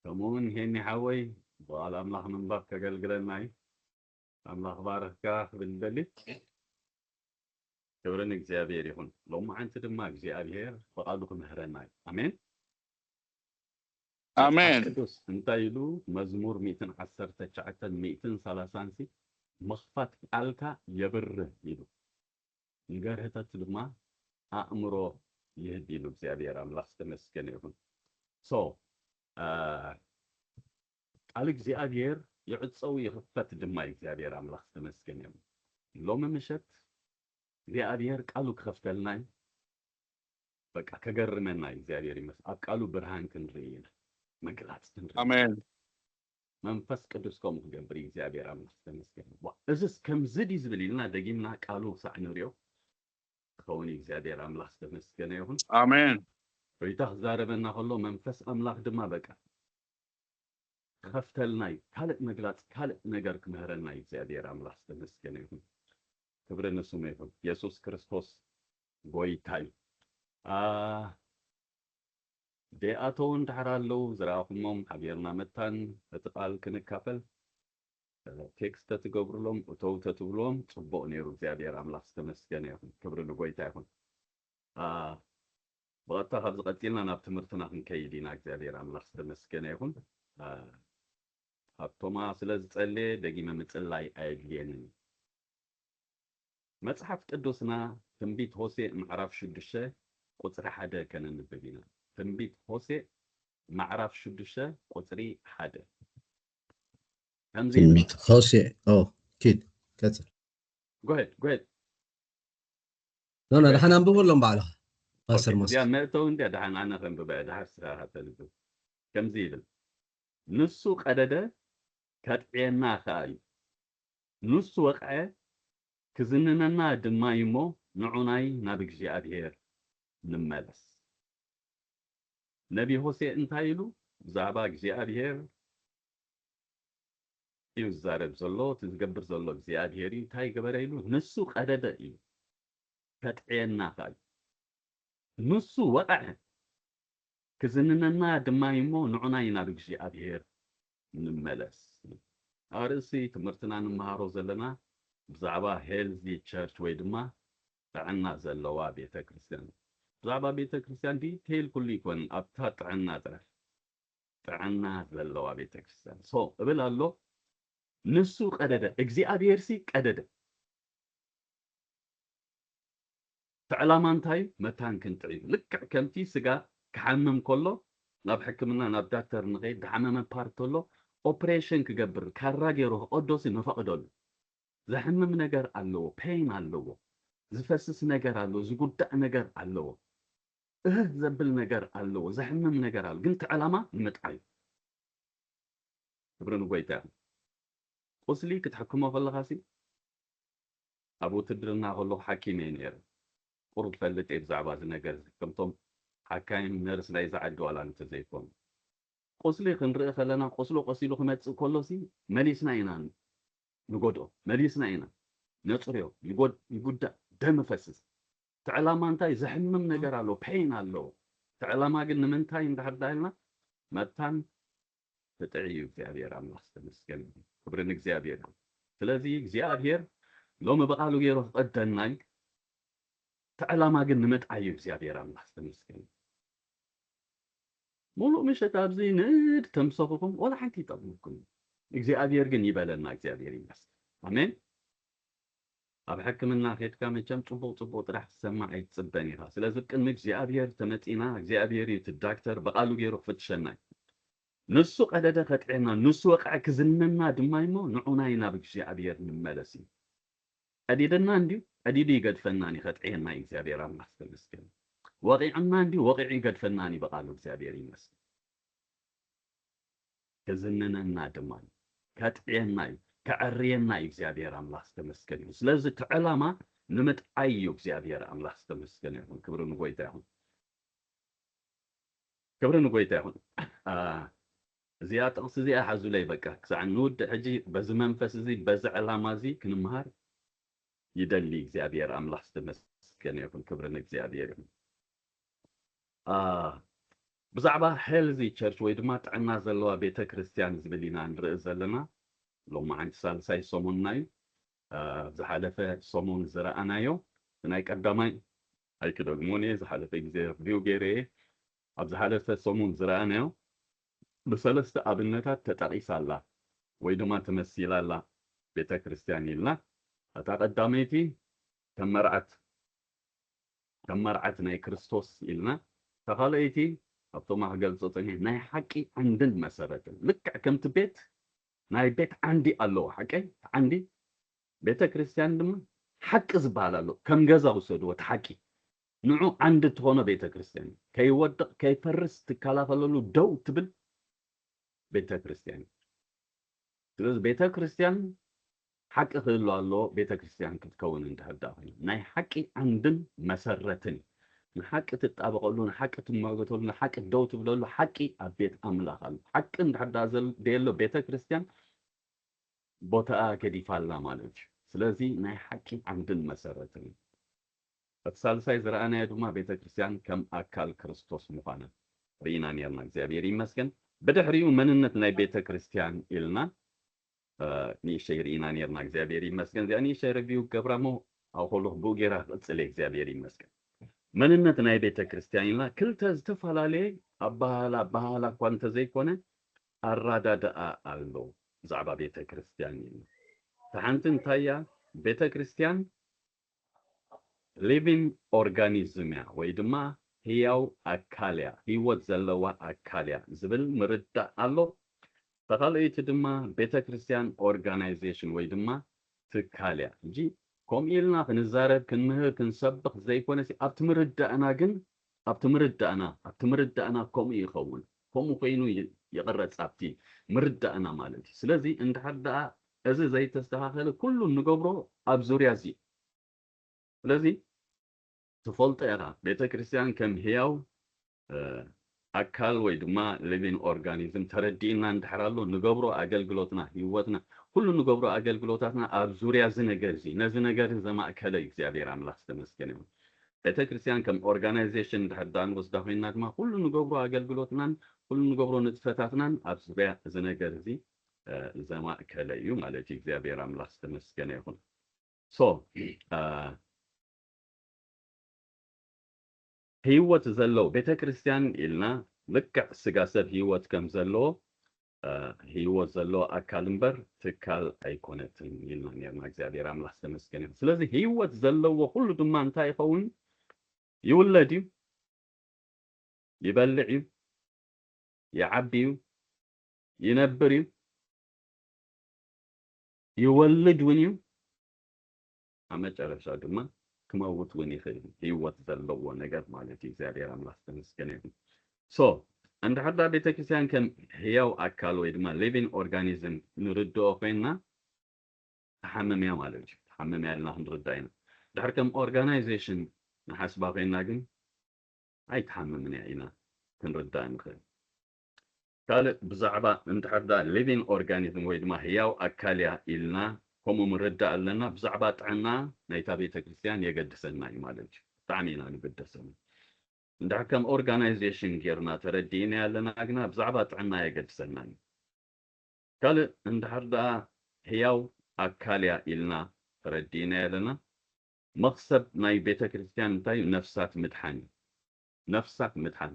ከምኡውን ሄኒ ሓወይ ብቓል ኣምላኽ ምንባብ ከገልግለና እዩ። ኣምላኽ ባርኽካ ክብል ደሊ። ክብሪ ንእግዚኣብሔር ይኹን። ሎማዓንቲ ድማ እግዚኣብሔር ብቓሉ ክምህረና እዩ። ኣሜን። ኣሜን። መጽሓፍ ቅዱስ እንታይ ኢሉ? መዝሙር ሚእትን ዓሰርተ ትሽዓተን ሚእትን ሰላሳን ሲ ምኽፋት ቃልካ የብርህ ኢሉ። ንገርህተት ድማ ኣእምሮ ይህብ ኢሉ እግዚኣብሔር ኣምላኽ ዝተመስገነ ይኹን። So ቃል እግዚኣብሔር ይዕጸው ይኽፈት ድማ እዩ። እግዚኣብሔር ኣምላኽ ዝተመስገነ ይኹን። ሎሚ ምሸት እግዚኣብሔር ቃሉ ክኸፍተልና እዩ። በቃ ከገርመና እዩ። እግዚኣብሔር ይመስል ኣብ ቃሉ ብርሃን ክንርኢ ኢና፣ መግላጽ ክንርኢ ኢና። ኣሜን። መንፈስ ቅዱስ ከምኡ ክገብር እዩ። እግዚኣብሔር ኣምላኽ ዝተመስገነ። ዋ፣ እዝስ ከምዚ ድዩ ዝብል ኢልና ደጊምና ቃሉ ክሳዕ ንሪኦ ክኸውን እዩ። እግዚኣብሔር ኣምላኽ ዝተመስገነ ይኹን። ኣሜን። ሮይታ ክዛረበና ከሎ መንፈስ ኣምላኽ ድማ በቃ ክኸፍተልና እዩ። ካልእ መግላጽ ካልእ ነገር ክምህረና እዩ። እግዚኣብሔር ኣምላኽ ዝተመስገነ ይኹን። ክብሪ ንስሙ ይኹን። የሱስ ክርስቶስ ጎይታ እዩ። ዲኣተው እንድሕር ኣለዉ ዝረኣኹሞም ሓቢርና መታን እቲ ቃል ክንካፈል ቴክስት ተትገብሩሎም እተው ተትብልዎም ጽቡቕ ነይሩ። እግዚኣብሔር ኣምላኽ ዝተመስገነ ይኹን። ክብሪ ንጎይታ ይኹን። ብቐጥታ ካብዚ ቀጺልና ናብ ትምህርትና ክንከይድ ኢና። እግዚኣብሔር ኣምላኽ ዝተመስገነ ይኹን። ሃብቶማ ስለ ዝጸለየ ደጊመ ምጽላይ ኣየድልየንን እዩ። መጽሓፍ ቅዱስና ትንቢት ሆሴዕ ምዕራፍ ሽዱሽተ ቁጽሪ ሓደ ከነንብብ ኢና። ትንቢት ሆሴዕ ምዕራፍ ሽዱሽተ ቁጽሪ ሓደ ከምዚ ይብል። ትንቢት ሆሴዕ ኦ ኪድ ቀጽል ጎሄድ ጎሄድ ኖ ኖ ደሓን ኣንብበሎም ባዕልኻ ፓስተር ኦኬ፣ ሞስ እዚኣ መእተው እንዲያ ደሓን ኣነ ከንብበ ድሓር ስኻ ተንብብ ከምዚ ይብል። ንሱ ቀደደ ከጥዕየና ኸኣ እዩ። ንሱ ወቕዐ ክዝንነና ድማ እዩ እሞ ንዑናይ ናብ እግዚኣብሔር ንመለስ። ነቢ ሆሴ እንታይ ኢሉ ብዛዕባ እግዚኣብሔር እዩ ዝዛረብ ዘሎ? እቲ ዝገብር ዘሎ እግዚኣብሔር እዩ። እንታይ ገበረ ኢሉ? ንሱ ቀደደ እዩ ከጥዕየና ኸኣ እዩ። ንሱ ወቕዐ ክዝንነና ድማ እዩ እሞ ንዑናይ ናብ እግዚኣብሔር ንመለስ። ኣርእሲ ትምህርትና ንምሃሮ ዘለና ብዛዕባ ሄልዚ ቸርች ወይ ድማ ጥዕና ዘለዋ ቤተ ክርስቲያን። ብዛዕባ ቤተ ክርስቲያን ዲቴይል ኩሉ ይኮን ኣብታ ጥዕና ጥራሕ ጥዕና ዘለዋ ቤተ ክርስቲያን። So እብል ኣሎ ንሱ ቀደደ፣ እግዚኣብሔር ሲ ቀደደ። እቲ ዕላማ እንታይ እዩ? መታን ክንጥዕዩ። ልክዕ ከምቲ ስጋ ክሓምም ከሎ ናብ ሕክምና ናብ ዳክተር ንኸይድ፣ ዝሓመመ ፓርት ተሎ ኦፕሬሽን ክገብር ካራ ገይሩ ክቐዶ ሲ ንፈቕደሉ። ዘሕምም ነገር ኣለዎ፣ ፔን ኣለዎ፣ ዝፈስስ ነገር ኣለዎ፣ ዝጉዳእ ነገር ኣለዎ፣ እህ ዘብል ነገር ኣለዎ፣ ዘሕምም ነገር ኣሎ። ግን እቲ ዕላማ ንምጥዓዩ። ክብሪ ንጎይታ ይኹን። ቁስሊ ክትሕክሞ ከለኻ ሲ ኣብ ውትድርና ከለኹ ሓኪም እየ ነይረ። ቁሩብ ፈልጥ እየ ብዛዕባ እዚ ነገር እዚ። ከምቶም ሓካይም ነርስ ናይዚ ዓዲ ዋላ እንተዘይኮኑ ቁስሊ ክንርኢ ከለና ቁስሉ ቀሲሉ ክመፅእ ከሎ ሲ መሊስና ኢና ንጎድኦ፣ መሊስና ኢና ነፅርዮ። ይጎድ- ይጉዳእ፣ ደም ይፈስስ። እቲ ዕላማ እንታይ? ዘሕምም ነገር ኣለዎ፣ ፔን ኣለዎ። እቲ ዕላማ ግን ንምንታይ እንድሕር ዳ ኢልና መታን ፍጥዒ እዩ። እግዚኣብሔር ኣምላኽ ዝተመስገነ ይሁን። ክብሪ ንእግዚኣብሔር ይሁን። ስለዚ እግዚኣብሔር ሎሚ ብቓሉ ገይሩ ክቐደና እዩ። እቲ ዕላማ ግን ንምጥዓይ እዩ። እግዚኣብሔር ኣምላኽ ዝተመስገነ ይሁን። ሙሉእ ምሸት ኣብዚ ንድ ተምሰኹኹም ወላ ሓንቲ ይጠቕመኩም። እግዚኣብሔር ግን ይበለና። እግዚኣብሔር ይመስገን። ኣሜን። ኣብ ሕክምና ኬድካ መቸም ጽቡቕ ጽቡቕ ጥራሕ ክትሰማዕ ኣይትጽበን ኢኻ። ስለዚ ቅድሚ እግዚኣብሔር ተመጺና እግዚኣብሔር እዩ እቲ ዳክተር ብቓሉ ገይሩ ክፍትሸና እዩ። ንሱ ቀደደ ከጥዕና ንሱ ወቕዐ ክዝነና ድማ እሞ ንዑናይ ናብ እግዚኣብሔር ንመለስ እዩ። ቀዲደና እንድዩ ቀዲዱ ይገድፈናን እዩ ከጥዕየና እዩ። እግዚኣብሔር ኣምላኽ ተመስገን። ወቒዑና እንድዩ ወቒዑ ይገድፈናን እዩ ብቓሉ። እግዚኣብሔር ይመስገን። ክዝንነና ድማ እዩ ከጥዕየና እዩ ከዕርየና እዩ። እግዚኣብሔር ኣምላኽ ዝተመስገን እዩ። ስለዚ እቲ ዕላማ ንምጥዓይ እዩ። እግዚኣብሔር ኣምላኽ ዝተመስገነ ይኹን። ክብሪ ንጎይታ ይኹን። ክብሪ ንጎይታ ይኹን። እዚኣ ጥቕሲ እዚኣ ሓዙለይ በቃ ክሳዕ ንውድእ ሕጂ በዚ መንፈስ እዚ በዚ ዕላማ እዚ ክንምሃር ይደሊ። እግዚኣብሔር ኣምላኽ ዝተመስገነ ይኹን። ክብሪ ንእግዚኣብሔር ይኹን። ብዛዕባ ሄልዚ ቸርች ወይ ድማ ጥዕና ዘለዋ ቤተ ክርስቲያን ዝብል ኢና ንርኢ ዘለና። ሎማዓንቲ ሳልሳይ ሰሙንና እዩ። ዝሓለፈ ሰሙን ዝረኣናዮ ናይ ቀዳማይ ኣይክደግሞን እየ። ዝሓለፈ ግዜ ሪቪው ገይረ እየ። ኣብ ዝሓለፈ ሰሙን ዝረኣናዮ ብሰለስተ ኣብነታት ተጠቒሳ ኣላ ወይ ድማ ተመሲላ ኣላ ቤተ ክርስቲያን ኢልና። እታ ቀዳመይቲ ከም መርዓት ከም መርዓት ናይ ክርስቶስ ኢልና። እታ ካልኣይቲ ኣብቶማ ክገልጾ ጸኒሐ ናይ ሓቂ ዓንድን መሰረትን ልክዕ ከምቲ ቤት ናይ ቤት ዓንዲ ኣለዎ። ሓቀይ ዓንዲ ቤተ ክርስቲያን ድማ ሓቂ ዝበሃል ኣሎ። ከም ገዛ ውሰድዎ እቲ ሓቂ ንዑ ዓንዲ እትኾኖ ቤተ ክርስቲያን ከይወድቕ ከይፈርስ ትከላኸለሉ ደው ትብል ቤተ ክርስቲያን። ስለዚ ቤተ ክርስቲያን ሓቂ ክህሉ ኣለዎ። ቤተ ክርስቲያን ክትከውን እንድሕር ደኣ ኮይኑ ናይ ሓቂ ዓንድን መሰረትን ንሓቂ ትጣበቐሉ፣ ንሓቂ ትሟገተሉ፣ ንሓቂ ደው ትብለሉ ሓቂ ኣብ ቤት ኣምላኽ ኣሎ። ሓቂ እንድሕር ደኣ ዘል- ደየሎ ቤተ ክርስቲያን ቦታኣ ገዲፋ ኣላ ማለት እዩ። ስለዚ ናይ ሓቂ ዓንድን መሰረትን እዩ። እቲ ሳልሳይ ዝረኣናዮ ድማ ቤተ ክርስቲያን ከም ኣካል ክርስቶስ ምዃና ርኢና ነርና። እግዚኣብሔር ይመስገን። ብድሕሪኡ መንነት ናይ ቤተ ክርስቲያን ኢልና ንእሽተይ ርኢና ነርና። እግዚኣብሔር ይመስገን። እዚኣ ንእሽተይ ሪቪው ክገብራ እሞ ኣብ ከለኹ ብኡ ገይራ ክቕፅል እየ። እግዚኣብሔር ይመስገን። መንነት ናይ ቤተ ክርስቲያን ኢልና ክልተ ዝተፈላለየ ኣበሃህላ ኣበሃህላ እኳ እንተዘይኮነ ኣራዳድኣ ኣሎ ብዛዕባ ቤተ ክርስቲያን ኢልና። እታ ሓንቲ እንታይ እያ? ቤተ ክርስቲያን ሊቪንግ ኦርጋኒዝም እያ ወይ ድማ ህያው ኣካል እያ፣ ህይወት ዘለዋ ኣካል እያ ዝብል ምርዳእ ኣሎ። ተኻልኦይቲ ድማ ቤተ ክርስቲያን ኦርጋናይዜሽን ወይ ድማ ትካል እያ። ሕጂ ከምኡ ኢልና ክንዛረብ ክንምህር ክንሰብኽ ዘይኮነሲ ኣብቲ ምርዳእና ግን ኣብቲ ምርዳእና ኣብቲ ምርዳእና ከምኡ ይኸውን። ከምኡ ኮይኑ ይቕረፅ ኣብቲ ምርዳእና ማለት እዩ። ስለዚ እንድሕር ደኣ እዚ ዘይተስተኻኸለ ኩሉ ንገብሮ ኣብ ዙርያ እዚ ስለዚ ትፈልጦ ኢኻ ቤተ ክርስቲያን ከም ህያው ኣካል ወይ ድማ ሊቪንግ ኦርጋኒዝም ተረዲእና እንድሕር ኣሎ ንገብሮ ኣገልግሎትና ህይወትና ኩሉ ንገብሮ ኣገልግሎታትና ኣብ ዙርያ እዚ ነገር እዚ ነዚ ነገር ዘማእከለ እዩ። እግዚኣብሔር ኣምላኽ ዝተመስገነ ይሁን። ቤተ ክርስቲያን ከም ኦርጋናይዜሽን እንድሕር ዳ ንወስዳ ኮይና ድማ ኩሉ ንገብሮ ኣገልግሎትናን ኩሉ ንገብሮ ንጥፈታትናን ኣብ ዙርያ እዚ ነገር እዚ ዘማእከለ እዩ ማለት እዩ። እግዚኣብሔር ኣምላኽ ዝተመስገነ ይኹን። ሶ ህይወት ዘለዎ ቤተ ክርስቲያን ኢልና ልክዕ ስጋ ሰብ ህይወት ከም ዘለዎ ህይወት ዘለዎ ኣካል እምበር ትካል ኣይኮነትን ኢልና ነርና። እግዚኣብሔር ኣምላኽ ዝተመስገነ ይኹን። ስለዚ ህይወት ዘለዎ ኩሉ ድማ እንታይ ይኸውን? ይውለድ እዩ፣ ይበልዕ እዩ፣ ይዓቢ እዩ፣ ይነብር እዩ፣ ይወልድ እውን እዩ። ኣብ መጨረሻ ድማ ክመውት እውን ይኽእል እዩ። ህይወት ዘለዎ ነገር ማለት እዩ። እግዚኣብሔር ኣምላኽ ዝተመስገነ ይኹን። ሶ እንድሕር ዳ ቤተክርስትያን ከም ህያው ኣካል ወይ ድማ ሊቪንግ ኦርጋኒዝም ንርድኦ ኮይንና ትሓምም እያ ማለት እዩ። ትሓምም እያ ኢልና ክንርዳ ኢና። ድሕር ከም ኦርጋናይዜሽን ንሓስባ ኮይንና ግን ኣይትሓምምን እያ ኢና ክንርዳ ንኽእል። ካልእ ብዛዕባ እንድሕር ዳ ሊቪንግ ኦርጋኒዝም ወይ ድማ ህያው ኣካል እያ ኢልና ከምኡ ምርዳእ ኣለና። ብዛዕባ ጥዕና ናይታ ቤተ ክርስቲያን የገድሰና እዩ ማለት እዩ። ብጣዕሚ ኢና ንግደሰሉ። እንድሕር ከም ኦርጋናይዜሽን ጌርና ተረዲእና ኣለና ግና ብዛዕባ ጥዕና የገድሰና እዩ። ካልእ እንድሕር ደኣ ህያው ኣካል እያ ኢልና ተረዲእና ኣለና። መኽሰብ ናይ ቤተ ክርስቲያን እንታይ እዩ? ነፍሳት ምድሓን እዩ። ነፍሳት ምድሓን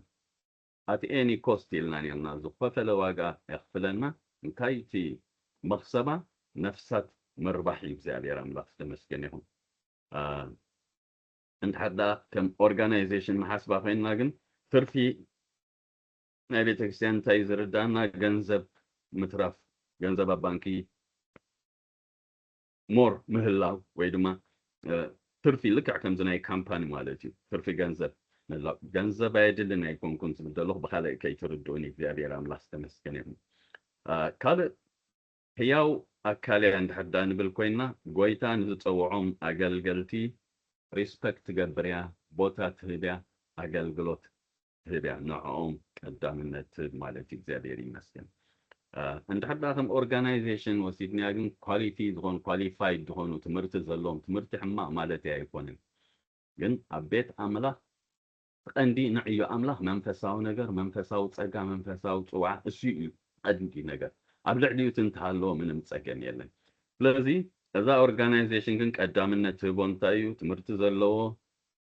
ኣት ኤኒ ኮስት ኢልና ኔርና፣ ዝኾፈለ ዋጋ የኽፍለና። እንታይ እቲ መኽሰባ? ነፍሳት ምርባሕ እዩ። እግዚኣብሔር ኣምላኽ ዝተመስገነ ይኹን። እንድሕር ደኣ ከም ኦርጋናይዜሽን ንሓስባ ኮይንና ግን ትርፊ ናይ ቤተክርስትያን እንታይ ዝርዳእና? ገንዘብ ምትራፍ፣ ገንዘብ ኣብ ባንኪ ሞር ምህላው ወይ ድማ ትርፊ ልክዕ ከምዚ ናይ ካምፓኒ ማለት እዩ። ትርፊ ገንዘብ ምህላው። ገንዘብ ኣየድልን ኣይኮንኩን ዝብል ዘለኹ ብካልእ ከይትርድኡኒ እግዚኣብሔር ኣምላኽ ዝተመስገነ ይኹን። ካልእ ህያው ኣካል እያ እንድሕር ዳ ንብል ኮይንና፣ ጎይታ ንዝጸውዖም ኣገልገልቲ ሪስፐክት ትገብር እያ፣ ቦታ ትህብ እያ፣ ኣገልግሎት ትህብ እያ፣ ንዕኦም ቀዳምነት ትህብ ማለት እዩ። እግዚኣብሔር ይመስገን። እንድሕር ዳ ከም ኦርጋናይዜሽን ወሲድናያ ግን ኳሊቲ ዝኾኑ ኳሊፋይድ ዝኾኑ ትምህርቲ ዘለዎም ትምህርቲ ሕማቕ ማለት እያ ኣይኮነን። ግን ኣብ ቤት ኣምላኽ ቀንዲ ንዕዮ ኣምላኽ መንፈሳዊ ነገር፣ መንፈሳዊ ጸጋ፣ መንፈሳዊ ጽውዓ፣ እሱ እዩ ቀንዲ ነገር። ኣብ ልዕሊኡ እቲ እንተሃለወ ምንም ጸገም የለን። ስለዚ እዛ ኦርጋናይዜሽን ግን ቀዳምነት ትህቦ እንታይ እዩ? ትምህርቲ ዘለዎ፣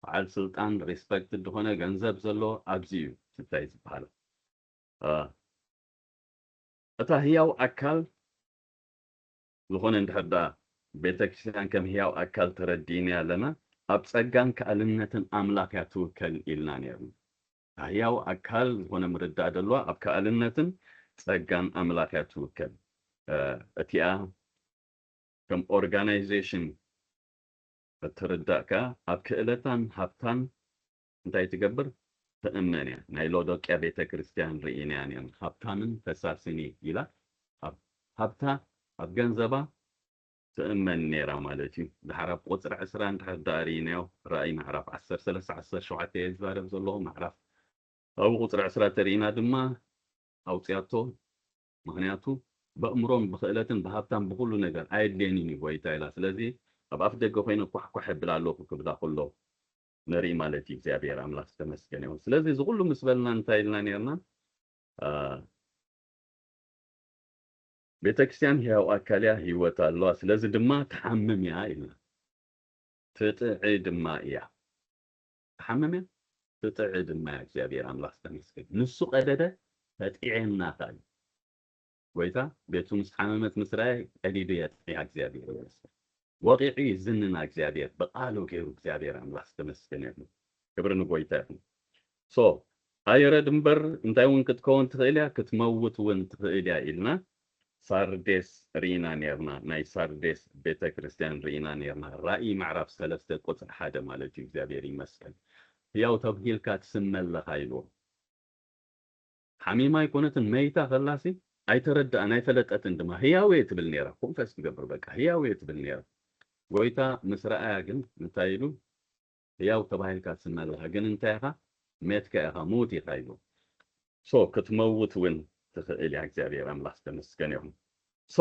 በዓል ስልጣን፣ ሪስፐክት ዝኾነ፣ ገንዘብ ዘለዎ፣ ኣብዚ እዩ እንታይ ዝበሃል። እ፣ እታ ህያው ኣካል ዝኾነ እንድሕር ደኣ ቤተክርስትያን ከም ህያው ኣካል ተረዲእናያ ኣለና፣ ኣብ ጸጋን ከኣልነትን ኣምላኽ እያ ትውከል ኢልና ነይርና። እታ ህያው ኣካል ዝኾነ ምርዳእ ደለዋ ኣብ ከኣልነትን ጸጋን ኣምላኽ እያ ትውከል። እ፣ እቲኣ ከም ኦርጋናይዜሽን እትርዳእ ከኣ ኣብ ክእለታን ሃብታን እንታይ ትገብር? ትእመን እያ። ናይ ሎዶቅያ ቤተ ክርስቲያን ርኢናያ ነርና። ሃብታምን ፈሳስን እየ ኢላ ኣብ ሃብታ፣ ኣብ ገንዘባ ትእመን ነይራ ማለት እዩ። ድሓር ኣብ ቁጽሪ ዕስራ እንድሕር ደኣ ርኢናዮ፣ ራእይ ምዕራፍ ዓሰርተ ሰለስተ ዓሰርተ ሸውዓተ እየ ዝዛረብ ዘለኹ። ምዕራፍ ኣብ ቁጽሪ ዕስራ ተርኢና ድማ ኣውጽያቶ። ምኽንያቱ ብእምሮን ብኽእለትን ብሃብታን ብኹሉ ነገር ኣየድልየንን እዩ ጎይታ ኢላ። ስለዚ ኣብ ኣፍ ደገ ኮይነ ኳሕኳሕ እብል ኣለኹ ክብላ ከሎ ንርኢ ማለት እዩ። እግዚኣብሔር ኣምላኽ ዝተመስገነ ይኹን። ስለዚ እዚ ኩሉ ምስ በልና እንታይ ኢልና ነርና? አ፣ ቤተክርስትያን ሕያው ኣካል እያ፣ ህይወት ኣለዋ፣ ስለዚ ድማ ትሓምም እያ ኢልና። ትጥዒ ድማ እያ። ትሓምም እያ፣ ትጥዒ ድማ እያ። እግዚኣብሔር ኣምላኽ ዝተመስገን። ንሱ ቀደደ፣ ተጥዕየና ኢሉ። ጎይታ ቤቱ ምስ ሓመመት ምስ ረኣየ ቀዲዱ የጥዕያ። እግዚኣብሔር ይመስገን። ወቂዑ ይዝንና። እግዚኣብሔር ብቃሉ ገይሩ። እግዚኣብሔር ኣምላኽ ዝተመስገነ ይኹን። ክብሪ ንጎይታ ይኹን። ሶ፣ ኣይረድ እምበር እንታይ እውን ክትከውን ትኽእል እያ፣ ክትመውት እውን ትኽእል እያ ኢልና ሳርዴስ ርኢና ነርና። ናይ ሳርዴስ ቤተ ክርስቲያን ርኢና ነርና። ራእይ ምዕራፍ ሰለስተ ቁጽሪ ሓደ ማለት እዩ። እግዚኣብሔር ይመስገን። ህያው ተብሂልካ ትስመ ኣለኻ ኢልዎ። ሓሚማ ኣይኮነትን፣ መይታ ከላሲ ኣይተረድኣን ኣይፈለጠትን ድማ። ህያው እየ ትብል ነይራ፣ ኮንፈስ ትገብር በቃ፣ ህያው እየ ትብል ነይራ። ጎይታ ምስ ረኣያ ግን እንታይ ኢሉ? ህያው ተባሂልካ ትስመ ኣለኻ፣ ግን እንታይ ኢኻ? ሜትካ ኢኻ፣ ምዉት ኢኻ ኢሉ። ሶ ክትመውት እውን ትኽእል እያ። እግዚኣብሔር ኣምላኽ ዝተመስገነ ይኹን። ሶ፣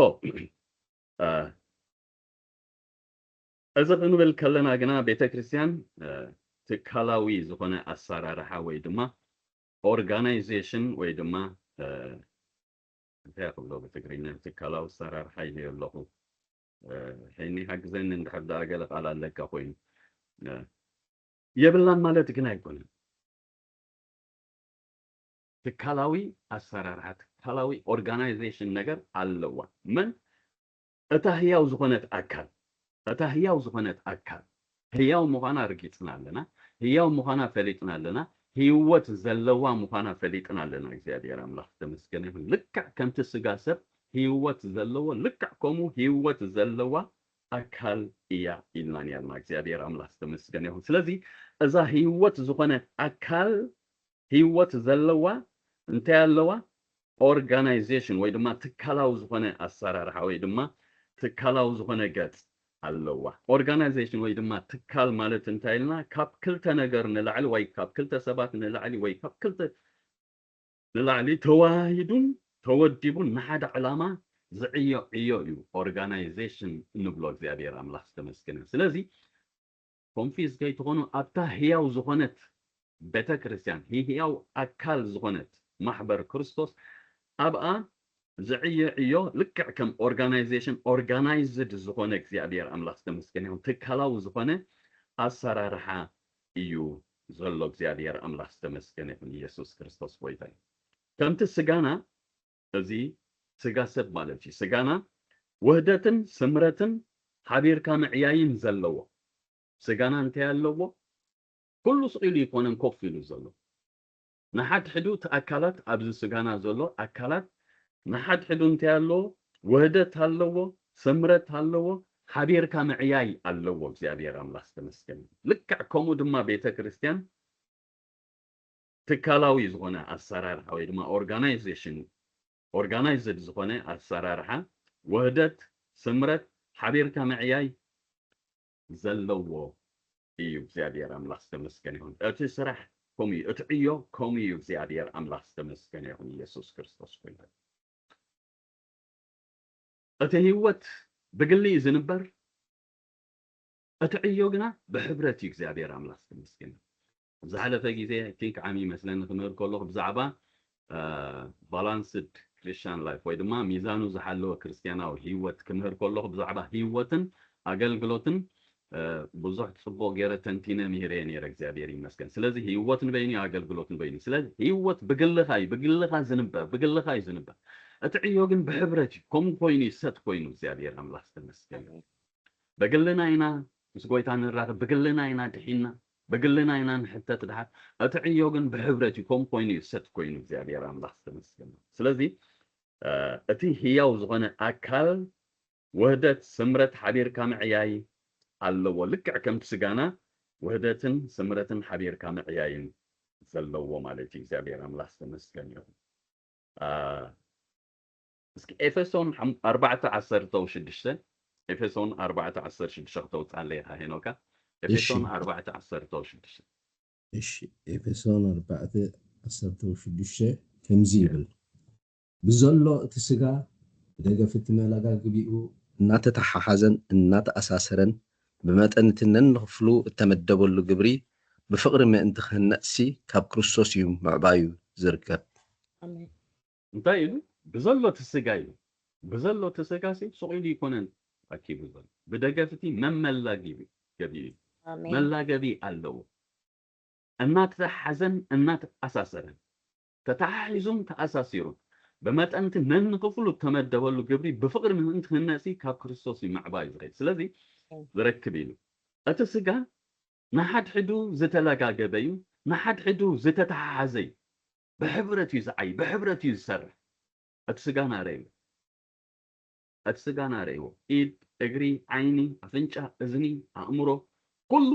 እ፣ እዚ ክንብል ከለና ግና ቤተ ክርስቲያን፣ እ፣ ትካላዊ ዝኾነ ኣሰራርሓ ወይ ድማ ኦርጋናይዜሽን ወይ ድማ፣ እ፣ እንታይ ክብሎ ብትግርኛ፣ ትካላዊ ኣሰራርሓ ኢለ ኣለኹ። እ፣ ሄኒ ሓግዘኒ እንድሕር ደኣ ገለ ቃል ኣለካ ኮይኑ። እ፣ የብላን ማለት ግን ኣይኮነን። ትካላዊ ኣሰራርሓ፣ ትካላዊ ኦርጋናይዜሽን ነገር ኣለዋ። መን? እታ ህያው ዝኾነት ኣካል፣ እታ ህያው ዝኾነት ኣካል ህያው ምዃና ርጊጽና ኣለና፣ ህያው ምዃና ፈሊጥና ኣለና፣ ህይወት ዘለዋ ምዃና ፈሊጥና ኣለና። እግዚኣብሔር ኣምላኽ ዝተመስገነ ይሁን። ልክዕ ከምቲ ስጋ ሰብ ህይወት ዘለዎ፣ ልክዕ ከምኡ ህይወት ዘለዋ ኣካል እያ ኢልና ነርና። እግዚኣብሔር ኣምላኽ ዝተመስገነ ይሁን። ስለዚ እዛ ህይወት ዝኾነት ኣካል ህይወት ዘለዋ እንታይ ኣለዋ? ኦርጋናይዜሽን ወይ ድማ ትካላዊ ዝኾነ ኣሰራርሓ ወይ ድማ ትካላዊ ዝኾነ ገጽ ኣለዋ። ኦርጋናይዜሽን ወይ ድማ ትካል ማለት እንታይ ኢልና? ካብ ክልተ ነገር ንላዕሊ ወይ ካብ ክልተ ሰባት ንላዕሊ ወይ ካብ ክልተ ንላዕሊ ተዋሂዱን ተወዲቡን ንሓደ ዕላማ ዝዕዮ ዕዮ እዩ ኦርጋናይዜሽን እንብሎ። እግዚኣብሔር ኣምላኽ ዝተመስገነ። ስለዚ ኮንፊዝ ከይትኾኑ፣ ኣብታ ህያው ዝኾነት ቤተ ክርስቲያን፣ ህያው ኣካል ዝኾነት ማሕበር ክርስቶስ፣ ኣብኣ ዝዕዮ ዕዮ ልክዕ ከም ኦርጋናይዜሽን፣ ኦርጋናይዝድ ዝኾነ፣ እግዚኣብሔር ኣምላኽ ዝተመስገነ ይሁን፣ ትካላዊ ዝኾነ ኣሰራርሓ እዩ ዘሎ። እግዚኣብሔር ኣምላኽ ዝተመስገነ ይሁን። ኢየሱስ ክርስቶስ ጎይታ እዩ። ከምቲ ስጋና፣ እዚ ስጋ ሰብ ማለት እዩ፣ ስጋና ውህደትን ስምረትን ሓቢርካ ምዕያይን ዘለዎ፣ ስጋና እንታይ ኣለዎ? ኩሉ ስቕ ኢሉ ይኮነን ኮፍ ኢሉ ዘሎ። ንሓድሕዱ እቲ ኣካላት፣ ኣብዚ ስጋና ዘሎ ኣካላት ንሓድሕዱ እንታይ ኣለዎ? ውህደት ኣለዎ፣ ስምረት ኣለዎ፣ ሓቢርካ ምዕያይ ኣለዎ። እግዚኣብሔር ኣምላኽ ዝተመስገነ። ልክዕ ከምኡ ድማ ቤተ ክርስቲያን ትካላዊ ዝኾነ ኣሰራርሓ ወይ ድማ ኦርጋናይዜሽን፣ ኦርጋናይዝድ ዝኾነ ኣሰራርሓ፣ ውህደት፣ ስምረት፣ ሓቢርካ ምዕያይ ዘለዎ እዩ። እግዚኣብሔር ኣምላኽ ዝተመስገነ ይሁን። እቲ ስራሕ ከምኡ እዩ፣ እቲ ዕዮ ከምኡ እዩ። እግዚኣብሔር ኣምላኽ ዝተመስገነ ይሁን። ኢየሱስ ክርስቶስ ኮይኑ እቲ ህይወት ብግሊ እዩ ዝንበር፣ እቲ ዕዮ ግና ብሕብረት እዩ። እግዚኣብሔር ኣምላኽ ዝተመስገነ። ዝሓለፈ ግዜ I think ዓሚ ይመስለኒ ክምህር ከለኹ ብዛዕባ balanced Christian life ወይ ድማ ሚዛኑ ዝሓለወ ክርስትያናዊ ህይወት ክምህር ከለኹ ብዛዕባ ህይወትን ኣገልግሎትን ብዙሕ ጽቡቕ ገይረ ተንቲነ ምሂረ ነይረ እግዚኣብሔር ይመስገን። ስለዚ ህይወት ንበይኑ ኣገልግሎት ንበይኑ። ስለዚ ህይወት ብግልኻ እዩ፣ ብግልኻ ዝንበ ብግልኻ እዩ ዝንበ። እቲ ዕዮ ግን ብሕብረት እዩ። ከምኡ ኮይኑ እዩ ሰት ኮይኑ እግዚኣብሔር ኣምላኽ ዝተመስገነ። ብግልና ኢና ምስ ጎይታ ንራኸብ፣ ብግልና ኢና ድሒና፣ ብግልና ኢና ንሕተት ድሓር። እቲ ዕዮ ግን ብሕብረት እዩ። ከምኡ ኮይኑ እዩ ሰት ኮይኑ እግዚኣብሔር ኣምላኽ ዝተመስገነ። ስለዚ እቲ ህያው ዝኾነ ኣካል ውህደት፣ ስምረት፣ ሓቢርካ ምዕያይ ኣለዎ። ልክዕ ከምቲ ስጋና ውህደትን ስምረትን ሓቢርካ ምዕያይን ዘለዎ ማለት እዩ። እግዚኣብሔር ኣምላኽ ዝተመስገን ይኹን። እስኪ ኤፌሶን ኣርባዕተ ዓሰርተ ሽዱሽተ፣ ኤፌሶን ኣርባዕተ ዓሰርተ ሽዱሽተ ክተውፅኣለ ኢኻ ሄኖካ። ኤፌሶን ኣርባዕተ ዓሰርተ ሽዱሽተ። እሺ፣ ኤፌሶን ኣርባዕተ ዓሰርተ ሽዱሽተ ከምዚ ይብል፣ ብዘሎ እቲ ስጋ ብደገፍ እቲ መላጋግቢኡ እናተተሓሓዘን እናተኣሳሰረን ብመጠን እቲ ነንኽፍሉ እተመደበሉ ግብሪ ብፍቕሪ ምእንቲ ክህነጽሲ ካብ ክርስቶስ እዩ ምዕባዩ ዝርከብ። እንታይ ኢሉ? ብዘሎ እቲ ስጋ ኢሉ። ብዘሎ እቲ ስጋ ሲ ሱቕ ኢሉ ይኮነን ኣኪቡ ዘሎ፣ ብደገፍ እቲ መመላጊቢ ገቢኡ እዩ። መላገቢ ኣለዎ። እናተተሓዘን እናተኣሳሰረን፣ ተተሓሒዙን ተኣሳሲሩን ብመጠን እቲ ነንኽፍሉ እተመደበሉ ግብሪ ብፍቕሪ ምእንቲ ክህነጽሲ ካብ ክርስቶስ እዩ ምዕባዩ ዝኸይድ። ስለዚ ዝረክብ ኢሉ። እቲ ስጋ ንሓድሕዱ ዝተለጋገበ እዩ፣ ንሓድሕዱ ዝተተሓሓዘ እዩ። ብሕብረት እዩ ዝዓይ፣ ብሕብረት እዩ ዝሰርሕ። እቲ ስጋና ረእይዎ፣ እቲ ስጋና ረእይዎ፣ ኢድ፣ እግሪ፣ ዓይኒ፣ ኣፍንጫ፣ እዝኒ፣ ኣእምሮ፣ ኩሉ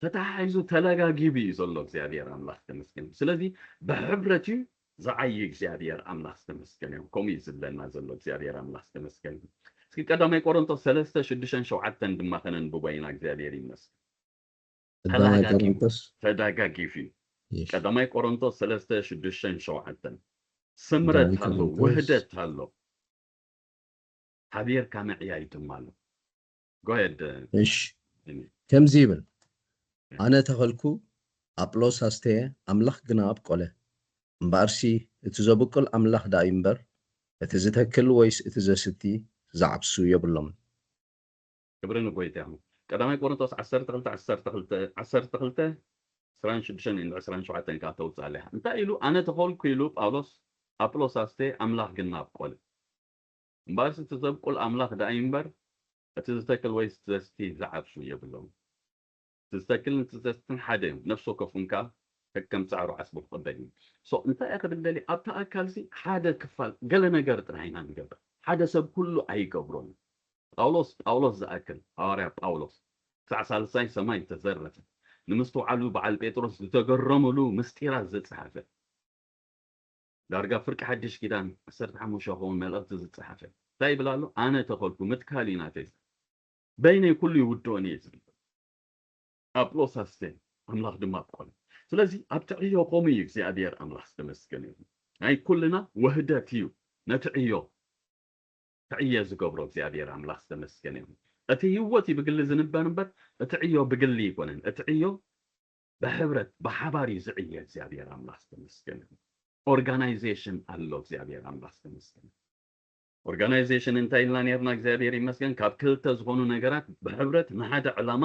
ተተሓሒዙ ተለጋጊቡ እዩ ዘሎ። እግዚኣብሔር ኣምላኽ ተመስገን። ስለዚ ብሕብረት እዩ ዝዓይ። እግዚኣብሔር ኣምላኽ ዝተመስገን እዩ። ከምኡ እዩ ዝብለና ዘሎ። እግዚኣብሔር ኣምላኽ ዝተመስገን እዩ። እስኪ ቀዳማይ ቆሮንቶስ ሰለስተ ሽዱሽተን ሸውዓተን ድማ ከነንብቦ ኢና። እግዚኣብሔር ይመስገን። ቀዳማይ ቆሮንቶስ ተዳጋጊፍ እዩ። ቀዳማይ ቆሮንቶስ ሰለስተ ሽዱሽተን ሸውዓተን ስምረት ኣሎ፣ ውህደት ኣሎ፣ ሓቢርካ ምዕያይ ድማ ኣሎ። ጎየድ እሺ፣ ከምዚ ይብል፣ ኣነ ተኸልኩ፣ ኣጵሎስ ኣስተየ፣ ኣምላኽ ግና ኣብቆለ። እምበኣርሲ እቲ ዘብቁል ኣምላኽ ደኣ እዩ እምበር፣ እቲ ዝተክል ወይስ እቲ ዘስቲ ዝዓብሱ የብሎምን። ክብሪ ንጎይታ ይኹን። ቀዳማይ ቆሮንቶስ ዓሰርተ ክልተ ዓሰርተ ክልተ ዓሰርተ ክልተ ዕስራን ሽዱሽተን ንዕስራን ሸውዓተን ከዓ ተውፅእ ኣለያ። እንታይ ኢሉ? ኣነ ተኾልኩ ኢሉ ጳውሎስ፣ ኣጵሎስ ኣስቴ፣ ኣምላኽ ግን ናብቆለ። እምበኣርሲ እቲ ዘብቁል ኣምላኽ ደኣ እዩ እምበር፣ እቲ ዝተክል ወይ ዘስቲ ዝዓብሱ የብሎም። እቲ ዝተክልን እቲ ዘስትን ሓደ እዮም። ነፍሲ ወከፍኩም ከዓ ከከም ፃዕሩ ዓስቡ ክቕበል እዩ። ሶ እንታይ እየ ክብል ደልየ? ኣብቲ ኣካልሲ ሓደ ክፋል ገለ ነገር ጥራሕ ኢና ንገብር። ሓደ ሰብ ኩሉ ኣይገብሮን። ጳውሎስ ጳውሎስ ዝኣክል፣ ሃዋርያ ጳውሎስ ክሳዕ ሳልሳይ ሰማይ ዝተዘረፈ፣ ንምስትውዓሉ በዓል ጴጥሮስ ዝተገረምሉ ምስጢራት ዝጸሓፈ፣ ዳርጋ ፍርቂ ሓድሽ ኪዳን ዓሰርተ ሓሙሽተ ክኸውን መልእኽቲ ዝጸሓፈ እንታይ ይብል ኣሎ? ኣነ ተኸልኩ፣ ምትካል እዩ ናተይ፣ በይነይ ኩሉ ይውድኦን እየ ዝብል ኣጵሎስ ኣስቴ፣ ኣምላኽ ድማ ኣብቆለ። ስለዚ ኣብቲ ዕዮ ከምኡ እዩ። እግዚኣብሔር ኣምላኽ ዝተመስገነ ይኹን። ናይ ኩልና ውህደት እዩ ነቲ ዕዮ ክዕየ ዝገብሮ። እግዚኣብሔር ኣምላኽ ዝተመስገነ ይኹን። እቲ ህይወት እዩ ብግሊ ዝንበር እምበር እቲ ዕዮ ብግሊ ይኮነን። እቲ ዕዮ ብሕብረት ብሓባር እዩ ዝዕየ። እግዚኣብሔር ኣምላኽ ዝተመስገነ ይኹን። ኦርጋናይዜሽን ኣሎ። እግዚኣብሔር ኣምላኽ ዝተመስገነ። ኦርጋናይዜሽን እንታይ ኢልና ነርና? እግዚኣብሔር ይመስገን፣ ካብ ክልተ ዝኾኑ ነገራት ብሕብረት ንሓደ ዕላማ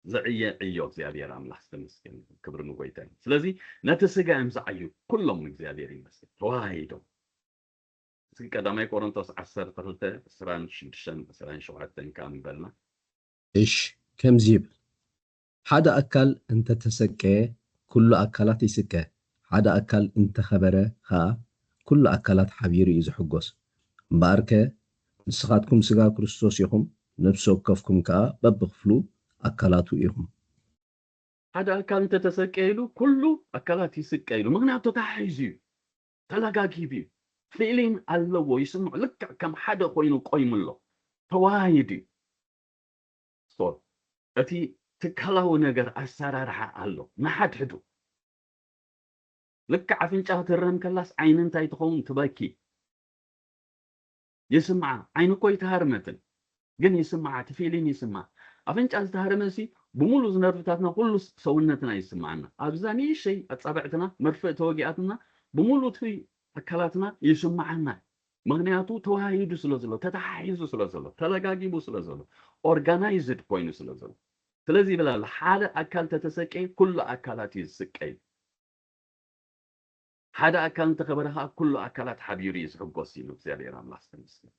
ዝዕየ ዕዮ። እግዚኣብሔር ኣምላኽ ዝተመስገነ ይኹን። ክብሪ ንጎይታ እዩ። ስለዚ ነቲ ስጋ እዮም ዝዓዩ ኩሎም። እግዚኣብሔር ይመስገን፣ ተዋሂዶም። እስኪ ቀዳማይ ቆሮንቶስ ዓሰርተ ክልተ ዕስራን ሽዱሽተን ዕስራን ሸውዓተን ከዓ ንበልና። እሽ፣ ከምዚ ይብል፣ ሓደ ኣካል እንተተሰቀየ ኩሉ ኣካላት ይስቀ፣ ሓደ ኣካል እንተኸበረ ኸኣ ኩሉ ኣካላት ሓቢሩ እዩ ዝሕጎስ። እምበኣርከ ንስኻትኩም ስጋ ክርስቶስ ኢኹም፣ ነፍሲ ወከፍኩም ከኣ በብኽፍሉ ኣካላቱ ኢኹም። ሓደ ኣካል እንተተሰቀየ ኢሉ ኩሉ ኣካላት ይስቀ ኢሉ። ምኽንያቱ ተታሒዙ እዩ፣ ተለጋጊቡ እዩ፣ ፊሊን ኣለዎ፣ ይስምዑ። ልክዕ ከም ሓደ ኮይኑ ቆይሙ ኣሎ፣ ተዋሃሂዱ እዩ። ሶ እቲ ትካላዊ ነገር ኣሰራርሓ ኣሎ። ንሓድሕዱ ልክዕ ኣፍንጫ ክትህረም ከላስ ዓይኒ እንታይ ትኸውን? ትበኪ። ይስምዓ። ዓይኒ እኮ ይተሃርመትን ግን ይስምዓ፣ እቲ ፊሊን ይስምዓ። ኣፍንጫ ዝተሃርመ ሲ ብምሉእ ነርቭታትና ኩሉ ሰውነትና ይስምዓና። ኣብዛ ንእሽተይ ኣጻብዕትና መርፍእ ተወጊኣትና ብምሉእ እቲ ኣካላትና ይስምዓና። ምኽንያቱ ተዋሂዱ ስለ ዘሎ፣ ተተሓሒዙ ስለ ዘሎ፣ ተለጋጊቡ ስለ ዘሎ፣ ኦርጋናይዝድ ኮይኑ ስለ ዘሎ። ስለዚ ይብል ኣሎ፣ ሓደ ኣካል ተተሰቀየ ኩሉ ኣካላት እዩ ዝስቀይ። ሓደ ኣካል እንተኸበረ ከዓ ኩሉ ኣካላት ሓቢሩ እዩ ዝሕጎስ ኢሉ እግዚኣብሔር ኣምላኽ ዝተመስገነ።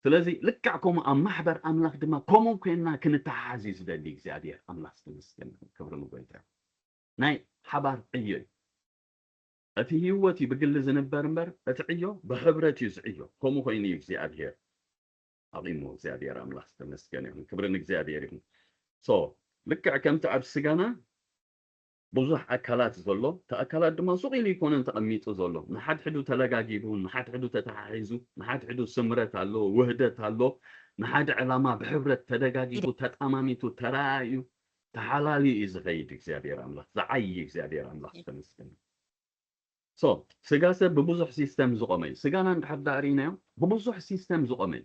ስለዚ ልክዕ ከምኡ ኣብ ማሕበር ኣምላኽ ድማ ከምኡ ኮይንና ክንተሓሓዝ እዩ ዝደሊ እግዚኣብሔር ኣምላኽ ዝተመስገነ። ክብሪ ንጎይታ። ናይ ሓባር ዕዮ እዩ። እቲ ህይወት እዩ ብግሊ ዝንበር እምበር እቲ ዕዮ ብሕብረት እዩ ዝዕዮ። ከምኡ ኮይኑ እዩ እግዚኣብሔር ኣቂሙ። እግዚኣብሔር ኣምላኽ ዝተመስገነ ይኹን። ክብሪ ንእግዚኣብሔር ይኹን። ሶ ልክዕ ከምቲ ኣብ ስጋና ብዙሕ ኣካላት ዘሎ፣ እቲ ኣካላት ድማ ሱቕ ኢሉ ይኮነን ተቐሚጡ ዘሎ። ንሓድሕዱ ተለጋጊቡ፣ ንሓድሕዱ ተተሓሒዙ፣ ንሓድሕዱ ስምረት ኣሎ፣ ውህደት ኣሎ፣ ንሓደ ዕላማ ብሕብረት ተደጋጊቡ፣ ተጣማሚቱ፣ ተራእዩ፣ ተሓላልዩ እዩ ዝኸይድ እግዚኣብሔር ኣምላኽ፣ ዝዓዪ እግዚኣብሔር ኣምላኽ ዝተመስገነ። ሶ ስጋ ሰብ ብብዙሕ ሲስተም ዝቆመ እዩ። ስጋና እንድሕር ዳኣ ርኢናዮ ብብዙሕ ሲስተም ዝቆመ እዩ።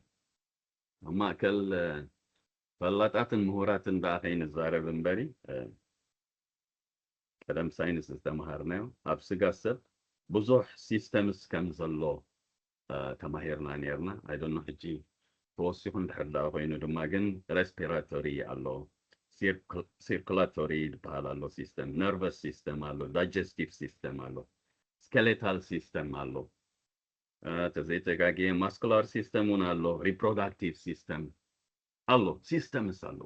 ኣብ ማእከል ፈላጣትን ምሁራትን ደኣ ከይንዛረብ እምበሪ ቀደም ሳይንስ ዝተምሃርናዮ ኣብ ስጋ ሰብ ብዙሕ ሲስተምስ ከም ዘሎ ተማሂርና ነርና። ኣይዶኖ ሕጂ ተወሲኹ እንድሕር ደኣ ኮይኑ ድማ ግን ሬስፒራቶሪ ኣሎ፣ ሲርኩላቶሪ ዝበሃል ኣሎ ሲስተም፣ ነርቨስ ሲስተም ኣሎ፣ ዳይጀስቲቭ ሲስተም ኣሎ፣ ስኬሌታል ሲስተም ኣሎ፣ ተዘይተጋግየ ማስኩላር ሲስተም እውን ኣሎ፣ ሪፕሮዳክቲቭ ሲስተም ኣሎ፣ ሲስተምስ ኣሎ።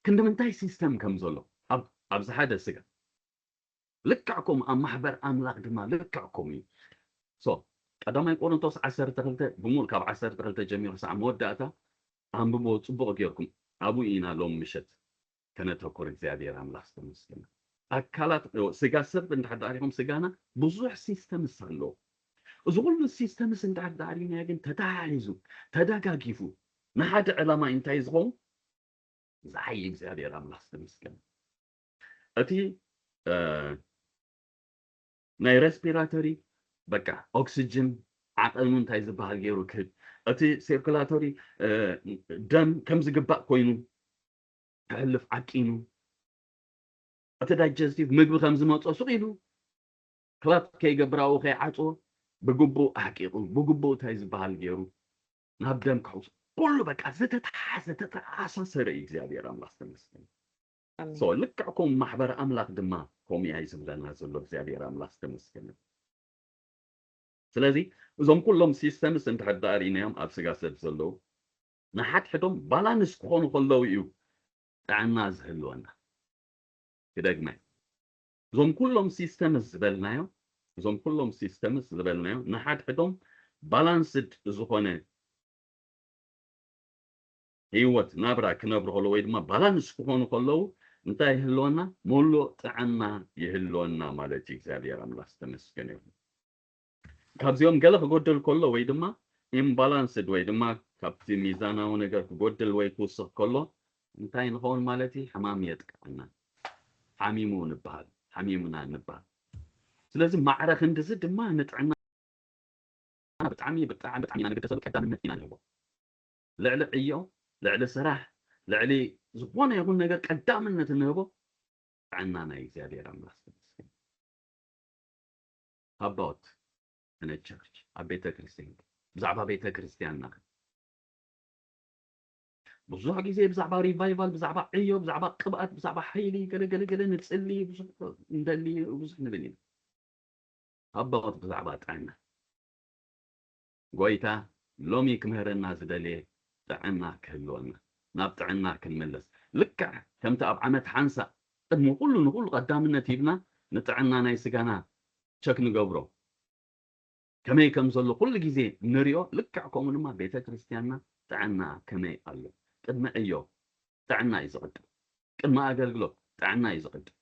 ክንዲ ምንታይ ሲስተም ከም ዘሎ ኣብዚ ሓደ ስጋ ልክዕ ከምኡ ኣብ ማሕበር ኣምላኽ ድማ ልክዕ ከምኡ እዩ። ሶ ቀዳማይ ቆሮንቶስ ዓሰርተ ክልተ ብምሉእ ካብ ዓሰርተ ክልተ ጀሚሩ ክሳዕ መወዳእታ ኣንብቦ ጽቡቕ ጌርኩም። ኣብኡ ኢና ሎም ምሸት ከነተኩር እግዚኣብሔር ኣምላኽ ዝተመስገነ። ኣካላት ስጋ ሰብ እንድሕር ዳሪኹም ስጋና ብዙሕ ሲስተምስ ኣለዎ። እዚ ኩሉ ሲስተምስ እንድሕር ዳሪና ግን ተተሓሒዙ ተደጋጊፉ ንሓደ ዕላማ እንታይ ዝኸውን ዝዓይ እግዚኣብሔር ኣምላኽ ዝተመስገነ። እቲ ናይ ሬስፒራቶሪ በቃ ኦክስጅን ዓቐኑ እንታይ ዝበሃል ገይሩ ክህብ፣ እቲ ሲርኩላቶሪ ደም ከም ዝግባእ ኮይኑ ክሕልፍ ዓቂኑ፣ እቲ ዳይጀስቲቭ ምግቢ ከም ዝመፆ ሱቕ ኢሉ ክላፕ ከይገብር ኣብኡ ከይዓፅዎ ብግቡእ ኣሕቂቑ ብግቡእ እንታይ ዝበሃል ገይሩ ናብ ደም ክሕውስ ኩሉ በቃ ዝተተሓዘ ዝተተኣሳሰረ እዩ እግዚኣብሔር ኣምላኽ ዝተመስገነ። ልክዕ ከምኡ ማሕበር ኣምላኽ ድማ ከምኡ እያ ዝብለና ዘሎ እግዚኣብሔር ኣምላኽ ዝተመስገነ። ስለዚ እዞም ኩሎም ሲስተምስ እንድሕር ደኣ ርኢናዮም ኣብ ስጋ ሰብ ዘለዉ ንሓድሕዶም ባላንስ ክኾኑ ከለዉ እዩ ጥዕና ዝህልወና። ክደግመ እዞም ኩሎም ሲስተምስ ዝበልናዮም እዞም ኩሎም ሲስተምስ ዝበልናዮም ንሓድሕዶም ባላንስድ ዝኾነ ህይወት ናብራ ክነብሩ ከለዉ ወይ ድማ ባላንስ ክኾኑ ከለዉ እንታይ ይህልወና? ሙሉእ ጥዕና ይህልወና ማለት እዩ። እግዚኣብሔር ኣምላኽ ዝተመስገነ ይኹን። ካብዚኦም ገለ ክጎድል ከሎ ወይ ድማ ኢምባላንስድ ወይ ድማ ካብቲ ሚዛናዊ ነገር ክጎድል ወይ ክውስኽ ከሎ እንታይ ንኸውን ማለት እዩ? ሕማም የጥቅዓና። ሓሚሙ ንበሃል፣ ሓሚሙና ንበሃል። ስለዚ ማዕረ ክንድዚ ድማ ንጥዕና ብጣዕሚ ብጣዕሚ ብጣዕሚ ኢና ንግደሰሉ፣ ቀዳምነት ኢና ንህቦ። ልዕሊ ዕዮ፣ ልዕሊ ስራሕ፣ ልዕሊ ዝኾነ ይኹን ነገር ቀዳምነት እንህቦ ጥዕና ናይ እግዚኣብሔር ኣምላኽ ዝተመስገነ። ኣባውት እነ ቸርች ኣብ ቤተ ክርስቲያን ብዛዕባ ቤተ ክርስቲያን ናኸ ብዙሕ ግዜ ብዛዕባ ሪቫይቫል፣ ብዛዕባ ዕዮ፣ ብዛዕባ ቅብኣት፣ ብዛዕባ ሓይሊ ገለ ገለ ገለ ንጽሊ ብዙሕ እንደሊ ብዙሕ ንብል ኢና። ኣባውት ብዛዕባ ጥዕና ጎይታ ሎሚ ክምህረና ዝደልየ ጥዕና ክህልወና ናብ ጥዕና ክንምለስ ልክዕ ከምቲ ኣብ ዓመት ሓንሳ ቅድሚ ኩሉ ንኩሉ ቀዳምነት ሂብና ንጥዕና ናይ ስጋና ቸክ ንገብሮ ከመይ ከም ዘሎ ኩሉ ግዜ ንሪኦ ልክዕ ከምኡ ድማ ቤተ ክርስቲያንና ጥዕና ከመይ ኣሎ ቅድሚ ዕዮ ጥዕና እዩ ዝቕድም ቅድሚ ኣገልግሎት ጥዕና እዩ ዝቕድም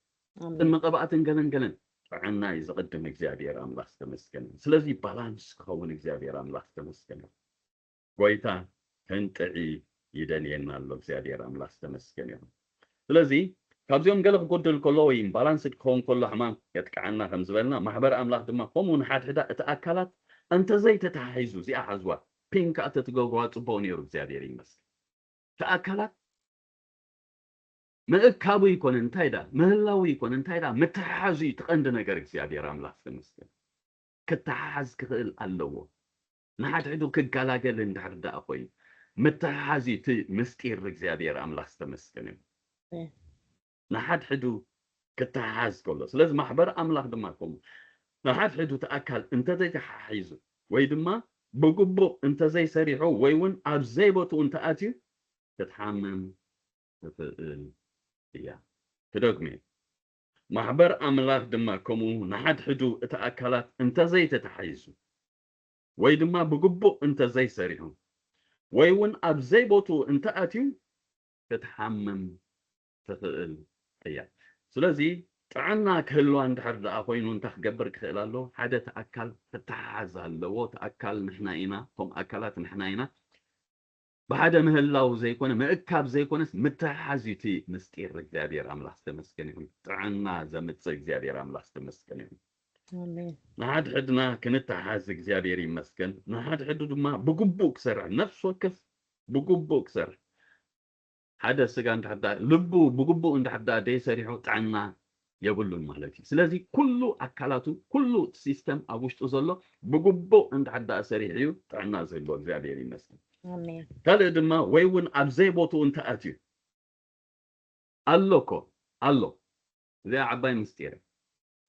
ቅድሚ ቅብኣትን ገለን ገለን ጥዕና እዩ ዝቕድም እግዚኣብሔር ኣምላኽ ዝተመስገነ ስለዚ ባላንስ ክኸውን እግዚኣብሔር ኣምላኽ ዝተመስገነ ጎይታ ከንጥዒ ይደልየና ኣሎ እግዚኣብሔር ኣምላኽ ዝተመስገነ ይኹን ስለዚ ካብዚኦም ገለ ክጎድል ከሎ ወይ ባላንስድ ክኸውን ከሎ ሕማም የጥቅዓና ከም ዝበልና ማሕበር ኣምላኽ ድማ ከምኡ ንሓድሕዳ እቲ ኣካላት እንተዘይተተሓሒዙ እዚኣ ሓዝዋ ፒን ከዓ ተትገብርዋ ፅቡቅ ነይሩ እግዚኣብሔር ይመስል እቲ ኣካላት ምእካቡ ይኮነ እንታይ ዳ ምህላው ይኮነ እንታይ ዳ ምትሕሓዙ እዩ እቲ ቀንዲ ነገር። እግዚኣብሔር ኣምላኽ ዝተመስገን። ክተሓሓዝ ክኽእል ኣለዎ። ንሓድሕዱ ክገላገል እንድሕር ደኣ ኮይኑ ምትሕሓዝ እዩ እቲ ምስጢር። እግዚኣብሔር ኣምላኽ ዝተመስገን እዩ። ንሓድሕዱ ክተሓሓዝ ከሎ ስለዚ ማሕበር ኣምላኽ ድማ ከምኡ ንሓድሕዱ እቲ ኣካል እንተዘይተሓሒዙ ወይ ድማ ብግቡእ እንተዘይሰሪሑ ወይ እውን ኣብ ዘይቦትኡ እንተኣትዩ ክትሓምም ትኽእል እያ። ክደግሞ እየ። ማሕበር ኣምላኽ ድማ ከምኡ ንሓድሕዱ እቲ ኣካላት እንተዘይተታሒዙ ወይ ድማ ብግቡእ እንተዘይሰሪሑ ወይ እውን ኣብ ዘይቦትኡ እንተኣትዩ ክትሓምም ትኽእል እያ። ስለዚ ጥዕና ክህልዋ እንድሕር ደኣ ኮይኑ እንታይ ክገብር ክኽእል ኣለዎ? ሓደ እቲ ኣካል ክተሓሓዝ ኣለዎ። እቲ ኣካል ንሕና ኢና፣ እቶም ኣካላት ንሕና ኢና። ብሓደ ምህላው ዘይኮነ ምእካብ ዘይኮነስ ምትሕሓዝ እዩ እቲ ምስጢር። እግዚኣብሔር ኣምላኽ ዝተመስገን ይኹን። ጥዕና ዘምፅእ እግዚኣብሔር ኣምላኽ ዝተመስገን ይኹን። ኣሜን። ንሓድሕድና ክንተሓዝ እግዚኣብሔር ይመስገን። ንሓድሕዱ ድማ ብግቡእ ክሰርሕ ነፍሲ ወከፍ ብግቡእ ክሰርሕ ሓደ ስጋ እንድሕር ደኣ ልቡ ብግቡእ እንድሕር ደኣ ደይሰሪሑ ጥዕና የብሉን ማለት እዩ። ስለዚ ኩሉ ኣካላቱ ኩሉ ሲስተም ኣብ ውሽጡ ዘሎ ብግቡእ እንድሕር ደኣ ሰሪሑ እዩ ጥዕና ዝህልዎ። እግዚኣብሔር ይመስገን። ኣሜን። ካልእ ድማ ወይ እውን ኣብ ዘይቦትኡ እንተኣትዩ ኣሎ እኮ ኣሎ እዚኣ ዓባይ ምስጢር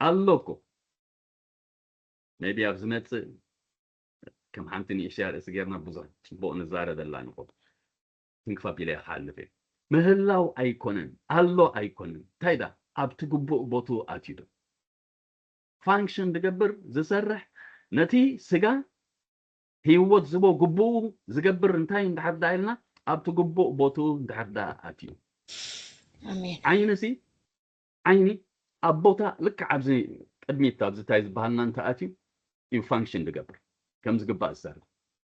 ኣሎ እኮ maybe ኣብ ዝመፅእ ከም ሓንቲ ንእሽያ ርእሲ ጌርና ብዙሕ ፅቡቕ ንዛረበላ ንኾ ትንክፍ ኣቢለ ክሓልፍ እየ ምህላው ኣይኮነን ኣሎ ኣይኮነን እንታይ ዳ ኣብቲ ግቡእ ቦትኡ ኣትዩ ዶ ፋንክሽን ዝገብር ዝሰርሕ ነቲ ስጋ ህይወት ዝቦ ግቡኡ ዝገብር እንታይ እንድሕር ዳ ኢልና ኣብቲ ግቡእ ቦትኡ እንድሕር ዳ ኣትዩ ኣሜን። ዓይኒ ሲ ዓይኒ ኣብ ቦታ ልክዕ ኣብዚ ቅድሚት ኣብዚ እንታይ ዝበሃልና እንተኣትዩ እዩ ፋንክሽን ዝገብር ከም ዝግባእ ዝሰርሕ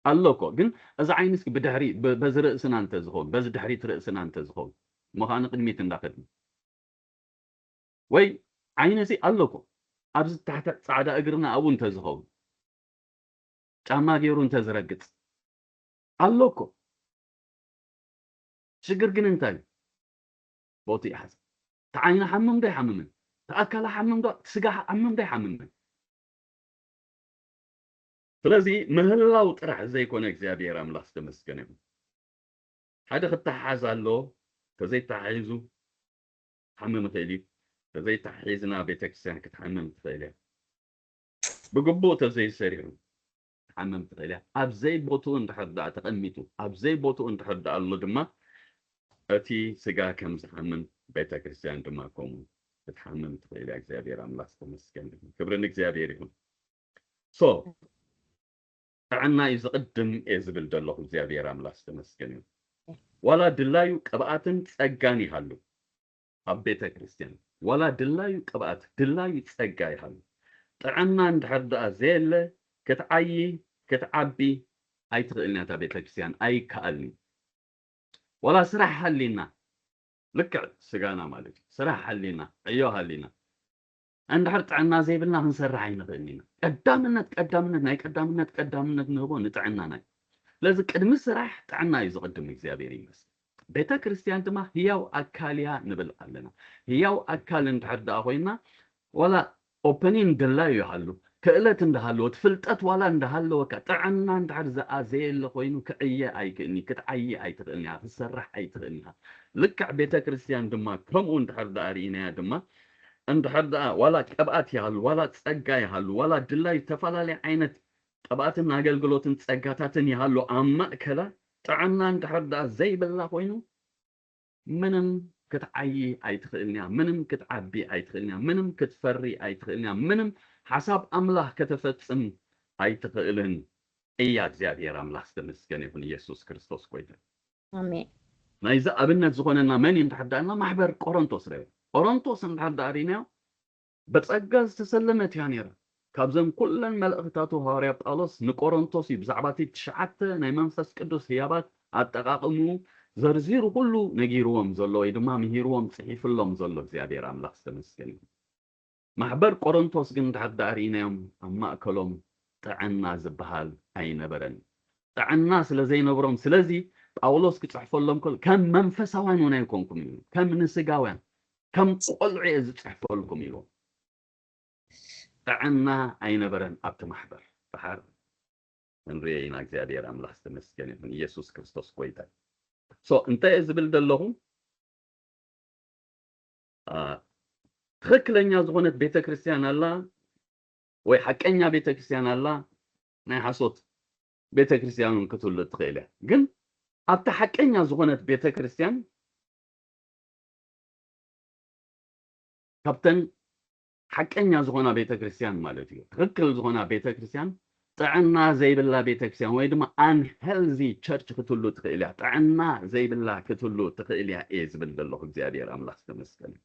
ኣሎ እኮ ግን እዚ ዓይኒ እስኪ ብድሕሪ ብ- በዚ ርእስና እንተዝኸውን በዚ ድሕሪት ርእስና እንተዝኸውን እሞ ከዓ ንቅድሚት እንዳኸድና ወይ ዓይኒ ሲ ኣሎ እኮ ኣብዚ ታሕቲ ፃዕዳ እግርና ኣብኡ እንተዝኸውን ጫማ ገይሩ እንተዝረግፅ ኣሎ እኮ ሽግር ግን እንታይ እዩ ቦቲ ይሓዝ እቲ ዓይኒ ሓምም ዶ ይሓምምን እቲ ኣካል ሓምም ዶ እቲ ስጋ ሓምም ዶ ይሓምምን ስለዚ ምህላው ጥራሕ ዘይኮነ እግዚኣብሔር ኣምላኽ ዝተመስገነ ይኹን ሓደ ክተሓሓዝ ኣለዎ ተዘይተሓሒዙ ክሓምም ይኽእል እዩ ተዘይተሓሒዝና ቤተክርስትያን ክትሓምም ትኽእል እያ ብግቡእ ተዘይሰሪሑ ክትሓምም ትኽእል እያ ኣብ ዘይቦትኡ እንድሕር ደኣ ተቐሚጡ ኣብ ዘይቦትኡ እንድሕር ደኣ ኣሎ ድማ እቲ ስጋ ከም ዝሓምም ቤተክርስትያን ድማ ከምኡ ክትሓምም ትኽእል እያ እግዚኣብሔር ኣምላኽ ዝተመስገን ይኹን ክብሪ ንእግዚኣብሔር ይኹን so ጥዕና እዩ ዝቕድም እየ ዝብል ዘለኹ እግዚኣብሔር ኣምላኽ ዝተመስገን እዩ ዋላ ድላዩ ቅብኣትን ጸጋን ይሃሉ ኣብ ቤተ ክርስቲያን ዋላ ድላዩ ቅብኣት ድላዩ ጸጋ ይሃሉ ጥዕና እንድሕር ደኣ ዘየለ ክትዓዪ ክትዓቢ ኣይትኽእልን እያ እታ ቤተ ክርስቲያን ኣይከኣልን እዩ ዋላ ስራሕ ሃሊና ልክዕ ስጋና ማለት እዩ ስራሕ ሃሊና ዕዮ ሃሊና እንድሕር ጥዕና ዘይብልና ክንሰርሕ ኣይንኽእልን ኢና ቀዳምነት ቀዳምነት ናይ ቀዳምነት ቀዳምነት ንህቦ ንጥዕናና እዩ ስለዚ ቅድሚ ስራሕ ጥዕና እዩ ዝቕድም እግዚኣብሔር ይመስል ቤተ ክርስቲያን ድማ ህያው ኣካል እያ ንብል ኣለና ህያው ኣካል እንድሕር ደኣ ኮይና ዋላ ኦፐኒን ድላዩ ይሃሉ ክእለት እንዳሃለወት ፍልጠት ዋላ እንዳሃለወካ ጥዕና እንድሕር ዝኣዘየለ ኮይኑ ክዕየ ኣይክእልኒ ክትዓየ ኣይትኽእልኒ ክትሰርሕ ኣይትኽእልኒ ልክዕ ቤተ ክርስቲያን ድማ ከምኡ እንድሕር ደኣ ርኢናያ ድማ እንድሕር ደኣ ዋላ ቅብኣት ይሃሉ ዋላ ጸጋ ይሃሉ ዋላ ድላዩ ዝተፈላለየ ዓይነት ቅብኣትን ኣገልግሎትን ጸጋታትን ይሃሉ ኣብ ማእከላ ጥዕና እንድሕር ደኣ ዘይብላ ኮይኑ ምንም ክትዓዪ ኣይትኽእልንያ ምንም ክትዓቢ ኣይትኽእልንያ ምንም ክትፈሪ ኣይትኽእልንያ ምንም ሓሳብ ኣምላኽ ከተፈጽም ኣይትኽእልን እያ እግዚኣብሔር ኣምላኽ ዝተመስገነ ይኹን ኢየሱስ ክርስቶስ ጎይታ ኣሜን። ናይዚ ኣብነት ዝኾነና መን እዩ እንድሕር ዳልና ማሕበር ቆሮንቶስ ረ ቆሮንቶስ እንድሕር ዳ ርኢናዮ ብጸጋ ዝተሰለመት እያ ነይራ ካብዘን ኩለን መልእኽታቱ ሃዋርያ ጳውሎስ ንቆሮንቶስ እዩ ብዛዕባ እቲ ትሽዓተ ናይ መንፈስ ቅዱስ ህያባት ኣጠቓቕምኡ ዘርዚሩ ኩሉ ነጊርዎም ዘሎ ወይ ድማ ምሂርዎም ጽሒፍሎም ዘሎ እግዚኣብሔር ኣምላኽ ዝተመስገን እዩ ማሕበር ቆሮንቶስ ግን እንድሕር ዳ ርኢናዮም ኣብ ማእከሎም ጥዕና ዝበሃል ኣይነበረን ጥዕና ስለ ዘይነብሮም ስለዚ ጳውሎስ ክጽሕፈሎም ከሎ ከም መንፈሳውያን እውን ኣይኮንኩም እዩ፣ ከም ንስጋውያን ከም ቆልዑ እየ ዝጽሕፈልኩም ኢሉ። ጥዕና ኣይነበረን ኣብቲ ማሕበር። ድሓር ክንሪኦ ኢና። እግዚኣብሔር ኣምላኽ ዝተመስገነ ይኹን። ኢየሱስ ክርስቶስ ጎይታ እዩ። So እንታይ እየ ዝብል ዘለኹ? ትክክለኛ ዝኾነት ቤተክርስትያን ኣላ ወይ ሓቀኛ ቤተክርስትያን ኣላ፣ ናይ ሓሶት ቤተክርስትያን እውን ክትህሉ ትኽእል እያ። ግን ኣብታ ሓቀኛ ዝኾነት ቤተክርስትያን፣ ካብተን ሓቀኛ ዝኾና ቤተክርስትያን ማለት እዩ፣ ትክክል ዝኾና ቤተክርስትያን፣ ጥዕና ዘይብላ ቤተክርስትያን ወይ ድማ unhealthy church ክትህሉ ትኽእል እያ። ጥዕና ዘይብላ ክትህሉ ትኽእል እያ እየ ዝብል ዘለኹ። እግዚኣብሔር ኣምላኽ ዝተመስገነ።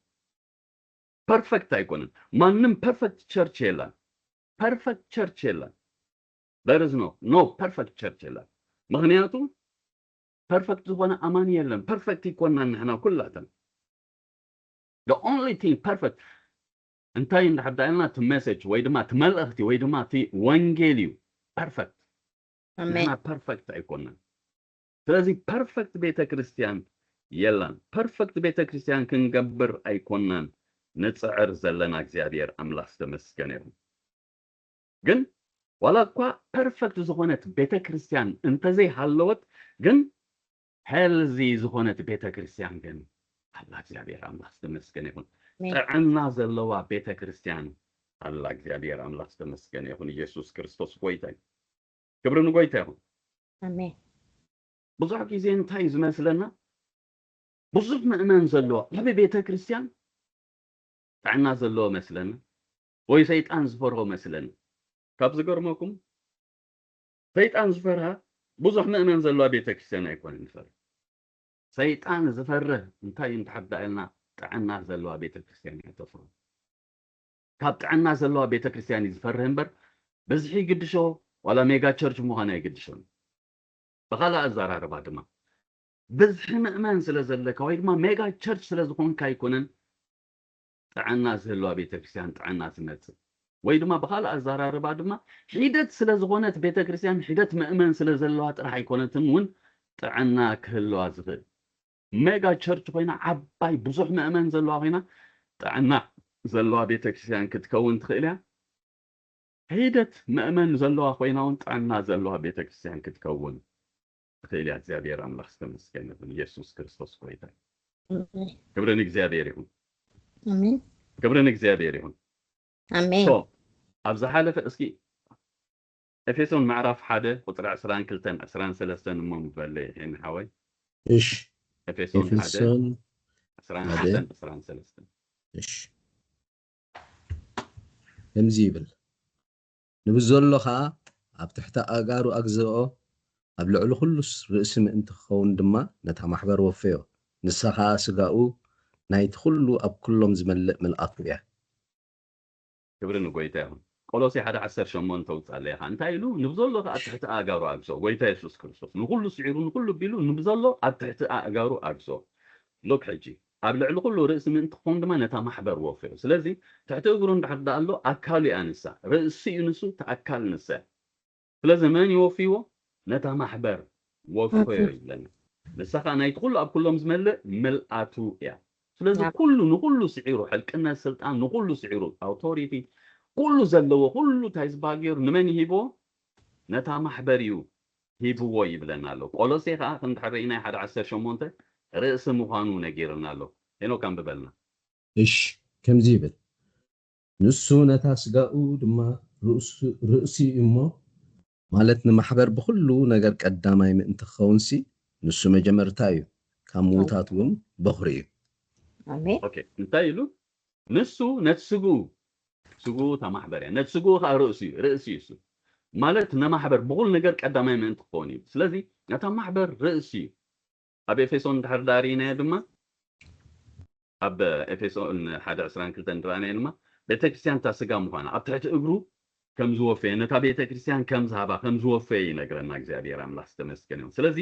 ፐርፈክት ኣይኮነን። ማንም ፐርፈክት ቸርች የለን። ፐርፈክት ቸርች የለን። There is no no perfect church የለን። ምክንያቱ ፐርፈክት ዝኾነ ኣማኒ የለን። ፐርፈክት ይኮናን ንሕና ኩላተን። The only thing perfect እንታይ እንዳሕዳ ኢልና፣ እቲ ሜሴጅ ወይ ድማ እቲ መልእኽቲ ወይ ድማ እቲ ወንጌል እዩ ፐርፈክት። ንሕና ፐርፈክት ኣይኮናን። ስለዚ ፐርፈክት ቤተ ክርስቲያን የላን። ፐርፈክት ቤተ ክርስቲያን ክንገብር ኣይኮናን ንጽዕር ዘለና። እግዚኣብሔር ኣምላኽ ዝተመስገነ ይኹን። ግን ዋላ እኳ ፐርፈክት ዝኾነት ቤተ ክርስቲያን እንተዘይሃለወት፣ ግን ሄልዚ ዝኾነት ቤተ ክርስቲያን ግን ኣላ። እግዚኣብሔር ኣምላኽ ዝተመስገነ ይኹን። ጥዕና ዘለዋ ቤተ ክርስቲያን ኣላ። እግዚኣብሔር ኣምላኽ ዝተመስገነ ይኹን። ኢየሱስ ክርስቶስ ጎይታ እዩ። ክብሪ ንጎይታ ይኹን። ኣሜን። ብዙሕ ግዜ እንታይ እዩ ዝመስለና? ብዙሕ ምእመን ዘለዎ ዓቢ ቤተ ክርስቲያን ጥዕና ዘለዎ መስለና፣ ወይ ሰይጣን ዝፈርሆ መስለና። ካብ ዝገርመኩም፣ ሰይጣን ዝፈርሃ ብዙሕ ምእመን ዘለዋ ቤተ ክርስቲያን ኣይኮነን ዝፈርህ። ሰይጣን ዝፈርህ እንታይ እዩ እንድሕር ደኣ ኢልና፣ ጥዕና ዘለዋ ቤተ ክርስቲያን እያ ተፍርሆ። ካብ ጥዕና ዘለዋ ቤተ ክርስቲያን እዩ ዝፈርህ እምበር፣ ብዝሒ ይግድሾ ዋላ ሜጋ ቸርች ምዃን ኣይግድሾን። ብኻልእ ኣዘራርባ ድማ፣ ብዝሒ ምእመን ስለ ዘለካ ወይ ድማ ሜጋ ቸርች ስለ ዝኾንካ ኣይኮነን ጥዕና ዝህልዋ ቤተ ክርስቲያን ጥዕና ትመጽእ። ወይ ድማ ብኻልእ ኣዘራርባ ድማ፣ ሒደት ስለ ዝኾነት ቤተ ክርስቲያን፣ ሒደት ምእመን ስለ ዘለዋ ጥራሕ ኣይኮነትን እውን ጥዕና ክህልዋ ዝኽእል። ሜጋ ቸርች ኮይና፣ ዓባይ ብዙሕ ምእመን ዘለዋ ኮይና፣ ጥዕና ዘለዋ ቤተ ክርስቲያን ክትከውን ትኽእል እያ። ሒደት ምእመን ዘለዋ ኮይና እውን ጥዕና ዘለዋ ቤተ ክርስቲያን ክትከውን ትኽእል እያ። እግዚኣብሔር ኣምላኽ ዝተመስገነ ይኹን። ኢየሱስ ክርስቶስ ጎይታ እዩ። ኣሜን። ክብሪ ንእግዚኣብሔር ይኹን። ኣሜን። ክብሪ ንእግዚኣብሔር ይኹን። ኣሜን። So፣ ኣብ ዝሓለፈ እስኪ ኤፌሶን ምዕራፍ ሓደ ቁጽሪ ዕስራን ክልተን ዕስራን ሰለስተን እሞ ምበለ ይሄን ሓወይ። እሺ። ኤፌሶን ሓደ ኤፌሶን ዕስራን ሓደ። ክልተን ዕስራን ሰለስተን። እሺ። ከምዚ ይብል፣ ንብዘሎ ኸኣ ኣብ ትሕቲ ኣእጋሩ ኣግዝኦ፣ ኣብ ልዕሊ ኩሉስ ርእሲ ምእንቲ ክኸውን ድማ ነታ ማሕበር ወፈዮ። ንሳ ኸኣ ስጋኡ ናይቲ ኩሉ ኣብ ኩሎም ዝመልእ ምልኣቱ እያ። ክብሪ ንጎይታ ይኹን። ቆሎሴ ሓደ ዓሰርተ ሸሞንተ ውጻእ ኣለኻ። እንታይ ኢሉ? ንብዘሎ ኸኣ ኣብ ትሕቲ ኣእጋሩ ኣግዝኦ። ጎይታ የሱስ ክርስቶስ ንኹሉ ስዒሩ፣ ንኹሉ ቢሉ፣ ንብዘሎ ኣብ ትሕቲ ኣእጋሩ ኣግዝኦ። ሎክ ሕጂ፣ ኣብ ልዕሊ ኩሉ ርእሲ ምእንቲ ክኸውን ድማ ነታ ማሕበር ወፈዮ። ስለዚ ትሕቲ እግሩ እንድሕር ደኣ ኣሎ፣ ኣካሉ እያ ንሳ። ርእሲ እዩ ንሱ፣ እቲ ኣካል ንሳ እያ። ስለዚ መን ይወፍይዎ? ነታ ማሕበር ወፈዮ ይብለና። ንሳ ኸኣ ናይቲ ኩሉ ኣብ ኩሎም ዝመልእ ምልኣቱ እያ። ስለዚ ኩሉ፣ ንኹሉ ስዒሩ፣ ሕልቅነት፣ ስልጣን፣ ንኹሉ ስዒሩ፣ ኣውቶሪቲ፣ ኩሉ ዘለዎ፣ ኩሉ እንታይ ዝበሃል ገይሩ ንመን ይሂብዎ? ነታ ማሕበር እዩ ሂብዎ ይብለና ኣሎ። ቆሎሴ ኸኣ ክንድሕር ርኢናይ ሓደ ዓሰርተ ሸሞንተ ርእሲ ምዃኑ ነጊርና ኣሎ። ሄኖክ ኣንብበልና። እሺ፣ ከምዚ ይብል፣ ንሱ ነታ ስጋኡ ድማ ርእሱ፣ ርእሲ እዩ እሞ፣ ማለት ንማሕበር ብኹሉ ነገር ቀዳማይ ምእንቲ ክኸውንሲ፣ ንሱ መጀመርታ እዩ፣ ካብ ምዉታት እውን በኹሪ እዩ። ኣሜን። ኦኬ፣ እንታይ ኢሉ? ንሱ ነቲ ስግኡ፣ ስግኡ እታ ማሕበር እያ፣ ነቲ ስግኡ ኸኣ ርእሱ እዩ፣ ርእሲ እዩ እሱ። ማለት ነማሕበር ብኹሉ ነገር ቀዳማይ ምእንቲ ክኸውን እዩ። ስለዚ ነታ ማሕበር ርእሲ እዩ። ኣብ ኤፌሶን እንድሕር ደኣ ርኢናዮ ድማ፣ ኣብ ኤፌሶን ሓደ ዕስራን ክልተን እንድርኣናዮ ድማ፣ ቤተክርስትያን እታ ስጋ ምዃና፣ ኣብ ትሕቲ እግሩ ከም ዝወፈየ፣ ነታ ቤተክርስትያን ከም ዝሃባ፣ ከም ዝወፈየ ይነግረና። እግዚኣብሔር ኣምላኽ ዝተመስገነ ይሁን። ስለዚ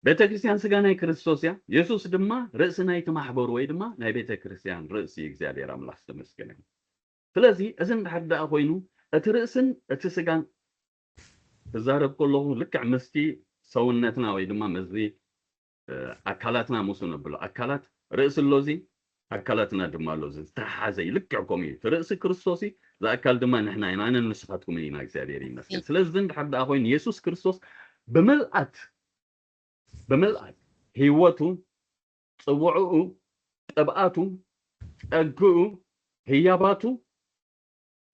ቤተክርስትያን ስጋ ናይ ክርስቶስ እያ። የሱስ ድማ ርእሲ ናይቲ ማሕበሩ ወይ ድማ ናይ ቤተክርስትያን ርእሲ እዩ። እግዚኣብሔር ኣምላኽ ዝተመስገነ ይሁን። ስለዚ እዚ እንድሕር ደኣ ኮይኑ፣ እቲ ርእስን እቲ ስጋን ክዛረብ ከለኹ ልክዕ ምስቲ ሰውነትና ወይ ድማ ምስዚ ኣካላትና ምስ ነብሎ ኣካላት ርእሲ ኣሎ እዚ ኣካላትና ድማ ኣሎ እዚ ዝተሓሓዘ እዩ። ልክዕ ከምኡ እዩ። እቲ ርእሲ ክርስቶስ እዩ፣ እዚ ኣካል ድማ ንሕና ኢና፣ ኣነን ንስኻትኩምን ኢና። እግዚኣብሔር ይመስገን። ስለዚ እንድሕር ደኣ ኮይኑ የሱስ ክርስቶስ ብምልኣት ብምልኣት ህይወቱ፣ ጽውዕኡ፣ ቅብኣቱ፣ ጸግኡ፣ ህያባቱ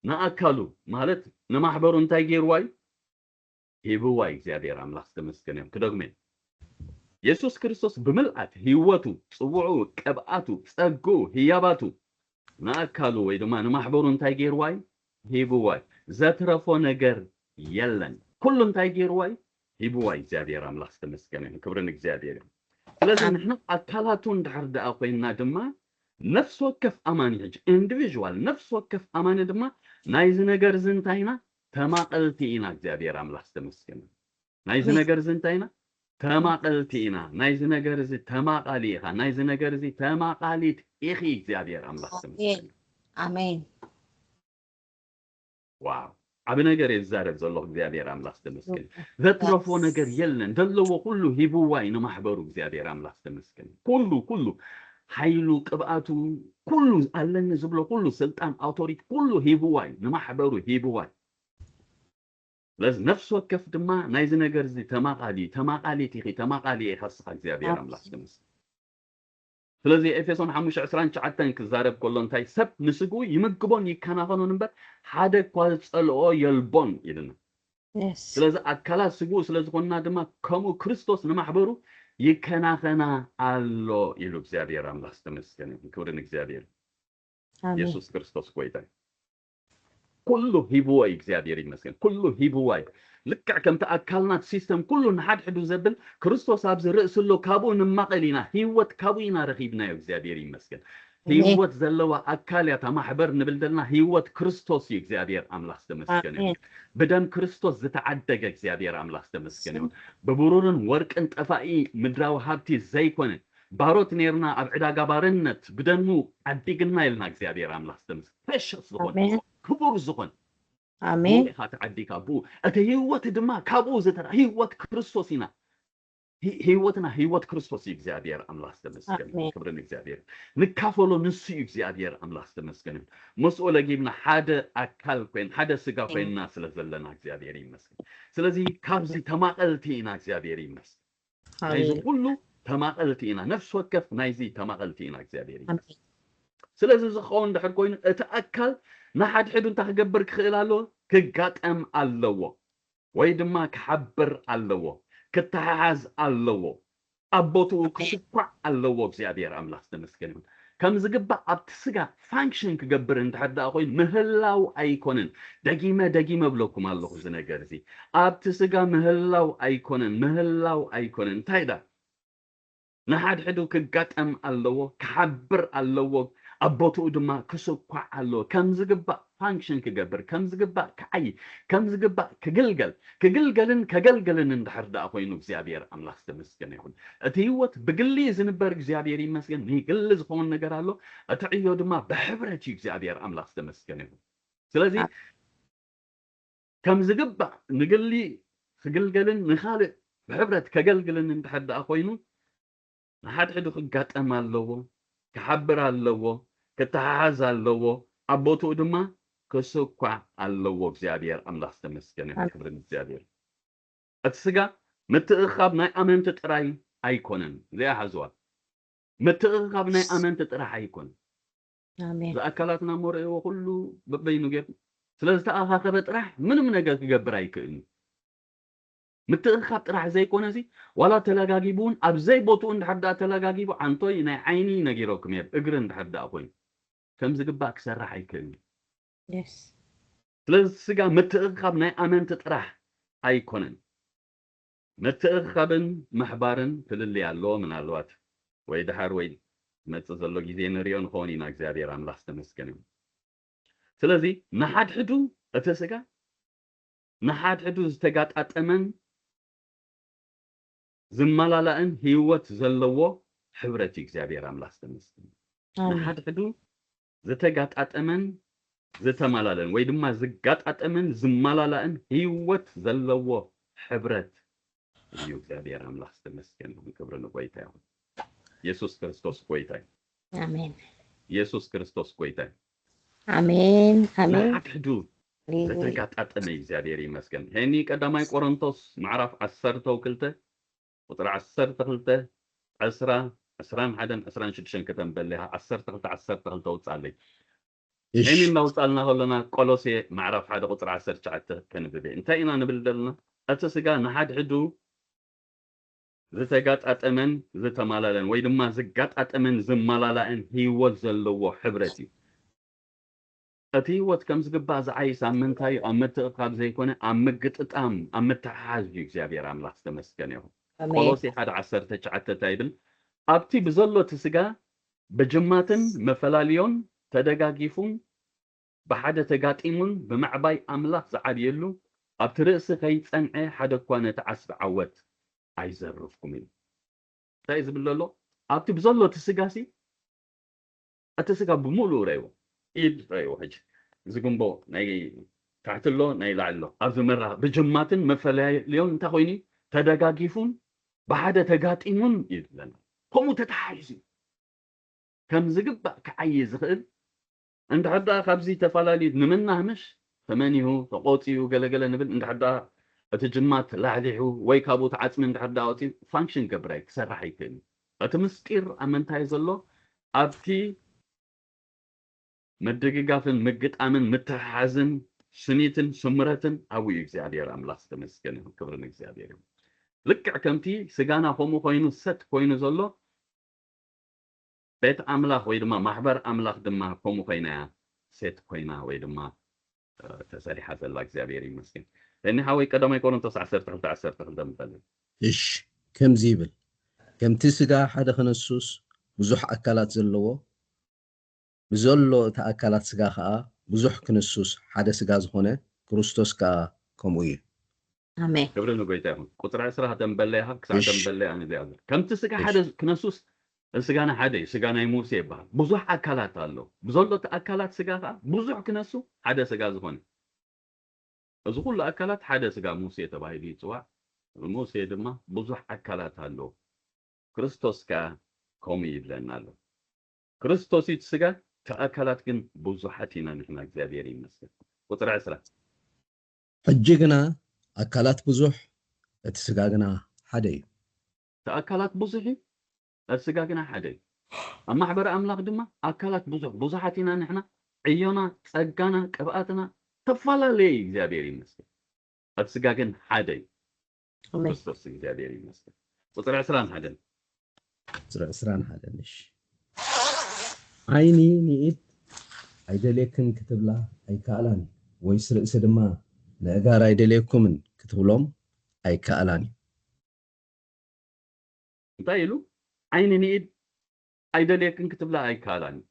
ንኣካሉ ማለት ንማሕበሩ እንታይ ገይርዋ እዩ? ሂብዋ እዩ። እግዚኣብሔር ኣምላኽ ዝተመስገነ ይሁን። ክደግሞ እየ። የሱስ ክርስቶስ ብምልኣት ህይወቱ፣ ጽውዕኡ፣ ቅብኣቱ፣ ጸግኡ፣ ህያባቱ ንኣካሉ ወይ ድማ ንማሕበሩ እንታይ ገይርዋ እዩ? ሂብዋ እዩ። ዘትረፎ ነገር የለን። ኩሉ እንታይ ገይርዋ እዩ? ሂብዋ እዩ። እግዚኣብሔር ኣምላኽ ዝተመስገነ ይሁን። ክብሪ ንእግዚኣብሔር ይሁን። ስለዚ ኣሜን። ንሕና ኣካላቱ እንድሕር ደኣ ኮይንና ድማ ነፍሲ ወከፍ ኣማኒ ሕጂ ኢንዲቪዥዋል ነፍሲ ወከፍ ኣማኒ ድማ ናይዚ ነገር እዚ እንታይ ኢና? ተማቐልቲ ኢና። እግዚኣብሔር ኣምላኽ ዝተመስገነ ይሁን። ናይዚ ኣሜን። ነገር እዚ እንታይ ኢና? ተማቐልቲ ኢና። ናይዚ ነገር እዚ ተማቓሊ ኢኻ። ናይዚ ነገር እዚ ተማቓሊት ኢኺ። እግዚኣብሔር ኣምላኽ ኣሜን። ዝተመስገነ ይሁን። ኣሜን። ዋው ዓቢ ነገር እየ ዝዛረብ ዘለኹ እግዚኣብሔር ኣምላኽ ዝተመስገን ዘትረፎ Yes. ነገር የለን ዘለዎ ኩሉ ሂብዋ እዩ ንማሕበሩ እግዚኣብሔር ኣምላኽ ዝተመስገን ኩሉ ኩሉ ሓይሉ ቅብኣቱ ኩሉ ኣለኒ ዝብሎ ኩሉ ስልጣን ኣውቶሪቲ ኩሉ ሂብዋ እዩ ንማሕበሩ ሂብዋ እዩ ስለዚ ነፍሲ ወከፍ ድማ ናይዚ ነገር እዚ ተማቓሊ እዩ ተማቓሊት ኢኺ ተማቓሊ ኢኻ እስኻ እግዚኣብሔር ኣምላኽ ኣሜን። ዝተመስገን ስለዚ ኤፌሶን ሓሙሽተ ዕስራን ትሽዓተን ክዛረብ ከሎ እንታይ ሰብ ንስግኡ ይምግቦን ይከናኸኖን እምበር ሓደ እኳ ዝጸልኦ የልቦን ኢልና Yes. ስለዚ ኣካላት ስግኡ ስለ ዝኾንና ድማ ከምኡ ክርስቶስ ንማሕበሩ ይከናኸና ኣሎ ኢሉ እግዚኣብሔር ኣምላኽ ዝተመስገነ ይሁን ክብሪ ንእግዚኣብሔር ኣሜን። የሱስ ክርስቶስ ጎይታ እዩ ኩሉ ሂብዎ እዩ እግዚኣብሔር ይመስገን ኩሉ ሂብዋ እዩ ልክዕ ከምቲ ኣካልና ሲስተም ኩሉ ንሓድሕዱ ዘብል ክርስቶስ ኣብዚ ርእሲ ኣሎ ካብኡ ንማቐል ኢና ህይወት ካብኡ ኢና ረኺብናዮ እግዚኣብሔር ይመስገን ኣሜን። ህይወት ዘለዋ ኣካል እያ እታ ማሕበር ንብል ዘለና ህይወት ክርስቶስ እዩ እግዚኣብሔር ኣምላኽ ዝተመስገነ እዩ ኣሜን። ብደም ክርስቶስ ዝተዓደገ እግዚኣብሔር ኣምላኽ ዝተመስገነ ይሁን ብብሩርን ወርቅን ጠፋኢ ምድራዊ ሃብቲ ዘይኮነ ባሮት ነርና ኣብ ዕዳጋ ባርነት ብደሙ ዓዲግና ኢልና እግዚኣብሔር ኣምላኽ ዝተመስገነ ፕሬሸስ ዝኾነ ኣሜን። ክቡር ዝኾነ ኣሜን። ኢኻ ተዓዲካ ብኡ እቲ ህይወት ድማ ካብኡ ዝተራ ህይወት ክርስቶስ ኢና ሂ- ህይወትና ህይወት ክርስቶስ እዩ እግዚኣብሔር ኣምላኽ ዝተመስገነ ኣሜን። ክብርን እግዚኣብሔር ንካፈሎ ንሱ እዩ እግዚኣብሔር ኣምላኽ ዝተመስገነ ምስኡ ለጊብና ሓደ ኣካል ኮይን ሓደ ስጋ ኮይንና ስለ ዘለና እግዚኣብሔር ይመስገን ስለዚ ካብዚ ተማቐልቲ ኢና እግዚኣብሔር ይመስገን ናይዚ ኣሜን። ኩሉ ተማቐልቲ ኢና ነፍሲ ወከፍ ናይዚ ተማቐልቲ ኢና እግዚኣብሔር ይመስገን ኣሜን። ስለዚ ዝኸውን ድሕር ኮይኑ እቲ ኣካል ንሓድሕዱ እንታይ ክገብር ክኽእል ኣለዎ ክጋጠም ኣለዎ ወይ ድማ ክሓብር ኣለዎ ክተሓሓዝ ኣለዎ ኣብ ቦትኡ ክስኳዕ ኣለዎ እግዚኣብሔር ኣምላኽ ዝተመስገን ይሁን ከም ዝግባእ ኣብቲ ስጋ ፋንክሽን ክገብር እንድሕር ደኣ ኮይኑ ምህላው ኣይኮነን ደጊመ ደጊመ ብለኩም ኣለኹ እዚ ነገር እዚ ኣብቲ ስጋ ምህላው ኣይኮነን ምህላው ኣይኮነን እንታይ ዳ ንሓድሕዱ ክጋጠም ኣለዎ ክሓብር ኣለዎ ኣብ ቦትኡ ድማ ክስኳዕ ኣለዎ ከም ዝግባእ ፋንክሽን ክገብር ከም ዝግባእ ክዓይ ከም ዝግባእ ክግልገል ክግልገልን ከገልግልን እንድሕር ደኣ ኮይኑ እግዚኣብሔር ኣምላኽ ዝተመስገነ ይኹን እቲ ህይወት ብግሊ ዝንበር እግዚኣብሔር ይመስገን ንግሊ ዝኸውን ነገር ኣሎ እቲ ዕዮ ድማ ብሕብረት እዩ እግዚኣብሔር ኣምላኽ ዝተመስገነ ይኹን ስለዚ ከም ዝግባእ ንግሊ ክግልገልን ንኻልእ ብሕብረት ከገልግልን እንድሕር ደኣ ኮይኑ ንሓድሕዱ ክጋጠም ኣለዎ ክሓብር ኣለዎ ክተሓሓዝ ኣለዎ ኣብ ቦትኡ ድማ ክስኳዕ ኣለዎ እግዚኣብሔር ኣምላኽ ዝተመስገነ ይኹን ክብሪ እግዚኣብሔር እቲ ስጋ ምትእኻብ ናይ ኣመንቲ ጥራይ ኣይኮነን እዚኣ ሓዝዋ ምትእኻብ ናይ ኣመንቲ ጥራሕ ኣይኮነን ኣሜን። ዝኣካላትና እሞ ርእይዎ ኩሉ በበይኑ ጌርኩም ስለዝተኣኻኸበ ጥራሕ ምንም ነገር ክገብር ኣይክእልን ምትእኻብ ጥራሕ ዘይኮነ ሲ ዋላ ተለጋጊቡ እውን ኣብ ዘይቦትኡ እንድሕር ደኣ ተለጋጊቡ ዓንቶይ ናይ ዓይኒ ነጊረኩም እየ እግሪ እንድሕር ደኣ ኮይኑ ከም ዝግባእ ክሰርሕ ኣይክእልን Yes. ስለዚ ስጋ ምትእኻብ ናይ ኣመንቲ ጥራሕ ኣይኮነን ምትእኻብን ምሕባርን ፍልልይ ኣለዎ ምናልባት ወይ ድሓር ወይ መፅእ ዘሎ ግዜ ንሪኦ ንኸውን ኢና እግዚኣብሔር ኣምላኽ ዝተመስገነ እዩ ስለዚ ንሓድሕዱ እቲ ስጋ ንሓድሕዱ ዝተጋጣጠመን ዝመላላእን ህይወት ዘለዎ ሕብረት እዩ እግዚኣብሔር ኣምላኽ ዝተመስገነ ኣሜን። ንሓድሕዱ ዝተጋጣጠመን ዝተመላለን ወይ ድማ ዝጋጣጠምን ዝመላላእን ህይወት ዘለዎ ሕብረት እዩ። እግዚኣብሔር ኣምላኽ ዝተመስገን ይኹን። ክብሪ ንጎይታ ይኹን። የሱስ ክርስቶስ ጎይታ እዩ። ኣሜን። የሱስ ክርስቶስ ጎይታ እዩ። ኣሜን። ኣሜን። ንሓድሕዱ ዝተጋጣጠመ እግዚኣብሔር ይመስገን። ሄኒ ቀዳማይ ቆሮንቶስ ምዕራፍ ዓሰርተ ክልተ ቁፅሪ ዓሰርተ ክልተ ዕስራ ዕስራን ሓደን ዕስራን ሽዱሽተን ከተንበለይ ዓሰርተ ክልተ ዓሰርተ ክልተ ውፃለይ። ሄኒ እናውፃልና ከሎና ቆሎሴ ምዕራፍ ሓደ ቁፅሪ ዓሰርተ ትሽዓተ ከንብብ እየ። እንታይ ኢና ንብል ዘለና? እቲ ስጋ ንሓድሕዱ ዝተጋጣጠመን ዝተማላለን ወይ ድማ ዝጋጣጠመን ዝመላላእን ህይወት ዘለዎ ሕብረት እዩ። እቲ ህይወት ከም ዝግባእ ዝዓይስ ኣብ ምንታይ እዩ? ኣብ ምትእኻብ ዘይኮነ ኣብ ምግጥጣም ኣብ ምትሓሓዝ እዩ። እግዚኣብሔር ኣምላኽ ዝተመስገነ ይኹን። ኣሜን። ቆሎሴ ሓደ ዓሰርተ ትሽዓተ እንታይ ይብል? ኣብቲ ብዘሎ እቲ ስጋ ብጅማትን መፈላልዮን ተደጋጊፉን ብሓደ ተጋጢሙን ብምዕባይ ኣምላኽ ዝዓብየሉ ኣብቲ ርእሲ ከይጸንዐ ሓደ እኳ ነቲ ዓስቢ ዓወት ኣይዘርፍኩምን እዩ። እንታይ እዩ ዝብል ዘሎ? ኣብቲ ብዘሎ እቲ ስጋ ሲ እቲ ስጋ ብምሉኡ ረእይዎ ኢድ ረእይዎ። ሕጂ እዚ ጉንቦ ናይ ታሕቲ ኣሎ ናይ ላዕሊ ኣሎ ኣብዚ መራ ብጅማትን መፈለያልዮን እንታይ ኮይኑ ተደጋጊፉን ብሓደ ተጋጢሙን እዩ ዝብለና። ከምኡ ተተሓሒዙ እዩ። ከም ዝግባእ ክዓይ ዝኽእል እንድሕር ደኣ ካብዚ ተፈላለዩ ንምናምሽ ተመኒሁ ተቆፂኡ ገለገለ ንብል እንድሕር ደኣ እቲ ጅማት ላሕሊሑ ወይ ካብኡ ተዓፅሚ እንድሕር ደኣ ወፂኡ ፋንክሽን ገብር ኣይ ክሰርሕ ኣይክእል እዩ። እቲ ምስጢር ኣብ ምንታይ ዘሎ ኣብቲ ምድግጋፍን ምግጣምን ምትሕሓዝን ስኒትን ስምረትን ኣብኡ እዩ። እግዚኣብሔር ኣምላኽ ዝተመስገነ ይሁን። ክብሪ ንእግዚኣብሔር ይሁን። ልክዕ ከምቲ ስጋና ከምኡ ኮይኑ ሰት ኮይኑ ዘሎ ቤት ኣምላኽ ወይ ድማ ማሕበር ኣምላኽ ድማ ከምኡ ኮይና እያ ሴት ኮይና ወይ ድማ ተሰሪሓ ዘላ እግዚኣብሔር ይመስገን። እኒ ሓወይ ቀዳማይ ቆሮንቶስ ዓሰርተ ክልተ ዓሰርተ ክልተ ምፈል እሽ ከምዚ ይብል፣ ከምቲ ስጋ ሓደ ክነሱስ ብዙሕ ኣካላት ዘለዎ ብዘሎ እቲ ኣካላት ስጋ ከዓ ብዙሕ ክንሱስ ሓደ ስጋ ዝኾነ ክርስቶስ ከዓ ከምኡ እዩ። ኣሜን። ክብሪ ንጎይታ ይኹን። ቁፅሪ ዕስራ ተንበለይኻ ክሳዕ እሺ። ተንበለይ ኣነ ዚኣ ከምቲ ስጋ ሓደ ክነሱስ ስጋና ሓደ እዩ። ስጋ ናይ ሙሴ ይበሃል። ብዙሕ ኣካላት ኣሎ። ብዘሎ እቲ ኣካላት ስጋ ከዓ ብዙሕ ክነሱ ሓደ ስጋ ዝኾነ እዚ ኩሉ ኣካላት ሓደ ስጋ ሙሴ ተባሂሉ ይፅዋዕ። ሙሴ ድማ ብዙሕ ኣካላት ኣሎ። ክርስቶስ ከዓ ከምኡ ይብለና ኣሎ። ክርስቶስ እዩ እቲ ስጋ፣ እቲ ኣካላት ግን ብዙሓት ኢና ንሕና። እግዚኣብሔር ይመስገን። ቁፅሪ ዕስራ ሕጂ ግና ኣካላት ብዙሕ እቲ ስጋ ግና ሓደ እዩ። እቲ ኣካላት ብዙሕ እዩ፣ እቲ ስጋ ግና ሓደ እዩ። ኣብ ማሕበረ ኣምላኽ ድማ ኣካላት ብዙሕ ብዙሓት ኢና ንሕና። ዕዮና፣ ጸጋና፣ ቅብኣትና ተፈላለየ እዩ። እግዚኣብሔር ይመስገን። እቲ ስጋ ግን ሓደ እዩ። ኣሜን። ክርስቶስ እግዚኣብሔር ይመስገን። ቁፅሪ ዕስራን ሓደን ቁፅሪ ዕስራን ሓደን እሺ። ዓይኒ ንኢድ ኣይደልየክን ክትብላ ኣይከኣላን እዩ፣ ወይስ ርእሲ ድማ ንእጋር ኣይደልየኩምን ክትብሎም ኣይከኣላን እዩ። እንታይ ኢሉ? ዓይኒ ንኢድ ኣይደልየክን ክትብላ ኣይከኣላን እዩ።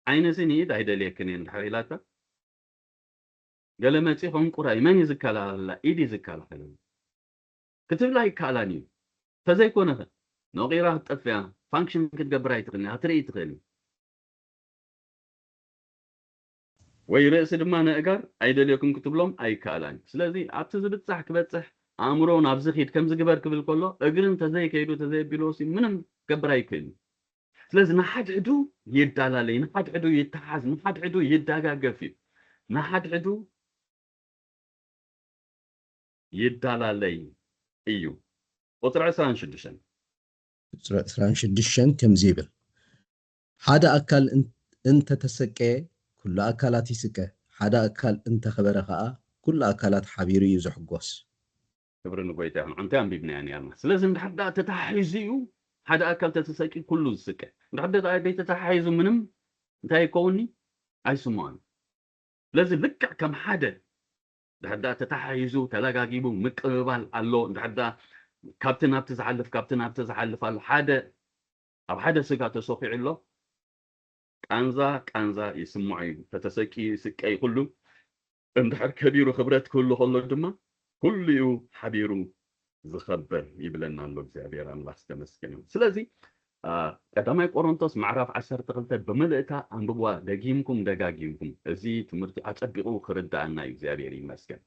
ዓይንሲ ንኢድ ኣይደልየክን እየ እንድሕር ኢላታ ገለ መፂ ከንቁራ እዩ። መን እዩ ዝከላኸለላ? ኢድ እዩ ዝከላኸለላ። ክትብላ ኣይከኣላን እዩ። ተዘይኮነኸ ነቂራ ክትጠፍያ ፋንክሽን ክትገብር ኣይትኽእልን እያ። ክትርኢ ትኽእል እዩ። ወይ ርእሲ ድማ ነእጋር ኣይደልየኩም ክትብሎም ኣይከኣላን እዩ። ስለዚ ኣብቲ ዝብጻሕ ክበጽሕ ኣእምሮ ናብዚ ኺድ ከምዚ ግበር ክብል ከሎ እግሪ እንተዘይከይዱ ተዘየቢልዎ ሲ ምንም ክገብር ኣይክእልን እዩ። ስለዚ ንሓድሕዱ ይዳላለይ፣ ንሓድሕዱ ይተሓዝ፣ ንሓድሕዱ ይዳጋገፍ እዩ። ንሓድሕዱ ይዳላለይ እዩ። ቁፅሪ ዕስራን ሽዱሽተን ቁፅሪ ዕስራን ሽዱሽተን ከምዚ ይብል፣ ሓደ ኣካል እን- እንተተሰቀየ ኩሉ ኣካላት ይስቀ፣ ሓደ ኣካል እንተኸበረ ከዓ ኩሉ ኣካላት ሓቢሩ እዩ ዝሕጎስ። ክብሪ ንጎይታ ይኹን። እንታይ ኣንቢብናያ ነርና? ስለዚ እንድሕር ደኣ ተታሒዙ እዩ ሓደ ኣካል ተተሰቂ ኩሉ ዝስቀ። እንድሕር ደኣ ዘይተታሓሒዙ ምንም እንታይ ይከውኒ ኣይስምዖን። ስለዚ ልክዕ ከም ሓደ ድሕር ደኣ ተታሓሒዙ ተለጋጊቡ ምቅብባል ኣሎ። እንድሕር ደኣ ካብቲ ናብቲ ዝሓልፍ ካብቲ ናብቲ ዝሓልፍ ኣሎ። ሓደ ኣብ ሓደ ስጋ ተሰኪዑ ኣሎ። ቃንዛ ቃንዛ ይስምዖ እዩ። ተተሰቂ ይስቀ እዩ ኩሉ። እንድሕር ከቢሩ ክብረት ክህሉ ከሎ ድማ ኩሉ እዩ ሓቢሩ ዝኸብር ይብለና ኣሎ እግዚኣብሔር ኣምላኽ ዝተመስገነ ይሁን። ስለዚ ቀዳማይ ቆሮንቶስ ምዕራፍ ዓሰርተ ክልተ ብምልእታ ኣንብብዋ፣ ደጊምኩም ደጋጊምኩም። እዚ ትምህርቲ ኣጸቢቑ ክርድኣና እዩ። እግዚኣብሔር ይመስገን።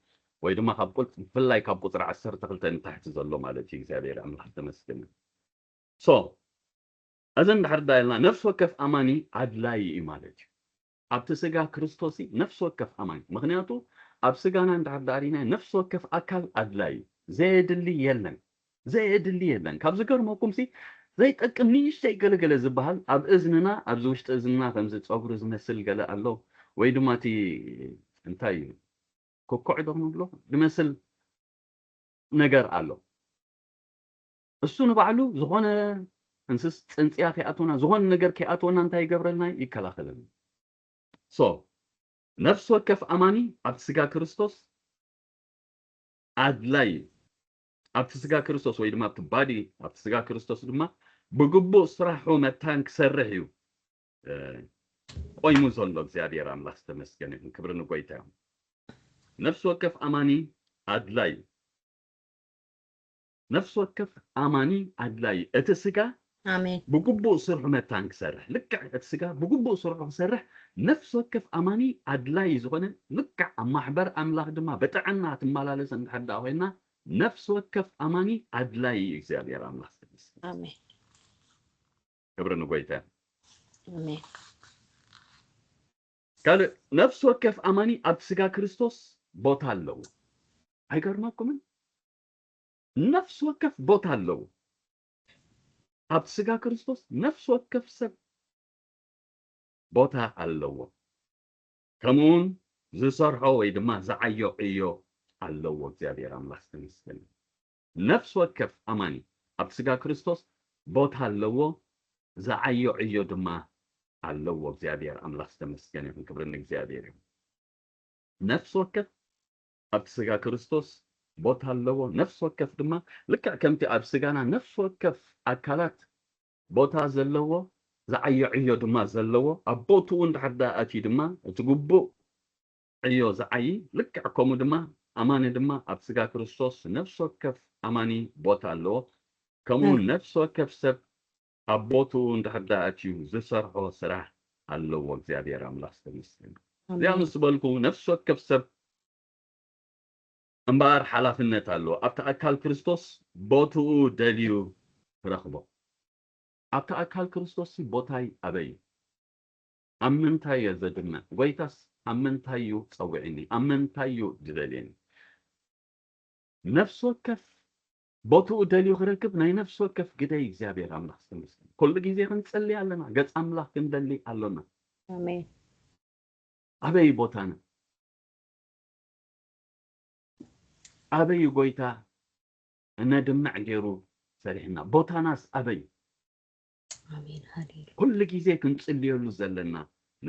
ወይ ድማ ካብ ቁጽ ብፍላይ ካብ ቁጽሪ ዓሰርተ ክልተ ንታሕቲ ዘሎ ማለት እዩ እግዚኣብሔር ኣምላኽ ተመስገን። So እዚ እንድሕር ዳይልና ነፍሲ ወከፍ ኣማኒ ኣድላይ እዩ ማለት እዩ። ኣብቲ ስጋ ክርስቶስ ነፍሲ ወከፍ ኣማኒ ምክንያቱ ኣብ ስጋና እንድሕር ዳሪና ነፍሲ ወከፍ ኣካል ኣድላይ እዩ። ዘየድሊ የለን። ዘየድሊ የለን። ካብ ዝገርመኩም ሲ ዘይጠቅም ንእሽተይ ገለገለ ዝበሃል ኣብ እዝንና ኣብዚ ውሽጢ እዝንና ከምዚ ፀጉሪ ዝመስል ገለ ኣሎ ወይ ድማ እቲ እንታይ እዩ ኮኮዕ ዶ ንብሎ ዝመስል ነገር ኣሎ። እሱ ንባዕሉ ዝኾነ እንስስ ፅንፅያ ከይኣትወና ዝኾነ ነገር ከይኣትወና እንታይ ይገብረልና ይከላኸለልና። So ነፍሲ ወከፍ ኣማኒ ኣብቲ ስጋ ክርስቶስ ኣድላይ እዩ። ኣብቲ ስጋ ክርስቶስ ወይ ድማ ኣብቲ ባዲ ኣብቲ ስጋ ክርስቶስ ድማ ብግቡእ ስራሑ መታን ክሰርሕ እዩ ቆይሙ ዘሎ እግዚኣብሔር ኣምላኽ ዝተመስገነ ይኹን። ክብሪ ንጎይታ ይኹን። ነፍሲ ወከፍ ኣማኒ ኣድላይ እዩ። ነፍሲ ወከፍ ኣማኒ ኣድላይ እዩ። እቲ ስጋ ኣሜን። ብግቡእ ስርሑ መታን ክሰርሕ ልክዕ እቲ ስጋ ብግቡእ ስርሑ ክሰርሕ ነፍሲ ወከፍ ኣማኒ ኣድላይ ዝኾነ ልክዕ ኣብ ማሕበር ኣምላኽ ድማ ብጥዕና ትመላለስ እንድሕር ደኣ ኮይና ነፍሲ ወከፍ ኣማኒ ኣድላይ እዩ እግዚኣብሔር ኣምላኽ ዝተመስገነ። ኣሜን። ክብሪ ንጎይታ። ኣሜን። ካልእ ነፍሲ ወከፍ ኣማኒ ኣብ ስጋ ክርስቶስ ቦታ ኣለዎ። ኣይገርመኩምን? ነፍሲ ወከፍ ቦታ ኣለዎ። ኣብ ስጋ ክርስቶስ ነፍሲ ወከፍ ሰብ ቦታ ኣለዎ። ከምኡውን ዝሰርሖ ወይ ድማ ዝዓዮ ዕዮ ኣለዎ። እግዚኣብሔር ኣምላኽ ዝተመስገነ። ነፍሲ ወከፍ ኣማኒ ኣብ ስጋ ክርስቶስ ቦታ ኣለዎ፣ ዝዓዮ ዕዮ ድማ ኣለዎ። እግዚኣብሔር ኣምላኽ ዝተመስገነ ይኹን። ክብሪ ንእግዚኣብሔር ይኹን። ነፍሲ ወከፍ ኣብቲ ስጋ ክርስቶስ ቦታ ኣለዎ። ነፍሲ ወከፍ ድማ ልክዕ ከምቲ ኣብ ስጋና ነፍሲ ወከፍ ኣካላት ቦታ ዘለዎ ዝዓዮ ዕዮ ድማ ዘለዎ ኣብ ቦትኡ እንድሕር ደኣ ኣትዩ ድማ እቲ ግቡእ ዕዮ ዝዓዪ ልክዕ ከምኡ ድማ ኣማኒ ድማ ኣብ ስጋ ክርስቶስ ነፍሲ ወከፍ ኣማኒ ቦታ ኣለዎ። ከምኡ እውን ነፍሲ ወከፍ ሰብ ኣብ ቦትኡ እንድሕር ደኣ ኣትዩ ዝሰርሖ ስራሕ ኣለዎ። እግዚኣብሔር ኣምላኽ ዝተመስገነ። እዚኣ ምስ በልኩ ነፍሲ ወከፍ ሰብ እምበኣር ሓላፍነት ኣለዎ። ኣብቲ ኣካል ክርስቶስ ቦትኡ ደልዩ ክረኽቦ። ኣብቲ ኣካል ክርስቶስ ቦታይ ኣበይ እዩ? ኣብ ምንታይ እየ ዘድምዕ? ጎይታስ ኣብ ምንታይ እዩ ጸዊዕኒ? ኣብ ምንታይ እዩ ዝደልየኒ? ነፍሲ ወከፍ ቦትኡ ደልዩ ክረክብ ናይ ነፍሲ ወከፍ ግደይ እግዚኣብሔር ኣምላኽ ዝተመስገነ። ኩሉ ግዜ ክንጽሊ ኣለና። ገጽ ኣምላኽ ክንደሊ ኣሎና። ኣሜን። ኣበይ ቦታና? ኣበይ ጎይታ እነድምዕ ገይሩ ሰሪሕና? ቦታናስ ኣበይ? ኣሜን። ሃሌሉያ። ኩሉ ግዜ ክንጽልየሉ ዘለና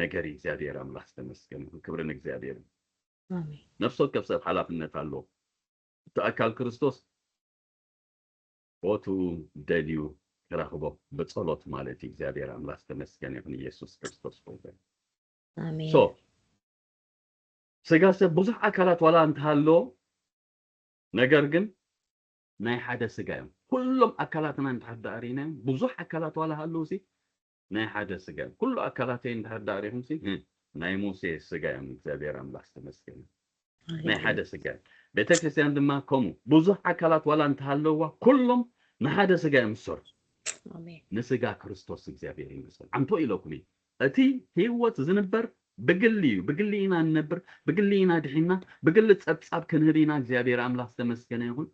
ነገር እዩ። እግዚኣብሔር ኣምላኽ ዝተመስገነ ይሁን። ክብሪ ንእግዚኣብሔር። ኣሜን። ነፍሲ ወከፍ ሰብ ሓላፍነት ኣለዎ። እቲ ኣካል ክርስቶስ ቦትኡ ደልዩ ክረኽቦ ብጸሎት ማለት እዩ። እግዚኣብሔር ኣምላኽ ዝተመስገነ ይኹን። ኢየሱስ ክርስቶስ ጎይታ። ኣሜን። So ስጋ ሰብ ብዙሕ ኣካላት ዋላ እንተሃለዎ ነገር ግን ናይ ሓደ ስጋ እዮም። ኩሎም ኣካላትና እንድሕር ደኣ ርኢናዮም ብዙሕ ኣካላት ዋላ ሃለዉ ሲ ናይ ሓደ ስጋ እዮም። ኩሉ ኣካላተይ እንድሕር ደኣ ርኢኹም ሲ ናይ ሙሴ ስጋ እዮም። እግዚኣብሔር ኣምላኽ ዝተመስገነ ናይ ሓደ ስጋ እዮም። ቤተ ክርስቲያን ድማ ከምኡ ብዙሕ ኣካላት ዋላ እንተሃለውዋ ኩሎም ንሓደ ስጋ እዮም ዝሰርሑ። ኣሜን። ንስጋ ክርስቶስ እግዚኣብሔር ይመስል። ኣንቶ ኢለኩም እዩ እቲ ህይወት ዝንበር ብግሊ እዩ። ብግሊ ኢና ንነብር፣ ብግሊ ኢና ድሒና፣ ብግሊ ጸብጻብ ክንህብ ኢና። እግዚኣብሔር ኣምላኽ ዝተመስገነ ይኹን።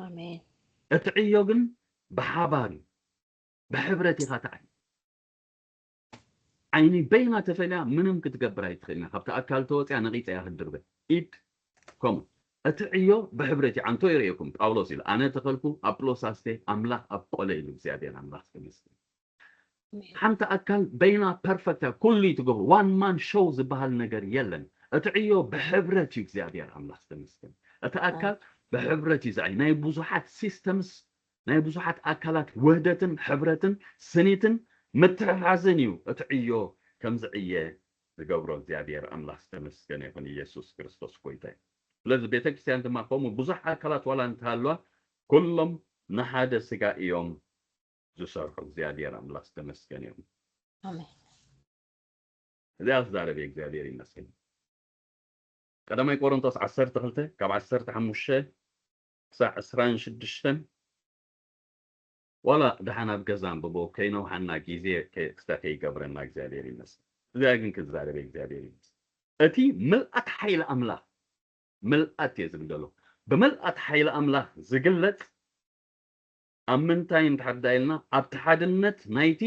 ኣሜን። እቲ ዕዮ ግን ብሓባር እዩ። ብሕብረት ኢኻ ትዓይ። ዓይኒ በይና ተፈልያ ምንም ክትገብር ኣይትኽእልን። ካብቲ ኣካል ተወፅያ ነቒፀ እያ ክትድርበ። ኢድ ከምኡ። እቲ ዕዮ ብሕብረት እዩ። ኣንቶ ይርእየኩም ጳውሎስ ኢሉ ኣነ ተኸልኩ ኣጵሎስ ኣስቴ ኣምላኽ ኣብ ቆለ ኢሉ እግዚኣብሔር ኣምላኽ ተመስገን። ሓንቲ ኣካል በይና ፐርፈክት እያ ኩሉ እዩ ትገብሩ። ዋን ማን ሾው ዝበሃል ነገር የለን። እቲ ዕዮ ብሕብረት እዩ እግዚኣብሔር ኣምላኽ ተመስገን። እቲ ኣካል ብሕብረት እዩ ዝዓይ ናይ ብዙሓት ሲስተምስ ናይ ብዙሓት ኣካላት ውህደትን ሕብረትን ስኒትን ምትሕሓዝን እዩ እቲ ዕዮ ከምዚ ዕየ ዝገብሮ እግዚኣብሔር ኣምላኽ ዝተመስገነ ይኹን ኢየሱስ ክርስቶስ ጎይታ እዩ። ስለዚ ቤተ ክርስቲያን ድማ ከምኡ ብዙሕ ኣካላት ዋላ እንተሃለዋ ኩሎም ንሓደ ስጋ እዮም ዝሰርሑ እግዚኣብሔር ኣምላኽ ዝተመስገነ ይኹን። ኣሜን። እዚኣ ዝዛረበ እግዚኣብሔር ይመስገን። ቀዳማይ ቆሮንቶስ ዓሰርተ ክልተ ካብ ዓሰርተ ሓሙሽተ ክሳዕ ዕስራን ሽዱሽተን። ዋላ ደሓን ኣብ ገዛ ኣንብቦ፣ ከይነውሓና፣ ግዜ ከ-፣ ክስተ ከይገብረና እግዚኣብሔር ይመስገን። እዚኣ ግን ክዛረበ እግዚኣብሔር ይመስገን። እቲ ምልኣት ሓይሊ ኣምላኽ፣ ምልኣት እየ ዝብል ዘሎ። ብምልኣት ሓይሊ ኣምላኽ ዝግለጽ ኣብ ምንታይ እንድሕር ዳ ኢልና፣ ኣብቲ ሓድነት ናይቲ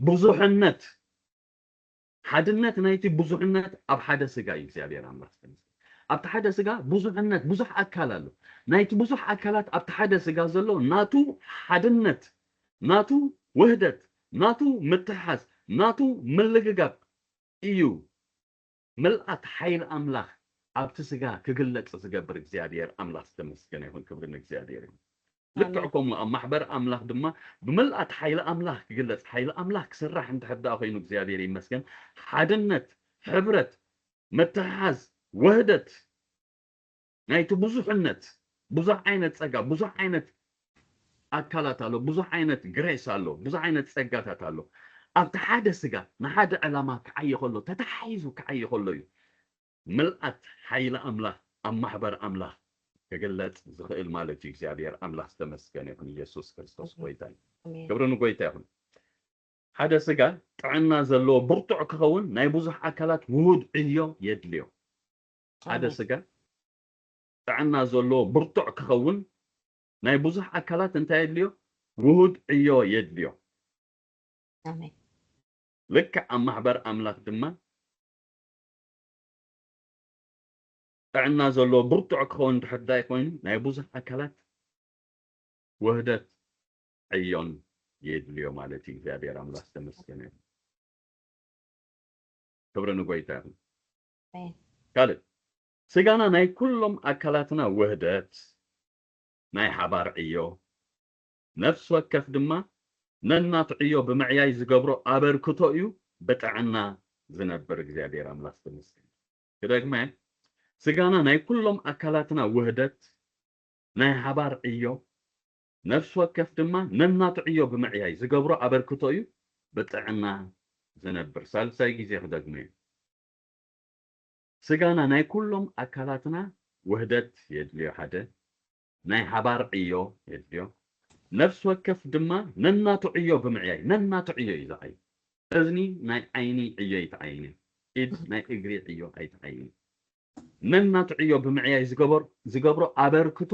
ብዙሕነት፣ ሓድነት ናይቲ ብዙሕነት ኣብ ሓደ ስጋ እዩ እግዚኣብሔር ኣምላኽ ዝተመስገነ። ኣብቲ ሓደ ስጋ ብዙሕነት፣ ብዙሕ ኣካል ኣሎ። ናይቲ ብዙሕ ኣካላት ኣብቲ ሓደ ስጋ ዘሎ ናቱ ሓድነት፣ ናቱ ውህደት፣ ናቱ ምትሕሓዝ፣ ናቱ ምልግጋብ እዩ። ምልኣት ሓይሊ ኣምላኽ ኣብቲ ስጋ ክግለጽ ዝገብር እግዚኣብሔር ኣምላኽ ዝተመስገነ ይኹን። ክብሪ ንእግዚኣብሔር ይኹን። ልክዕ ከምኡ ኣብ ማሕበር ኣምላኽ ድማ ብምልኣት ሓይሊ ኣምላኽ ክግለጽ፣ ሓይሊ ኣምላኽ ክስራሕ እንድሕር ደኣ ኮይኑ እግዚኣብሔር ይመስገን። ሓድነት፣ ሕብረት፣ ምትሕሓዝ፣ ውህደት፣ ናይቲ ብዙሕነት፣ ብዙሕ ዓይነት ጸጋ፣ ብዙሕ ዓይነት ኣካላት ኣሎ፣ ብዙሕ ዓይነት ግሬስ ኣሎ፣ ብዙሕ ዓይነት ጸጋታት ኣሎ። ኣብቲ ሓደ ስጋ ንሓደ ዕላማ ክዓይ ከሎ፣ ተታሒዙ ክዓይ ከሎ እዩ ምልኣት ሓይሊ ኣምላኽ ኣብ ማሕበር ኣምላኽ ክግለጽ ዝኽእል ማለት እዩ። እግዚኣብሔር ኣምላኽ ዝተመስገነ ይኹን። ኢየሱስ ክርስቶስ ጎይታ እዩ። ኣሜን። ክብሪ ንጎይታ ይኹን። ሓደ ስጋ ጥዕና ዘለዎ ብርቱዕ ክኸውን ናይ ብዙሕ ኣካላት ውሁድ ዕዮ የድልዮ። ሓደ ኣሜን። ስጋ ጥዕና ዘለዎ ብርቱዕ ክኸውን ናይ ብዙሕ ኣካላት እንታይ የድልዮ? ውሁድ ዕዮ የድልዮ። ኣሜን። ልክዕ ኣብ ማሕበር ኣምላኽ ድማ ጥዕና ዘለዎ ብርቱዕ ክኸውን ድሕር ዳይ ኮይኑ ናይ ብዙሕ ኣካላት ውህደት ዕዮን የድልዮ ማለት እዩ። እግዚኣብሔር ኣምላኽ ዝተመስገነ ይሁን። ክብሪ ንጎይታ ይሁን። ኣሜን። ካልእ፣ ስጋና ናይ ኩሎም ኣካላትና ውህደት ናይ ሓባር ዕዮ፣ ነፍሲ ወከፍ ድማ ነናቱ ዕዮ ብምዕያይ ዝገብሮ ኣበርክቶ እዩ ብጥዕና ዝነብር። እግዚኣብሔር ኣምላኽ ዝተመስገነ። ክደግመ፣ ስጋና ናይ ኩሎም ኣካላትና ውህደት ናይ ሓባር ዕዮ፣ ነፍሲ ወከፍ ድማ ነናቱ ዕዮ ብምዕያይ ዝገብሮ ኣበርክቶ እዩ ብጥዕና ዝነብር። ሳልሳይ ግዜ ክደግመ እዩ። ስጋና ናይ ኩሎም ኣካላትና ውህደት የድልዮ፣ ሓደ ናይ ሓባር ዕዮ የድልዮ። ነፍሲ ወከፍ ድማ ነናቱ ዕዮ ብምዕያይ፣ ነናቱ ዕዮ እዩ ዝዓይ። እዝኒ ናይ ዓይኒ ዕዮ ኣይትዓይን፣ ኢድ ናይ እግሪ ዕዮ ኣይትዓይን። ነናቱ ዕዮ ብምዕያይ ዝገበር-፣ ዝገብሮ ኣበርክቶ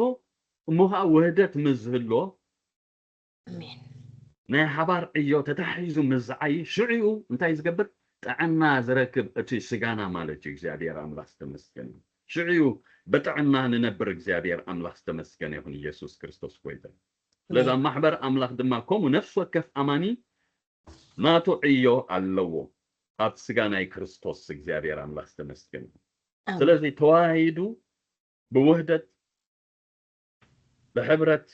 እሞ ኸዓ ውህደት ምስ ዝህልዎ ኣሜን። ናይ ሓባር ዕዮ ተታሒዙ ምስ ዝዓይ ሽዑ እንታይ ዝገብር? ጥዕና ዝረክብ እቲ ስጋና ማለት እዩ። እግዚኣብሔር ኣምላኽ ዝተመስገነ። ሽዑ ብጥዕና ንነብር። እግዚኣብሔር ኣምላኽ ዝተመስገነ ይኹን። ኢየሱስ ክርስቶስ ጎይታ። ስለዚ ኣብ ኣሜን። ማሕበር ኣምላኽ ድማ ከምኡ ነፍሲ ወከፍ ኣማኒ ናቱ ዕዮ ኣለዎ ኣብ ስጋ ናይ ክርስቶስ። እግዚኣብሔር ኣምላኽ ዝተመስገነ። ኣሜን። ስለዚ ተዋሂዱ ብውህደት ብሕብረት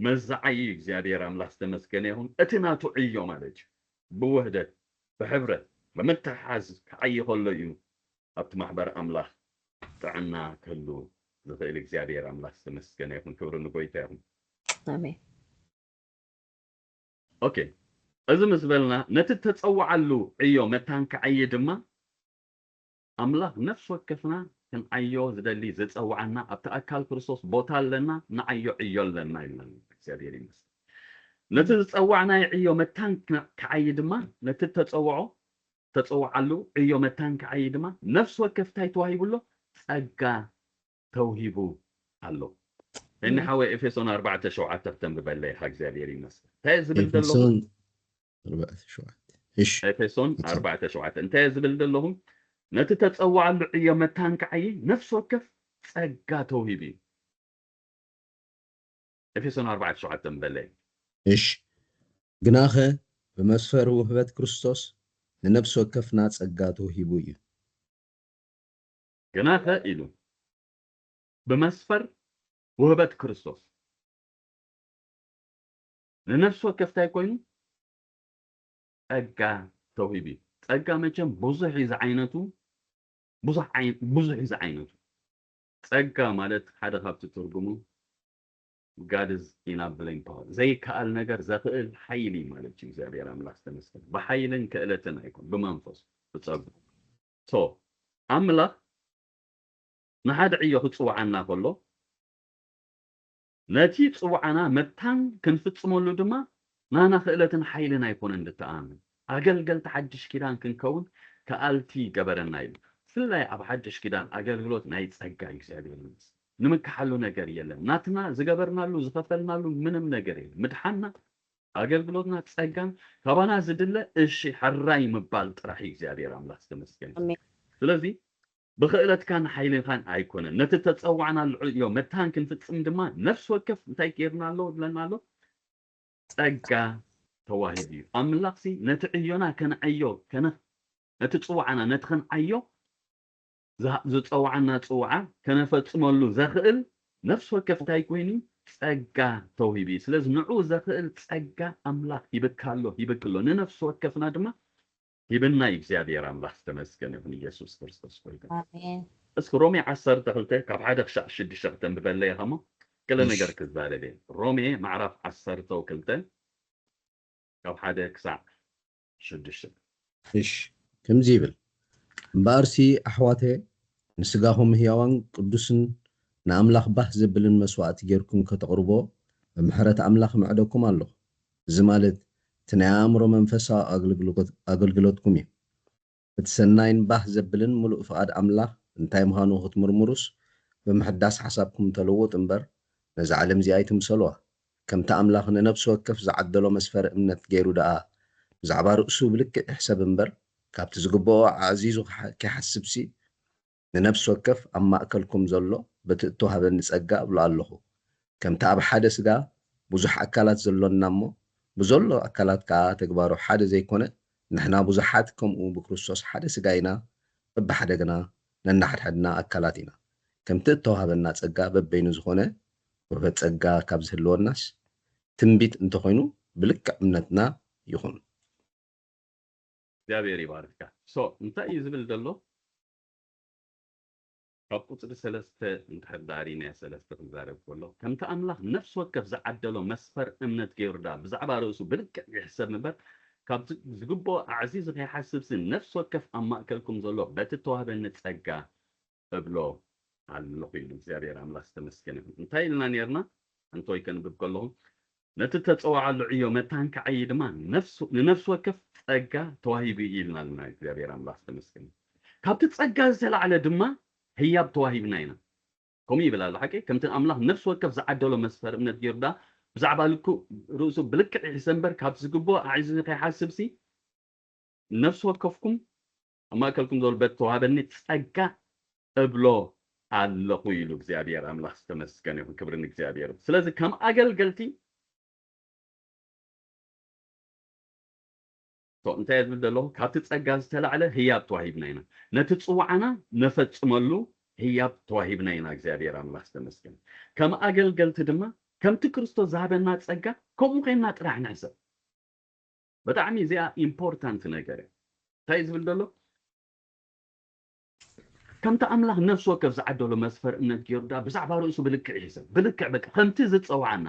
መዛዓይ እዩ። እግዚኣብሔር ኣምላኽ ዝተመስገነ ይኹን። እቲ ናቱ ዕዮ ማለት እዩ። ብውህደት፣ ብሕብረት፣ ብምትሕሓዝ ክዓይ ከሎ እዩ ኣብቲ ማሕበር ኣምላኽ ጥዕና ክህሉ ዝኽእል። እግዚኣብሔር ኣምላኽ ዝተመስገነ ይኹን። ክብሪ ንጎይታ ይኹን። ኣሜን። ኦኬ፣ እዚ ምስ በልና ነቲ እተጸውዓሉ ዕዮ መታን ክዓይ ድማ ኣምላኽ ነፍሲ ወከፍና ክንዓዮ ዝደሊ ዝጸውዓና ኣብቲ ኣካል ክርስቶስ ቦታ ኣለና፣ ንዓዮ ዕዮ ኣለና ኢልና እግዚኣብሔር ይመስገን። ነቲ ዝጸዋዕናዮ ዕዮ መታን ክዓ-፣ ክዓይ ድማ ነቲ ተጸውዖ፣ ተጸውዓሉ ዕዮ መታን ክዓይ ድማ ነፍሲ ወከፍ እንታይ ተዋሂቡ ኣሎ? ጸጋ ተውሂቡ ኣሎ። እኒ እም። ሓወይ ኤፌሶን ኣርባዕተ ሸውዓተ ክተንብበለይ ኢኻ፣ እግዚኣብሔር ይመስገን። እንታይ ዝብል ዘለኹ? ኤፌሶን ኣርባዕተ ሸውዓተ። እሺ። ኤፌሶን ኣርባዕተ ሸውዓተ። እንታይ ዝብል ዘለኹ? ነቲ ተጸዋዓሉ ዕዮ መታን ክዓይ ነፍሲ ወከፍ ጸጋ ተውሂቡ እዩ። ኤፌሶን ኣርባዕተ ሸውዓተ በለይ። እሺ። ግናኸ ብመስፈር ውህበት ክርስቶስ ንነፍሲ ወከፍና ጸጋ ተውሂቡ እዩ። ግናኸ ኢሉ ብመስፈር ውህበት ክርስቶስ ንነፍሲ ወከፍ እንታይ ኮይኑ? ጸጋ ተውሂቡ እዩ። ጸጋ መቸም ብዙሕ እዩ ዝዓይነቱ፣ ብዙሕ ዓይ-፣ ብዙሕ እዩ ዝዓይነቱ። ጸጋ ማለት ሓደ ካብቲ ትርጉሙ God is enabling power፣ ዘይከኣል ነገር ዘኽእል ሓይሊ ማለት እዩ። እግዚኣብሔር ኣምላኽ ዝተመስገነ። ብሓይልን ክእለትን ኣይኮን፣ ብመንፈሱ፣ ብጸጉ። So፣ ኣምላኽ ንሓደ ዕዮ ክጽውዓና ከሎ፣ ነቲ ጽውዓና መታን ክንፍጽመሉ ድማ ናና ክእለትን ሓይልን ኣይኮነን ዝተኣምን። ኣገልገልቲ ሓድሽ ኪዳን ክንከውን ከኣልቲ ገበረና ኢሉ። ብፍላይ ኣብ ሓድሽ ኪዳን ኣገልግሎት ናይ ጸጋ እዩ፣ እግዚኣብሔር ይመስገን። ንምክሓሉ ነገር የለን። ናትና ዝገበርናሉ ዝኸፈልናሉ ምንም ነገር የለን። ምድሓንና ኣገልግሎትና ጸጋን ካባና ዝድለ እሺ ሕራይ ምባል ጥራሕ እዩ። እግዚኣብሔር ኣምላኽ ዝተመስገነ። ኣሜን። ስለዚ ብኽእለትካን ሓይልኻን ኣይኮነን። ነቲ ተጸዋዕናሉ ዕዮ መታን ክንፍጽም ድማ ነፍሲ ወከፍ እንታይ ገይርና ኣሎ ዝብለና ኣሎ? ጸጋ ተዋሂቡ እዩ። ኣምላኽሲ ነቲ ዕዮና ከነዕዮ ከነ ነቲ ጽዋዕና ነቲ ከነዓዮ ዝሃ- ዝጸዋዓና ጽዋዓ ከነፈጽመሉ ዘኽእል ነፍሲ ወከፍ እንታይ ኮይኑ ጸጋ ተውሂቡ እዩ። ስለዚ ንዑ ዘኽእል ጸጋ ኣምላኽ ሂብካ ኣሎ ሂብክ ኣሎ። ንነፍሲ ወከፍና ድማ ሂብና እዩ። እግዚኣብሔር ኣምላኽ ዝተመስገነ ይሁን። ኢየሱስ ክርስቶስ ኮይኑ ኣሜን። እስኪ ሮሜ ዓሰርተ ክልተ ካብ ሓደ ክሳዕ ሽዱሽተ ክተንብበለይ ኢኻ እሞ ገለ እሺ። ነገር ክዛረብ እየ። ሮሜ ማዕራፍ ዓሰርተ ክልተ ካብ ሓደ ክሳዕ ሽዱሽተ። እሺ፣ ከምዚ ይብል፣ እምበኣርሲ ኣሕዋተ፣ ንስጋኹም ህያዋን ቅዱስን ንኣምላኽ ባህ ዘብልን መስዋእቲ ጌርኩም ከተቕርቦ፣ ብምሕረት ኣምላኽ ምዕደኩም ኣለኹ። እዚ ማለት እቲ ናይ ኣእምሮ መንፈሳዊ ኣገልግሎት- ኣገልግሎትኩም እዩ። እቲ ሰናይን ባህ ዘብልን ምሉእ ፍቓድ ኣምላኽ እንታይ ምዃኑ ክትምርምሩስ፣ ብምሕዳስ ሓሳብኩም ተለወጡ እምበር፣ ነዛ ዓለም እዚኣ ኣይትምሰልዋ። ከምቲ ኣምላኽ ንነፍሲ ወከፍ ዝዓደሎ መስፈሪ እምነት ገይሩ ደኣ፣ ብዛዕባ ርእሱ ብልክዕ ይሕሰብ እምበር፣ ካብቲ ዝግብኦ ኣዕዚዙ ክሓ- ከይሓስብሲ፣ ንነፍሲ ወከፍ ኣብ ማእከልኩም ዘሎ በቲ እተዋህበኒ ጸጋ እብሎ ኣለኹ። ከምቲ ኣብ ሓደ ስጋ ብዙሕ ኣካላት ዘሎና እሞ፣ ብዘሎ ኣካላት ከኣ ተግባሩ ሓደ ዘይኮነ፣ ንሕና ብዙሓት ከምኡ ብክርስቶስ ሓደ ስጋ ኢና፣ በብሓደ ግና ነንሓድሕድና ኣካላት ኢና። ከምቲ እተዋህበና ጸጋ በበይኑ ዝኾነ ውህበት ጸጋ ካብ ዝህልወናስ፣ ትንቢት እንተኾይኑ ብልክዕ እምነትና ይኹን። እግዚኣብሔር ይባርካ። ሶ እንታይ እዩ ዝብል ዘሎ? ካብ ቁፅሪ ሰለስተ እንድሕር ዳሪና ሰለስተ ክዛረብ ከሎ ከምቲ ኣምላኽ ነፍሲ ወከፍ ዝዓደሎ መስፈር እምነት ገይሩ ዳ ብዛዕባ ርእሱ ብልክዕ ይሕሰብ እምበር ካብ ዝ- ዝግብኦ ኣዕዚዙ ከይሓስብሲ ነፍሲ ወከፍ ኣብ ማእከልኩም ዘሎ በቲ ተዋህበኒ ጸጋ እብሎ ኣለኹ ኢሉ። እግዚኣብሔር ኣምላኽ ዝተመስገነ ይሁን። እንታይ ኢልና ነርና? እንቶይ ከንብብ ከለኹ ነቲ ተጸዋዓሉ ዕዮ መታን ክዓይ ድማ ነፍሱ- ንነፍሲ ወከፍ ጸጋ ተዋሂቡ እዩ ኢልና ኣለና። እግዚኣብሔር ኣምላኽ ዝተመስገነ። ካብቲ ጸጋ ዝተላዕለ ድማ ህያብ ተዋሂብና ኢና። ከምኡ ይብል ኣሎ ሓቂ። ከምቲ ኣምላኽ ነፍሲ ወከፍ ዝዓደሎ መስፈር እምነት ገይሩ ዳ ብዛዕባ ልኩ ርእሱ ብልክዕ ይሕሰብ እምበር ካብ ዝግብኦ ኣዕዚዙ ከይሓስብሲ ነፍሲ ወከፍኩም ኣብ ማእከልኩም ዘሎ በቲ ተዋህበኒ ጸጋ እብሎ ኣለኹ ኢሉ እግዚኣብሔር ኣምላኽ ዝተመስገነ ይኹን። ክብሪ ንእግዚኣብሔር። ስለዚ ከም ኣገልገልቲ ቶ እንታይ ዝብል ዘለኹ ካብቲ ጸጋ ዝተላዕለ ህያብ ተዋሂብና ኢና። ነቲ ጽዋዕና ነፈጽመሉ ህያብ ተዋሂብና ኢና። እግዚኣብሔር ኣምላኽ ዝተመስገነ። ከም ኣገልገልቲ ድማ ከምቲ ክርስቶስ ዝሃበና ጸጋ ከምኡ ኮይንና ጥራሕ ንሕሰብ። ብጣዕሚ እዚኣ ኢምፖርታንት ነገር እያ። እንታይ ዝብል ዘሎ ከምቲ ኣምላኽ ነፍሲ ወከፍ ዝዓደሎ መስፈር እምነት ገይሩ ዳ ብዛዕባ ርእሱ ብልክዕ ይሕሰብ። ብልክዕ በቃ ከምቲ ዝጸዋዓና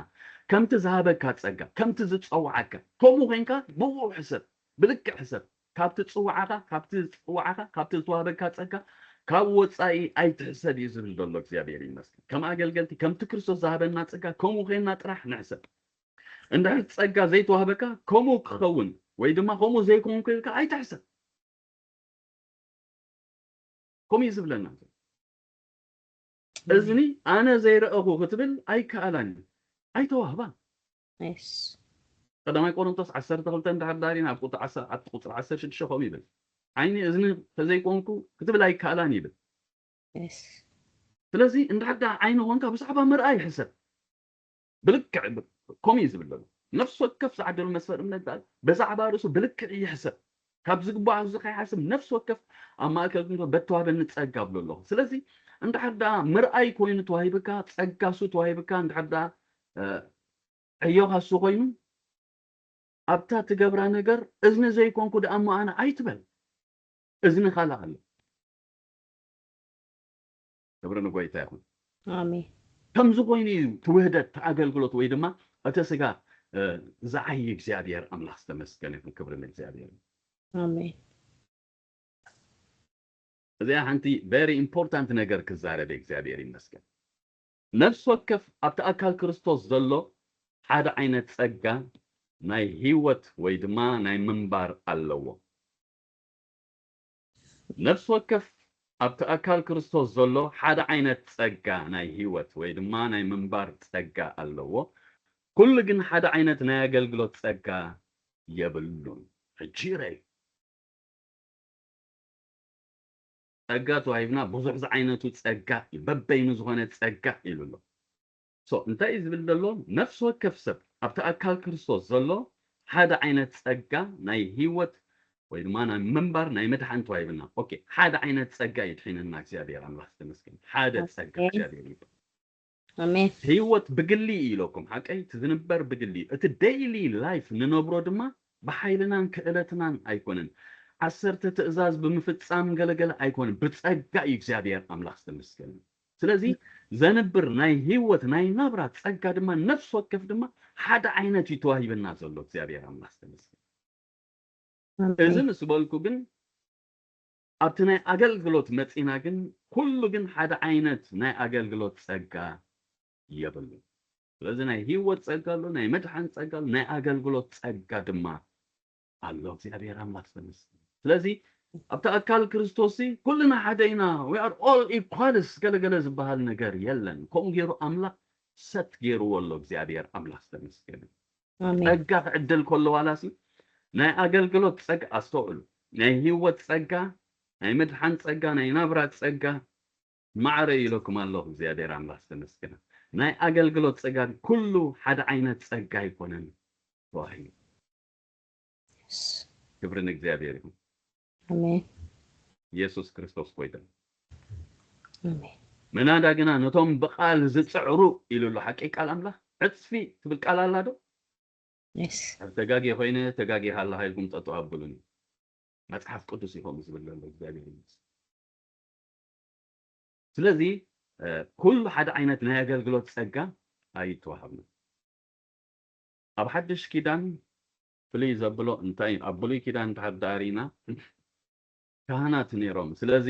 ከምቲ ዝሃበካ ጸጋ ከምቲ ዝጸዋዓካ ከምኡ ኮይንካ ብኡ ሕሰብ። ብልክዕ ሕሰብ። ካብቲ ጽዋዓኻ ካብቲ ዝጸዋዓኻ ካብቲ ዝተዋህበካ ጸጋ ካብ ወጻኢ ኣይትሕሰብ እዩ ዝብል ዘሎ እግዚኣብሔር ይመስገን። ከም ኣገልገልቲ ከምቲ ክርስቶስ ዝሃበና ጸጋ ከምኡ ኮይንና ጥራሕ ንሕሰብ። እንድሕር ጸጋ ዘይተዋህበካ ከምኡ ክኸውን ወይ ድማ ከምኡ ዘይኮንኩ ኢልካ ኣይትሕሰብ። ከምኡ እዩ ዝብለና። እዝኒ ኣነ ዘይረእኹ ክትብል ኣይከኣላን እዩ። ኣይተዋህባን። Yes. ቀዳማይ ቆሮንቶስ ዓሰርተ ክልተ እንድሕር ዳሪና ኣብ ቁጥሪ ዓሰርተ ኣብ ቁፅሪ ዓሰርተ ሽዱሽተ ከምኡ ይብል። ዓይኒ እዝኒ ተዘይኮንኩ ክትብል ኣይከኣላን ይብል። Yes. ስለዚ እንድሕር ደኣ ዓይኒ ኾንካ ብዛዕባ ምርኣይ ይሕሰብ። ብልክዕ ብ- ከምኡ እዩ ዝብል ዘሎ። ነፍሲ ወከፍ ዝዓደሉ መስፈር እምነት ደኣ ብዛዕባ ርእሱ ብልክዕ ይሕሰብ። ካብ ዝግባእ ኣዝዩ ከይሓስብ ነፍሲ ወከፍ ኣብ ማእከል ክንዶ በተዋህበኒ ጸጋ ብሎ ኣለኹ። ስለዚ እንድሕር ደኣ ምርኣይ ኮይኑ ተዋሂብካ፣ ጸጋ እሱ ተዋሂብካ፣ እንድሕር ደኣ እ፣ ዕዮኻ እሱ ኮይኑ ኣብታ ትገብራ ነገር እዝኒ ዘይኮንኩ ደኣ እሞ ኣነ ኣይትበል። እዝኒ ካልእ ኣሎ። ክብሪ ንጎይታ ይኹን። ኣሜን። ከምዚ ኮይኑ እዩ እቲ ውህደት፣ እቲ ኣገልግሎት ወይ ድማ እቲ ስጋ እ፣ ዝዓይ እግዚኣብሔር ኣምላኽ ዝተመስገነ ይኹን። ክብሪ ንእግዚኣብሔር። ኣሜን። እዚኣ ሓንቲ very important ነገር ክዛረብ እየ። እግዚኣብሔር ይመስገን። ነፍሲ ወከፍ ኣብቲ ኣካል ክርስቶስ ዘሎ ሓደ ዓይነት ጸጋ ናይ ህይወት ወይ ድማ ናይ ምንባር ኣለዎ። ነፍሲ ወከፍ ኣብቲ ኣካል ክርስቶስ ዘሎ ሓደ ዓይነት ጸጋ ናይ ህይወት ወይ ድማ ናይ ምንባር ጸጋ ኣለዎ። ኩሉ ግን ሓደ ዓይነት ናይ ኣገልግሎት ጸጋ የብሉን። ሕጂ ርኣዩ። ጸጋ ተዋሂብና ብዙሕ ዝዓይነቱ ጸጋ እዩ። በበይኑ ዝኾነ ጸጋ ኢሉ ኣሎ። So እንታይ እዩ ዝብል ዘሎ? ነፍሲ ወከፍ ሰብ ኣብቲ ኣካል ክርስቶስ ዘሎ ሓደ ዓይነት ጸጋ ናይ ህይወት ወይ ድማ ናይ ምንባር ናይ ምድሓን ተዋሂብና። ኦኬ፣ ሓደ ዓይነት ጸጋ እዩ ድሒንና እግዚኣብሔር ኣምላኽ ዝተመስገነ። ሓደ ጸጋ ኣሜን። እግዚኣብሔር እዩ። ኣሜን። ህይወት ብግሊ እዩ ኢለኩም ሓቀይ እቲ ዝንበር ብግሊ እዩ። እቲ daily life ንነብሮ ድማ ብሓይልናን ክእለትናን ኣይኮነን። ዓሰርተ ትእዛዝ ብምፍጻም ገለገለ ኣይኮነን፣ ብጸጋ እዩ እግዚኣብሔር ኣምላኽ ዝተመስገነ። ስለዚ ዘንብር ናይ ህይወት ናይ ናብራ ጸጋ ድማ ነፍሲ ወከፍ ድማ ሓደ ዓይነት እዩ ተዋሂበና ዘሎ። እግዚኣብሔር ኣምላኽ ዝተመስገነ። እዚ ኣሜን። ምስ በልኩ ግን ኣብቲ ናይ ኣገልግሎት መጺና ግን ኩሉ ግን ሓደ ዓይነት ናይ ኣገልግሎት ጸጋ የብሉን። ስለዚ ናይ ህይወት ጸጋ ኣሎ፣ ናይ መድሓን ጸጋ ኣሎ፣ ናይ ኣገልግሎት ጸጋ ድማ ኣሎ። እግዚኣብሔር ኣምላኽ ዝተመስገነ። ስለዚ ኣብቲ ኣካል ክርስቶስ ኩልና ሓደ ኢና፣ we are all equals ገለገለ ዝበሃል ነገር የለን። ከምኡ ገይሩ ኣምላኽ ሰት ገይርዎ ኣሎ። እግዚኣብሔር ኣምላኽ ዝተመስገነ። ኣሜን። ጸጋ ክዕደል ከሎ ዋላሲ ናይ ኣገልግሎት ጸጋ ኣስተውዕሉ፣ ናይ ህይወት ጸጋ፣ ናይ ምድሓን ጸጋ፣ ናይ ናብራ ጸጋ ማዕረ ኢለኩም ኣለኹ። እግዚኣብሔር ኣምላኽ ዝተመስገነ። ናይ ኣገልግሎት ጸጋ ኩሉ ሓደ ዓይነት ጸጋ ኣይኮነን ተባሂሉ። ክብሪ ንእግዚኣብሔር ይኹን። ኣሜን። ኢየሱስ ክርስቶስ ጎይታ። ኣሜን። ምናዳ ግና ነቶም ብቃል ዝጽዕሩ ኢሉ ኣሎ። ሓቂ ቃል ኣምላኽ ዕጽፊ ትብል ቃል ኣላ ዶ? የስ። ኣብ ተጋጊ ኮይነ ተጋጊ ሃለኻ ኢልኩም ጠጠው ኣብሉኒ። መጽሓፍ ቅዱስ እዩ ከምኡ ዝብል ዘሎ። እግዚኣብሔር ይመስገን። ስለዚ እ፣ ኩሉ ሓደ ዓይነት ናይ ኣገልግሎት ጸጋ ኣይተዋሃብና። ኣብ ሓድሽ ኪዳን ፍልይ ዘብሎ እንታይ እዩ? ኣብ ብሉይ ኪዳን እንድሕር ደኣ ርኢና ካህናት ነይሮም። ስለዚ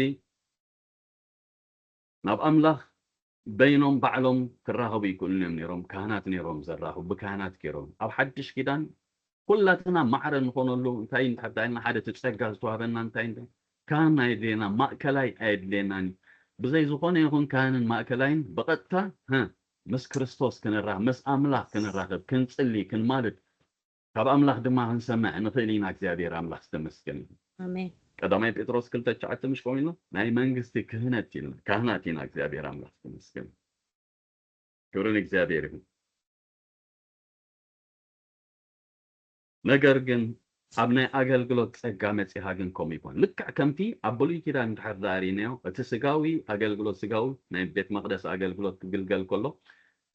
ናብ ኣምላኽ በይኖም ባዕሎም ክራኸቡ ይክእሉን እዮም ነይሮም። ካህናት ነይሮም ዘራኽቡ፣ ብካህናት ገይሮም። ኣብ ሓድሽ ኪዳን ኩላትና ማዕረ ንኾነሉ እንታይ እንድሕር ደኣ ኢልና ሓደ እቲ ጸጋ ዝተዋህበና እንታይ እንደ ካህን ኣየድልየና፣ ማእከላይ ኣየድልየናን እዩ። ብዘይ ዝኾነ ይኹን ካህንን ማእከላይን ብቐጥታ ህ ምስ ክርስቶስ ክንራኸብ፣ ምስ ኣምላኽ ክንራኸብ፣ ክንጽሊ፣ ክንማልድ፣ ካብ ኣምላኽ ድማ ክንሰምዕ ንኽእል ኢና። እግዚኣብሔር ኣምላኽ ዝተመስገን እዩ። ኣሜን። ቀዳማይ ጴጥሮስ ክልተ ትሽዓተ ምሽ ከምኡ ኢልና ናይ መንግስቲ ክህነት ኢልና፣ ካህናት ኢና። እግዚኣብሔር ኣምላኽ ዝተመስገን። ክብሪ ንእግዚኣብሔር ይኹን። ነገር ግን ኣብ ናይ ኣገልግሎት ጸጋ መጺኻ ግን ከምኡ ይኮን። ልክዕ ከምቲ ኣብ ብሉይ ኪዳን እንድሕር ደኣ ርኢናዮ፣ እቲ ስጋዊ ኣገልግሎት፣ ስጋዊ ናይ ቤት መቕደስ ኣገልግሎት ክግልገል ከሎ፣